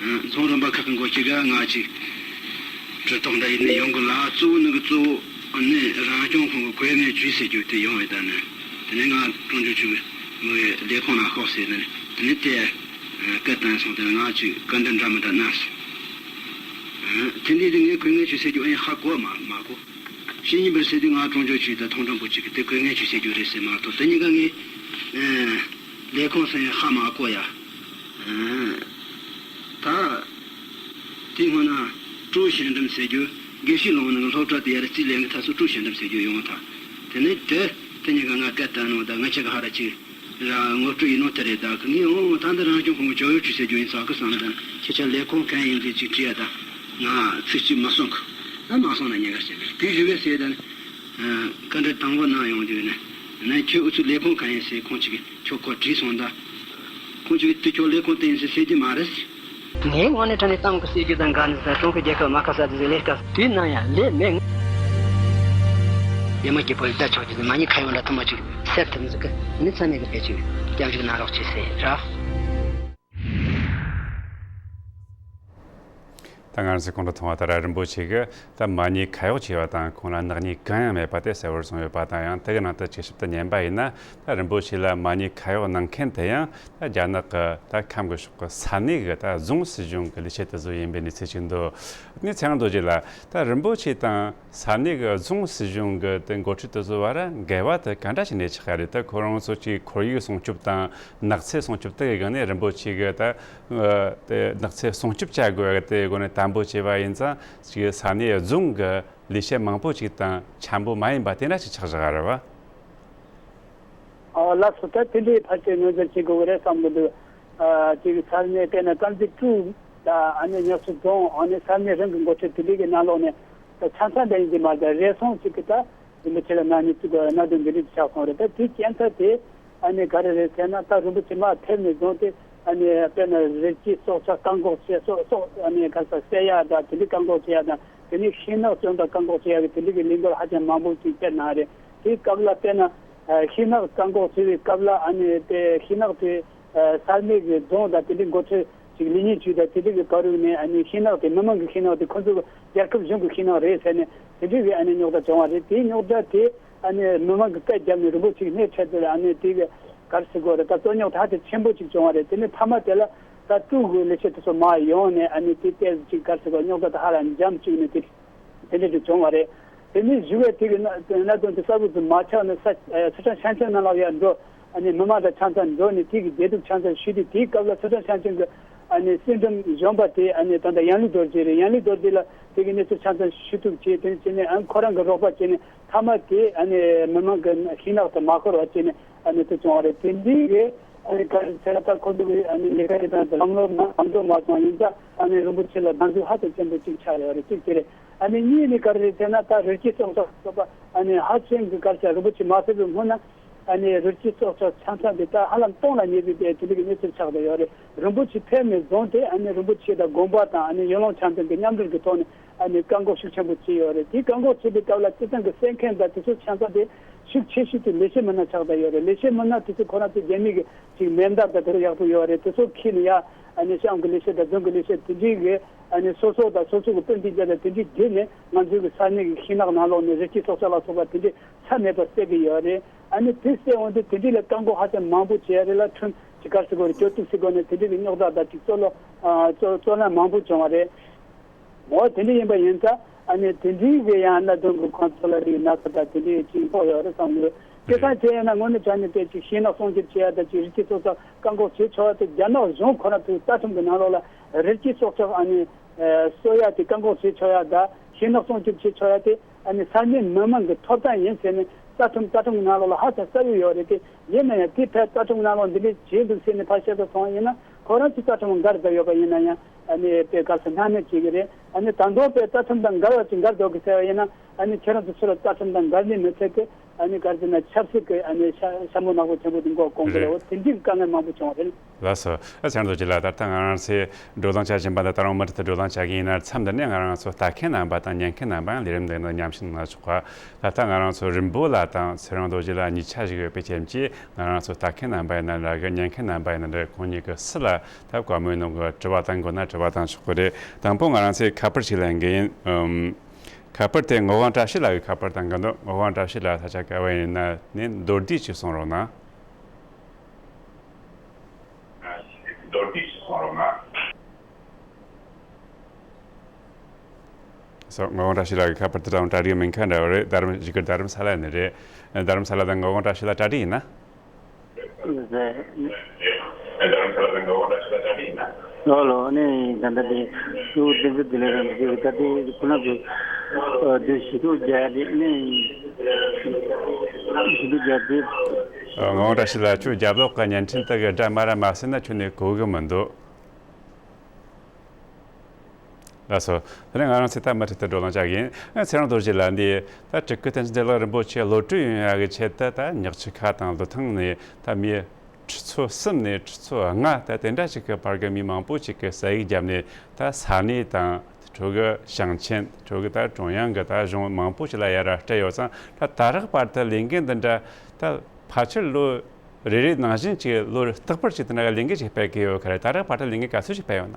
རྫོང་རིམ་པ་ཁག་གི་འགོ་ཁྲིད་ག་ང་ཅིག་གྲོས་ཐོག་འདྲ་ཡིན་ནས་ཡོང་གི་ལ། གཙོ་བོ་ནི་གི་གཙོ་བོ་ནི་རང་སྐྱོང་ཁོངས་གི་བཀོད་ངལ་ཅུས་ཟེར་རྒྱུ་དེ་ཡོང་བའི་ད་ནི་དེ་ནས་ང་ཀྲུང་ཅོ་ཆུ་གི་མི་ལས་ཁུངས་ནང་ཤོག་ཟེར་ནས་དེ་ནས་དེ་སྐད་བཏང་སོང་། དེ་ནས་ང་ཅིག་བཀའ་འདྲི་འདྲ་མི་འདྲ་གནང་སོང་། དེ་འདྲའི་དེ་ངས་བཀོད་ངལ་ཅུས་ཟེར་རྒྱུ་ཨེ་ཧ་གོ་མ་མ་གོ། ཤེས་ཡིན་པར་ཟེར་དུས་ང་ཀྲུང་ཅོ་ཆུ་དང་ཐོང་ཀྲང་པོ་ཆེ་གི་དེ་བཀོད་ངལ་ཅུས་ཟེར་རྒྱུ་རེད་ཟེར་མ་གཏོགས་དེ་གཉིས་ཀ་ངས་ལས་ཁུངས་ཟེར་ཡང་ཧ་མ་གོ་ཡ། ད་དེ་སྔོན་ན་ཀྲུའུ་ཞན་ཀྲུམ་ཟེར་རྒྱུ་དགེ་བཤེས་ལུང་ནང་སློབ་གྲྭ་དེ་ཡར་རྩིས་ལེན་གི་ཐ་སུ་ཀྲུའུ་ཞན་ཀྲུམ་ཟེར་རྒྱུ་ཡོང་ཐ། དེ་ནས་དེ་དེ་གཉིས་ཀ་ང་སྐད་བཏང་ནོ་ད་ང་ཆེ་ག་ཧ་ར་ཅིག་ར་ངོ་སྤྲོད་ཡིན་ནོ་དེ་རེད། ད་གི་ངས་འོང་ད་འདི་རང་སྐྱོང་ཁོངས་ཀྱི་ཇོ་ཡོ་ཅུས་ཟེར་རྒྱུ་ཡིན་ས་གི་བསམ་ད་ཁྱེད་ཆ་ལས་ཁུངས་གང་ཡིན་གི་ཅིག་དྲིས་ཡ། ད་ང་ཚིག་གཅིག་མ་གསུང་གི་ད་མ་གསུང་ན་ཉེན་ཁ་ཞིག་རེད། དེ་ཞུ་གི་ཟེར་ད་བཀའ་འདྲི་དང་པོ་གནང་ཡོང་རྒྱུ་ཡིན་ན་ཁྱོད་ཨུ་ཚུགས་ལས་ཁུངས་གང་ཡིན་ཟེར་ཁོང་ཅིག་གིས་ཁྱོད་ཁོ་དྲིས་སོང་ད། ཁོང་ཅིག་གིས་དེ་ཁྱོད་ལས་ཁུངས་དེ་ཡིན་ཟེར་ཟེར་རྒྱུ་མ་རེད། ངའི་ངོས་ནས་དྲང་ནས་གཏམ་གི་ཟེར་རྒྱུ་དང་འགལ་ནས་ཀྲུང་གོའི་རྒྱལ་ཁབ་མ་ཁ་ས་དེ་ཚོའི་ལས་ཀ་དུས་ནམ་ཡང་ལས་མེད། རྒྱལ་མོ་སྐྱིད་པོ་ཡི་ད་ཆོག་རྒྱུ་དེ་མ་ཉེས་ཁ་གཡོག་འདྲ་ཐུབ་མ་བཅུག་སེར་ཐུབ་ཟིག་གི་ནི་ཚ་མེད་གི་ཕལ་ཆེར་སྐྱབས་འཇུག་གནང་རོགས་བྱེད་ཟེར་ར། ད་ང་ཚོས་གོང་དུ་མཐོང་བ་ལྟར་རིན་པོ་ཆེ་གིས་ད་མ་ཉེས་ཁ་གཡོག་ཆེ་བ་དང་ཁོང་ལ་ནག་ཉེས་གང་ཡང་མེད་པ་དེ་གསལ་བོར་བཟུང་ཡོད་པ་དང་། ཡང་དེ་གི་ནང་དུ་ཅིག་ཞིབ་ཏུ་ཉན་པ་ཡིན་ན། ད་རིན་པོ་ཆེ་ལ་མ་ཉེས་ཁ་གཡོག་གནང་མཁན་དེ་ཡང་ད་རྒྱ་ནག་གི་ད་ཁམས་ཀྱི་ཕྱོགས་ཀྱི་ས་གནས་ཀྱི་ད་རྫོང་སྲིད་གཞུང་གི་ལས་བྱེད་དེ་ཚོ་ཡིན་པའི་གནས་ཚུལ་ཅིག་འདུག། གནས་ཚུལ་ཡང་འདུག་རྒྱུ་ལ། ད་རིན་པོ་ཆེ་དང་ས་གནས་ཀྱི་རྫོང་སྲིད་གཞུང་གི་དེ་འགོ་ཁྲིད་དེ་ཚོ་བར་འགལ་བ་དེ་ག་འདྲ་ཞིག་གནས་ཆགས་ཀྱི་རེད། ད་ཁོ་རང་ཚོ་ཅིག་ཁོར་ཡུག་སྲུང་སྐྱོབ་དང་ནགས་ཚལ་སྲུང་སྐྱོབ་དེ་གི་སྒང་ནས་རིན་པོ་ཆེ་གིས་ད་དེ་ནགས་ཚལ་སྲུང་སྐྱོབ་བྱ་དགོས་དེ་སྒོ་ནས་དམ་པོ་བྱས་པ་ཡིན་ཙང་ཅིག་ས་གནས་རྫོང་གི་ལས་བྱེད་མང་པོ་ཅིག་དང་འཆམ་པོ་མ་ཡིན་པ་དེ་འདྲ་ཞིག་ཆགས་བཞག་རེད་བ། ཨ་ལགས་སོ། ད་དེ་འདྲའི་ཕལ་ཆེར་ངོས་འཛིན་བྱེད་དགོས་ཀྱི་རེད་བསམ་གྱི་འདུག། ཨ་ཅིག་ས་གནས་དཔེར་ན་དཀར་མཛེས་ཀྲོའུ་ད་ཨ་ནི་ཉག་ཆུ་རྫོང་ཨ་ནི་ས་གནས་རང་གི་འགོ་ཁྲིད་དེ་འདྲའི་གི་ནང་ལོགས་ནས་ད་ཆ་ཚང་འདྲ་ཡིན་གྱི་མ་རེད། རེ་ཟུང་ཅིག་གི་ད་རིན་པོ་ཆེ་ལ་གནང་ནས་ཅིག་གནད་དོན་འདི་འདྲ་ཅིག་ཆགས་སོང་རེད། ད་དེའི་རྐྱེན་ཚ་དེ་ཨ་ནི་ག་རེ་རེད་ཟེར་ན། ད་རིན་པོ་ཆེ་མར་ཕེབས་ནས་བཟུང་སྟེ་ཨ་ནི་དཔེར་ན་རི་སྐྱེས་སྲོག་ཆགས་བཀག་འགོག་བྱེད་སྲོག་སྲོག་ཨ་ནི་ག་རེ་ཟེར་བསད་ཡ་དང་དེ་འདྲའི་བཀག་འགོག་བྱེད་ཡ་དང་། དེ་ནས་ཤིང་ནགས་བཅོམ་དང་བཀག་འགོག་བྱེད་ཡག་གི་དེ་འདྲའི་གི་ལས་འགུལ་ཧ་ཅང་མང་པོ་ཞིག་སྤེལ་གནང་རེད། དེའི་སྐབས་ལ་དཔེར་ན་ཤིང་ནགས་བཀག་འགོག་བྱེད་པའི་སྐབས་ལ་ཨ་ནི་དེ་ཤིང་ནགས་དེ་ས་གནས་ཀྱི་རྫོང་དང་དེ་འདྲའི་འགོ་ཁྲིད་ཅིག་ལས་ཉིན་བཅུ་དང་དེ་འདྲའི་གི་བར་རུ་ནས་ཨ་ནི་ཤིང་ནགས་དེ་མི་མང་གི་ཤིང་ནགས་དེ་ཁོ་ཚོ་གི་རྒྱལ་ཁབ་གཞུང་གི་ཤིང་ནགས་རེད་ཟེར་ནས་དེ་འདྲའི་གི་ཨ་ནི་རྙོག་དྲ་བྱུང་བ་རེད། དེའི་རྙོག་དྲ་དེ་ཨ་ནི་མི་མང་གི་སྐད་བརྒྱབ་ནས་རིན་པོ་ཆེ་སྣེ་ཁྲིད་དེ་ཨ་ནི་དེ་གི་ག་རེ་ཟེར་དགོས་རེད། ད་རྩོད་རྙོག་ད་ཧ་ཅང་ཆེན་པོ་ཅིག་བྱུང་བ་རེད། དེ་ནས་མཐའ་མ་དེ་ལ་ད་ཀྲུའུ་གི་ལས་བྱེད་དེ་ཚོ་མར་ཡོང་ནས་ཨ་ནི་དེ་ཏོག་ཙམ་ཅིག་ག་རེ་ཟེར་དགོས། རྙོག་དྲ་ད་ཧ་ལམ་འཇམ་བཅུག་ནས་དེ་དེ་འདྲ་ཅིག་བྱུང་བ་རེད། དེ་ནས་ཞུ་བའི་དེ་གི་གནད་དོན་དེ་གསལ་པོ་དུ་མ་ཆགས་ནས་ས་ཨ་སི་ཁྲོན་ཤང་ཅིན་ནང་ལ་ཡར་འགྲོ། ཨ་ནི་མི་མང་དང་ཆ་ཚང་འགྲོ་ནས་དེ་གི་བདེ་སྡུག་ཆ་ཚང་ཞུས་ཏེ། དེའི་སྐབས་ལ་སི་ཁྲོན་ཤང་ཅིན་གི་ཨ་ནི་སྲིད་ཁྲིམས་གཞོན་པ་དེ་ཨ་ནི་ད་ལྟ་ཡང་ལི་རྡོ་རྗེ་རེད། ཡང་ལི་རྡོ་རྗེ་ལ་དེ་གི་གནས་ཚུལ་ཆ་ཚང་ཞུ་གཏུག་བྱས། དེ་བྱས་ནས་ཨ་ཁོ་རང་གི་རོགས་པ་བྱས་ནས་མཐའ་མ་དེ་ཨ་ནི་མི་མང་གི་ཤིང་ནགས་དེ་མ་འཁོར་བ་བྱས་ནས་ཨ་ནི་དེ་བྱུང་བ་རེད། དེ་འདྲའི་གི་ཨ་ནི་ག་རེ་ཟེར་ན། ད་ཁོ་ཚོ་གི་ཨ་ནི་ལས་ཀ་དེ་དང་ལམ་ལྷོང་མ་ལམ་འགྲོ་མ་སོང་ཡིན་ཙང་ཨ་ནི་རིན་པོ་ཆེ་ལ་སྡང་ཟུག་ཧ་ཅང་ཆེན་པོ་ཅིག་ཆགས་ཡོད་རེད། གཅིག་དེ་རེད། ཨ་ནི་གཉིས་ནི་ག་རེ་རེད་ཟེར་ན། ད་རི་སྐྱེས་སྲོག་ཆགས་སོགས་པ་ཨ་ནི་ཧ་ཅང་གི་ག་རེ་ཟེར། རིན་པོ་ཆེ་མ་ཕེབས་པའི་སྔོན་ན་ཨ་ནི་རི་སྐྱེས་སྲོག་ཆགས་ཆ་ཚང་དེ་ད་ཧ་ལམ་སྟོངས་ལ་ཉེ་བའི་དེ་འདྲ་གི་གནས་ཚུལ་ཆགས་བསྡད་ཡོད་རེད། རིན་པོ་ཆེ་ཕེབས་ནས་བཟུང་སྟེ་ཨ་ནི་རིན་པོ་ཆེ་དང་དགོན་པ་དང་ཨ་ནི་ཡུལ་ལུང་ཆ་ཚང་གི་མཉམ་འབྲེལ་གྱི་ཐོག་ནས་ཨ་ནི་བཀག་འགོག་ཤུགས་ཆེན་པོ་བྱས་ཡོད་རེད། དེ་བཀག་འགོག་བྱས་པའི་སྐབས་ལ་སྤྱིར་བཏང་གི་བསད་མཁན་དང་དེ་ཚོ་ཆ་ཚང་དེ་ཤུགས་ཆེ་ཤོས་དེ་ལས་བྱེད་མི་སྣ་ཆགས་བསྡད་ཡོད་རེད། ལས་བྱེད་མི་སྣ་དེ་ཚོ་ཁོ་རང་ཚོ་རྒྱ་མི་གི་ཅིག་མེ་མདའ་དང་དེ་ཚོ་ཡག་པོ་ཡོད་རེད། དེ་ཚོ་ཁྱེར་ནས་ཡ་ཨ་ནི་ཤང་གི་ལས་བྱེད་དང་རྫོང་གི་ལས་བྱེད་དེ་འདྲའི་གི་ཨ་ནི་སོ་སོ་དང་སོ་སོ་གི་སྤུན་ཟླ་དང་དེ་འདྲའི་བརྒྱུད་ནས་ང་ཚོའི་གི་ས་གནས་ཀྱི་ཤིང་ནགས་ནང་ལོགས་ནས་རི་སྐྱེས་སྲོག་ཆགས་ལ་སོགས་པ་དེ་འདྲའི་ཚད་མེད་པར་བསད་ཀྱི་ཡོད་རེད། ཨ་ནི་དེ་བསད་འོང་དུས་དེ་འདྲའི་ལ་བཀག་འགོག་ཧ་ཅང་མང་པོ་བྱས་རེད་ལ། ཁྲིམས་ཀྱི་ག་རེ་ཟེར་དགོས་རེད། གྱོད་གཏུག་ཟེར་དགོས་ནས་དེ་འདྲའི་གི་རྙོག་དྲ་དང་ཅིག་རྩོད་ལོ་ཨ་རྩོད་རྩོད་ལེན་མང་པོ་བྱུང་བ་རེད། འོ་དེ་འདྲ་ཡིན་པ་ཡིན་ཙང་ཨ་ནི་དེ་འདྲའི་གི་ཡང་གནད་དོན་གི་ཁོང་ཚོ་ལ་རིགས་ན་ཚ་དང་དེ་འདྲའི་ཅིག་ཕོག་ཡོད་རེད་བསམ་གི། དེ་སང་དེ་ཡིན་ན་དངོས་གནས་དྲང་གནས་དེ་ཅིག་ཤིང་ནགས་སྲུང་སྐྱོབ་བྱེད་ཡ་དང་ཅིག་རི་སྐྱེས་སྲོག་ཆགས་བཀག་འགོག་བྱེད་ཆོག་ཡ་དེ་རྒྱ་ནག་གཞུང་ཁོ་རང་ཚོའི་རྩ་ཁྲིམས་གི་ནང་ལོགས་ལ་རི་སྐྱེས་སྲོག་ཆགས་ཨ་ནི་གསོ་ཡ་དེ་བཀག་འགོག་བྱེད་ཆོག་ཡ་དང་ཤིང་ནགས་སྲུང་སྐྱོབ་བྱེད་ཆོག་ཡ་དེ་ཨ་ནི་ས་གནས་མི་མང་གི་ཐོབ་ཐང་ཡིན་ཟེར་ནས་རྩ་ཁྲིམས་རྩ་ཁྲིམས་གི་ནང་ལོགས་ལ་ཧ་ཅང་གསལ་པོ་ཡོད་རེད་དེ། ཡིན་ན་ཡང་དེ་ཕར་རྩ་ཁྲིམས་ནང་ལོགས་འདི་འདྲས་བྱས་འདུག་ཟེར་ནས་ཕར་བཤད་ས་སོང་བ་ཡིན་ན། ཁོ་རང་ཚོ་རྩ་ཁྲིམས་འགལ་བསྡད་ཡོད་པ་ཡིན་ན་ཡང་ཨ་ནི་དཔེ་ག་ཚོད་སྣང་མེད་བྱེད་ཀྱི་རེད། ཨ་ནི་ད་དུང་དཔེ་རྩ་ཁྲིམས་དང་འགལ་བ་ཅིག་འགལ་འདུག་གི་ཟེར་བ་ཡིན་ན། ཨ་ནི་ཁྱེད་རང་ཚོ་ཚུར་ལ་རྩ་ཁྲིམས་དང་འགལ་ནི་མི་ཚད་ཀི་ཨ་ནི་ག་རེ་ཟེར་ན་ཆབ་སྲིད་ཀྱི་ཨ་ནི་ཤ་ཤ་མོ་ནག་པོ་ཆེན་པོ་དེ་མགོ་སྐོང་གི་རེད། རེད། འོ་དེ་འདྲའི་དཀའ་ངལ་མང་པོ་བྱུང་བ་རེད། ལགས་སོ། ཨ་ཚེ་རིང་རྡོ་རྗེ་ལགས། ད་ལྟ་ང་རང་ཚོས་བགྲོ་གླེང་བྱ་བཞིན་པ་འདི་ད་རུང་མུ་མཐུད་དུ་བགྲོ་གླེང་བྱ་གི་ཡིན་ན། མཚམས་འདི་ནས་ང་རང་ཚོ་ལྟ་མཁན་རྣམ་པ་དང་ཉན་མཁན་རྣམ་པ་ཡང་ལས་རིམ་འདི་ནང་མཉམ་ཞུགས་གནང་ཆོག་ག་ད་ལྟ་ང་རང་ཚོ་རིན་པོ་ལགས་དང་ཚེ་རིང་རྡོ་རྗེ་ལགས་གཉིས་ཆ་ཞིག་ཡོད་པའི་རྐྱེན་གྱིས། ང་རང་ཚོ་ལྟ་མཁན་རྣམ་པ་ཡིན་ན་འདྲ་གི། ཉན་མཁན་རྣམ་པ་ཡིན་ན་འདྲ་གི། ཁོང་གཉིས་ཀྱི་སུ་ལ་ད་བཀའ་མོལ་གནང་དགོས། དྲི་བ་བཏང་དགོས་ན་དྲི་བ་བཏང་ཆོག་གི་རེད། དང་པོ་ང་རང་ཚོས་ཁ་པར་ཞིག་ལེན་གི་ཡིན། ཨུམ། ཁ་པར་དེ་ངག་དབང་བཀྲ་ཤིས་ལགས་ཀྱིས་ཁ་པར་བཏང་གི་འདུག་ངག་དབང་བཀྲ་ཤིས་ལགས་ས་ཆ་ག་བ་ཡིན་ན་ནས་མདོར་བསྡུས་ཅིག་གསུང་རོགས་གནང་། མདོར་བསྡུས་ཅིག་གསུང་རོགས་གནང་། སོ། ངག་དབང་བཀྲ་ཤིས་ལགས་ཀྱི་ཁ་པར་དེ་དང་གྲ་སྒྲིག་མིན་ཁ་འདྲ་བ་རེད། རྡ་རམ་བཞུགས་སྒར་རྡ་རམ་ས་ལ་ནས་རེད། རྡ་རམ་ས་ལ་དང་ངག་དབང་བཀྲ་ཤིས་ལགས་གྲ་སྒྲིག་ཡིན་ན། ལགས་ལགས། ཨ་ནི་ད་ལྟ་དེ་ཤུ་བདུན་ཅུ་དེ་ལས་རང་གི་ད་དེ་ཁོ་ན་གི་དེ་ཞུ་གཏུག་རྒྱག་དེ་ནི་ཞུ་གཏུག་རྒྱག་དེ། ངག་དབང་བཀྲ་ཤིས་ལགས། ཁྱོད་རྒྱབ་ལོགས་ཀྱི་བརྙན་འཕྲིན་དག་གི་སྒྲ་མ་ར་མ་ཟིན་ན་ཁྱོད་ནས་གོ་གི་མི་འདུག་ལགས་སོ། དེ་ནས་ང་རང་ཚོས་ད་མུ་མཐུད་དུ་བགྲོ་གླེང་བྱ་གི་ཡིན། ཨ། ཚེ་རིང་རྡོ་རྗེ་ལགས། འདི་ད་སྤྲུལ་སྐུ་བསྟན་འཛིན་བདེ་ལེགས་རིན་པོ་ཆེ་བློ་གྲོས་ཡོང་ཡག་གི་ཆེད་དུ་ད་ཉག་ཆུ་ཁ་དང་ལུ་ཐང་ནས་ད་མི་ཁྲི་ཚོ་གསུམ་ནས་ཁྲི་ཚོ་ལྔ་ད་དེ་འདྲ་ཞིག་གི་བར་གྱི་མི་མང་པོ་ཞིག་གིས་ཟ་ཡིག་བརྒྱབ་ནས། ད་ས་གནས་དང་ཁྲོ་གི་ཞིང་ཆེན་ཁྲོ་གི་ད་ཀྲུང་དབྱང་གི་ད་གཞུང་མང་པོ་ཞིག་ལ་ཡར་སྤྲད་ཡོད་ཙང་། ད་ད་རག་བར་དུ་ལས་འགན་འདི་འདྲ་ད་ཕལ་ཆེར་ལོ་རེ་རེ་ནང་བཞིན་ཅིག་ལོ་རྟག་པར་ཅིག་དེ་འདྲ་ལས་འགན་ཅིག་སྤེལ་གི་ཡོད་ཁ་རེད། ད་རག་བར་དུ་ལས་འགན་ག་ཚོད་ཅིག་སྤེལ་ཡོད་ན།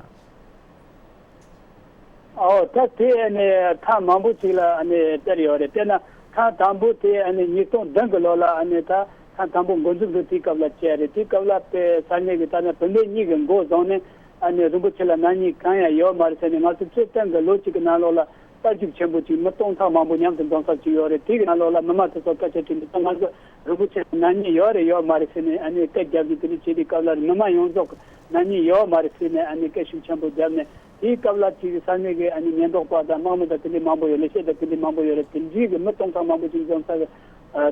ཨོ། ད་དེ་ཨ་ནི་ཐེངས་མང་པོ་ཅིག་ལ་ཨ་ནི་སྤེལ་ཡོད་རེད། དཔེར་ན་ཐེངས་དང་པོ་དེ་ཨ་ནི་ཉིས་སྟོང་བདུན་གི་ལོ་ལ་ཨ་ནི་ད་ཐེངས་དང་པོ་འགོ་འཛུགས་འགྲོ་དུས་སྐབས་ལ་བྱས་རེད། དེའི་སྐབས་ལ་དཔེ་ས་གནས་ཀྱི་ད་ནི་བུད་མེད་གཉིས་ཀྱིས་མགོ་བཟུང་ནས་ཨ་ནི་རིན་པོ་ཆེ་ལ་ན་ནིང་གང་ཡང་ཡོད་མ་རེད་ཟེར་ནས། ང་ཚོ་ཚེ་བརྟན་གྱི་ལོ་གཅིག་གི་ནང་ལོགས་ལ་དཔལ་འབྱོར་ཆེན་པོ་ཅིག་མི་སྟོང་ཕྲག་མང་པོ་མཉམ་དུ་འཛོམས་ས་ཅིག་ཡོད་རེད། དེ་གི་ནང་ལོགས་ལ་མི་མང་དེ་ཚོ་སྐད་ཆ་དྲིས་འདུག་ད་ང་ཚོ་རིན་པོ་ཆེ་ལ་ན་ནིང་ཡོད་རེད་ཡོད་མ་རེད་ཟེར་ནས་ཨ་ནི་སྐད་རྒྱབ་ཀྱི་དེ་འདྲ་བྱས་དུས་སྐབས་ལ་མི་མང་ཡོངས་རྫོགས་ཀྱིས་ན་ནིང་ཡོད་མ་རེད་ཟེར་ནས་ཨ་ནི་སྐད་ཤུགས་ཆེན་པོ་བརྒྱབ་ནས། དེའི་སྐབས་ལ་ཅིག་ས་གནས་ཀྱི་ཨ་ནི་ཉེན་རྟོག་པ་དང་དམག་མི་དང་དེ་འདྲའི་མང་པོ་ཡོད། ལས་བྱེད་དང་དེ་འདྲའི་མང་པོ་ཡོད་རེད། དེ་འདྲའི་གི་མི་སྟོང་ཕྲག་མང་པོ་ཅིག་འཛོམས་ས་གི་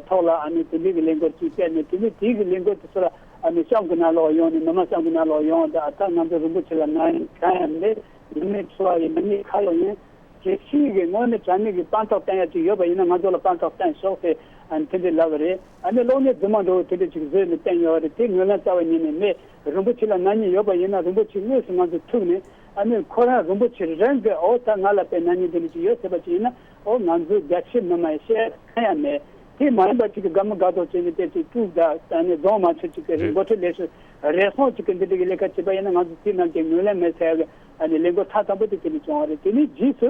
ཐོག་ལ་ཨ་ནི་དེ་འདྲའི་གི་ལས་འགུལ་ཅིག་སྤེལ་ནས། དེ་ནས་དེའི་གི་ལས་འགུལ་དེ་ཚོ་ལ་ཨ་ནི་གཤམ་གི་ནང་ལོགས་ཡོང་ནས། མི་མང་གཤམ་གི་ནང་ལོགས་ཡོང་དང་། ཨ། ད་ང་ཚོ་རིན་པོ་ཆེ་ལ་ན་ནིང་གང་ཡང་མེད། ན་ནིང་འཚོ་བ་ཡིན། ན་ནིང་ཁ་ལོ་ཡིན། གལ་སྲིད་གི་དངོས་གནས་དྲང་གནས་ཀྱི་དཔང་རྟགས་བསྟན་ཡ་ཅིག་ཡོད་པ་ཡིན་ན་ང་ཚོ་ལ་དཔང་རྟགས་བསྟན་ཤོག་ཟེར་ཨ་ནི་དེ་འདྲའི་ལབ་པ་རེད། ཨ་ནི་གློག་བརྙན་རྫུན་མ་འདྲ་བོ་དེ་འདྲ་ཅིག་བཟོས་ནས་བསྟན་ཡོད་རེད། དེ་ངོས་ལེན་རྩ་བ་ཉིད་ནས་མེད། རིན་པོ་ཆེ་ལ་ན་ནིང་ཡོད་པ་ཡིན་ན་རིན་པོ་ཆེ་དངོས་སུ་ང་ཚོ་ཐུག་ནས། ཨ་ནི་ཁོ་རང་རིན་པོ་ཆེ་རང་གིས། ཨོ། ད་ང་ལ་དཔེ་ན་ནིང་དེ་འདྲ་ཅིག་ཡོད་ཟེར་བ་ཅིག་ཡིན་ན། ཨོ། ང་ཚོ་རྒྱ་ཆེ་མི་མང་བཤད་གང་ཡང་མེད། དེ་མ་ཡིན་པ་ཅིག་གི་དགའ་མི་དགའ་མདོག་བྱས་ནས་དེ་ཅིག་དཀྲུག་དང་། ཨ་ནི་རྫོང་མ་ཆེ་ཅིག་གི་རེད། འགོ་ཁྲིད་ལས་བྱེད་རེ་ཟུང་ཅིག་གིས་འདི་འདྲ་གི་ལས་ཀ་བྱས་པ་ཡིན་ན་ང་ཚོ་དེ་ནང་གི་ངོས་ལེན་མེད་ཟེར་ཡ་གི་ཨ་ནི་ལས་འགུལ་ཐེངས་དང་པོ་དེ་དེ་ནས་བྱུང་བ་རེད། དེ་ནས་རྗེས་སུ་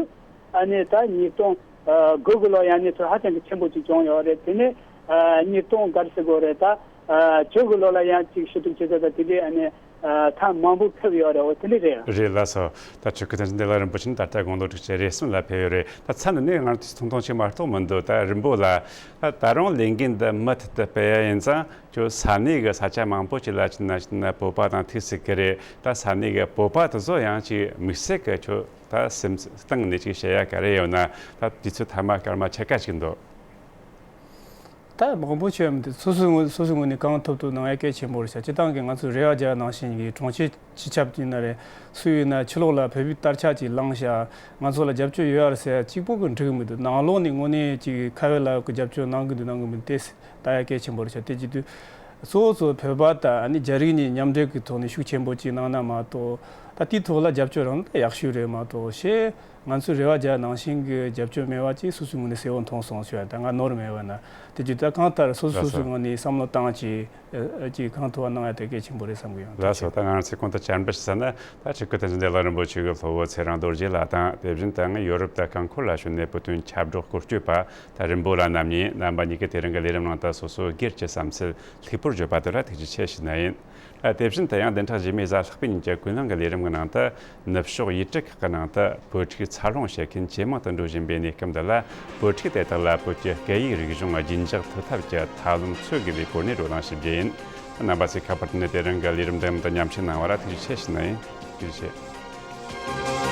ཨ་ནི་ད་ཉིས་སྟོང་དགུ་གི་ལོ་ཡང་ཨ་ནི་ཚོར་ཧ་ཅང་གི་ཆེན་པོ་ཅིག་བྱུང་ཡོད་རེད། དེ་ནས་ཨ་ཉིས་སྟོང་ག་རེ་ཟེར་དགོས་རེད། ད་ཨ་བཅུ་གི་ལོ་ལ་ཡང་ཅིག་ཞུ་གཏུག་བྱེད་ས་དང་དེ་འདྲའི་ཨ་ནི་ཨ་ཐེངས་མང་པོ་ཕེབས་ཡོད་རེད། འོ། དེ་འདྲ་རེད། རེད། ལགས་སོ། ད་སྤྲུལ་སྐུ་བསྟན་འཛིན་བདེ་ལེགས་རིན་པོ་ཆེ་ནི་ད་ལྟ་དགུང་ལོ་དྲུག་ཅུ་རེ་གསུམ་ལ་ཕེབས་ཡོད་རེད། ད་མཚམས་འདི་ནས་ང་ཚོས་ཐུང་ཐུང་ཅིག་མ་གཏོགས་མི་འདུག་ད་རིན་པོ་ལགས། ད་ད་རུང་ལས་འགན་འདི་མུ་མཐུད་དུ་སྤེལ་ཡ་ཡིན་ཙང་། ཁྱོད་ས་གནས་ཀྱི་ས་ཆ་མང་པོ་ཅིག་ལ་ཕྱིན་ན་ཕྱིན་ན་བོད་པ་དང་ཐུག་སྲིད་ཀྱི་རེད། ད་ས་གནས་ཀྱི་བོད་པ་དེ་ཚོ་ཡང་ཅིག་དམིགས་བསལ་གྱི་ཁྱོད་ད་སེམས་གཏིང་ནས་ཅིག་བཤད་ཡ་ག་རེ་ཡོད་ན། ད་དུས་ཚོད་ཐ་མ་སྐར་མ་ཕྱེད་ཀ་ཅིག་འདུག་ད་མང་པོ་ཞིག་ཡོད་མི་འདུག་སོ་སོའི་ངོས། སོ་སོའི་ངོས་ནས་གང་ཐུབ་ཐུབ་གནང་ཡ་གལ་ཆེན་པོ་རེད་ཤག་སྤྱིར་བཏང་གི་ང་ཚོས་རེ་བ་རྒྱག་ནང་བཞིན་གྱི་གྲོང་ཁྱེར་སྤྱི་ཁྱབ་ཡིན་ན་རེད། སུ་ཡིན་ན་ཕྱི་ལོགས་ལ་བོད་པའི་དར་ཆ་ཅིག་བསླངས་ཤག་ང་ཚོ་ལ་རྒྱབ་སྐྱོར་ཡོད་ཡ་རེད་ཟེར་ཡ་གཅིག་པོ་གིས་འགྲིག་གི་མི་འདུག་ནང་ལོགས་ནས་དངོས་གནས་ཅིག་ཁ་བའི་ལག་གི་རྒྱབ་སྐྱོར་གནང་གི་འདུག་གནང་གི་མི་འདུག་དེ་ལྟ་ཡ་གལ་ཆེན་པོ་རེད་ཤག་དེ་བྱེད་དུས་གཙོ་བོ་གཙོ་བོ་བོད་པ་དང་ཨ་ནི་རྒྱ་རིགས་གཉིས་མཉམ་འབྲེལ་གྱི་ཐོག་ནས་ཤུགས་ཆེན་པོ་ཅིག་གནང་ན་མ་གཏོགས། ད་དེའི་ཐོག་ལ་རྒྱབ་སྐྱོར་རང་ད་ཡག་ཤོས་རེད་མ་གཏོགས། ཞེས་ང་ཚོས་རེ་བ་རྒྱག་ནང་བཞིན་གྱི་རྒྱབ་སྐྱོར་མེད་པ་ཅིག་སོ་སོའི་ངོས་ནས་གསལ་བོ་མཐོང་སོང་ཞུ་ཡ། ད་ང་ནོར་མེད་པ་ན་དེ་བརྒྱུད་ད་གང་ལྟར་སོ་སོ། ལགས་སོ། སོ་སོའི་ངོས་ནས་བསམ་བློ་བཏང་ཅིག་ཨ་ཅིག་གང་ཐུབ་པ་གནང་ཡ་དེ་གལ་ཆེན་པོ་རེད་བསམ་གི་ཡོད། ལགས་སོ། ད་ང་རང་ཚོས་གོང་དུ་བཅར་འདྲི་ཞུས་ས་ན། ད་སྤྲུལ་སྐུ་བསྟན་འཛིན་བདེ་ལེགས་རིན་པོ་ཆེ་གི་ལྷོ་བོད་ཚེ་རིང་རྡོ་རྗེ་ལགས་དང་། དེ་བཞིན་དུ་ཡང་ཡོ་རོབ་དང་རྐང་འཁོར་ལ་བྱོན་ནས་བོད་དོན་ཁྱབ་བསྒྲགས་སྐོར་སྐྱོད་པ་ད་རིན་པོ་ལགས་རྣམ་གཉིས། རྣམ་པ་གཉིས་ཀྱིས་དེ་རིང་གི་ལས་རིམ་ནང་དུ་སོ་སོའི་སྒེར་གྱི་བསམ་ཚུལ་ལྷུག་པོར་བརྗོད་པ་དེ་ལ་ཐུགས་རྗེ་ཆེ་ཞུ་ནི་ཡིན། ཨ། དེ་བཞིན་དུ་ཡང་བདུན་ཕྲག་རྗེས་མའི་གཟའ་ལྷག་པའི་ཉིན་གྱི་ཀུན་གླེང་གི་ལས་རིམ་གྱི་ནང་དུ། ནུབ་ཕྱོགས་ཡུལ་གྲུ་ཁག་གི་ནང་དུ་བོད་ཕྲུག་འཚར་ལོངས་བྱེད་མཁན་ཇེ་མང་དུ་འགྲོ་བཞིན་པའི་གནས་སྐབས་འདི་ལ། བོད་ཕྲུག་དེ་དག་ལ་བོད་ཀྱི་སྐད་ཡིག་རིག་གཞུང་རྒྱུན་འཇགས་ཐུབ་ཐབས་ཀྱི་ཐབས་ལམ་འཚོལ་དགོས་པའི་སྐོར་ནས་བགྲོ་གླེང་ཞུ་རྒྱུ་ཡིན། རྣམ་པ་ཚོས་ཁ་པར་བརྒྱུད་ནས་དེ་རིང་གི་ལས་རིམ་འདིའི་ནང་དུ་མཉམ་ཞུགས་གནང་བར་ཐུགས་རྗེ་ཆེ་ཞུ་ནི་ཡིན། ཐུགས་རྗེ་ཆེ།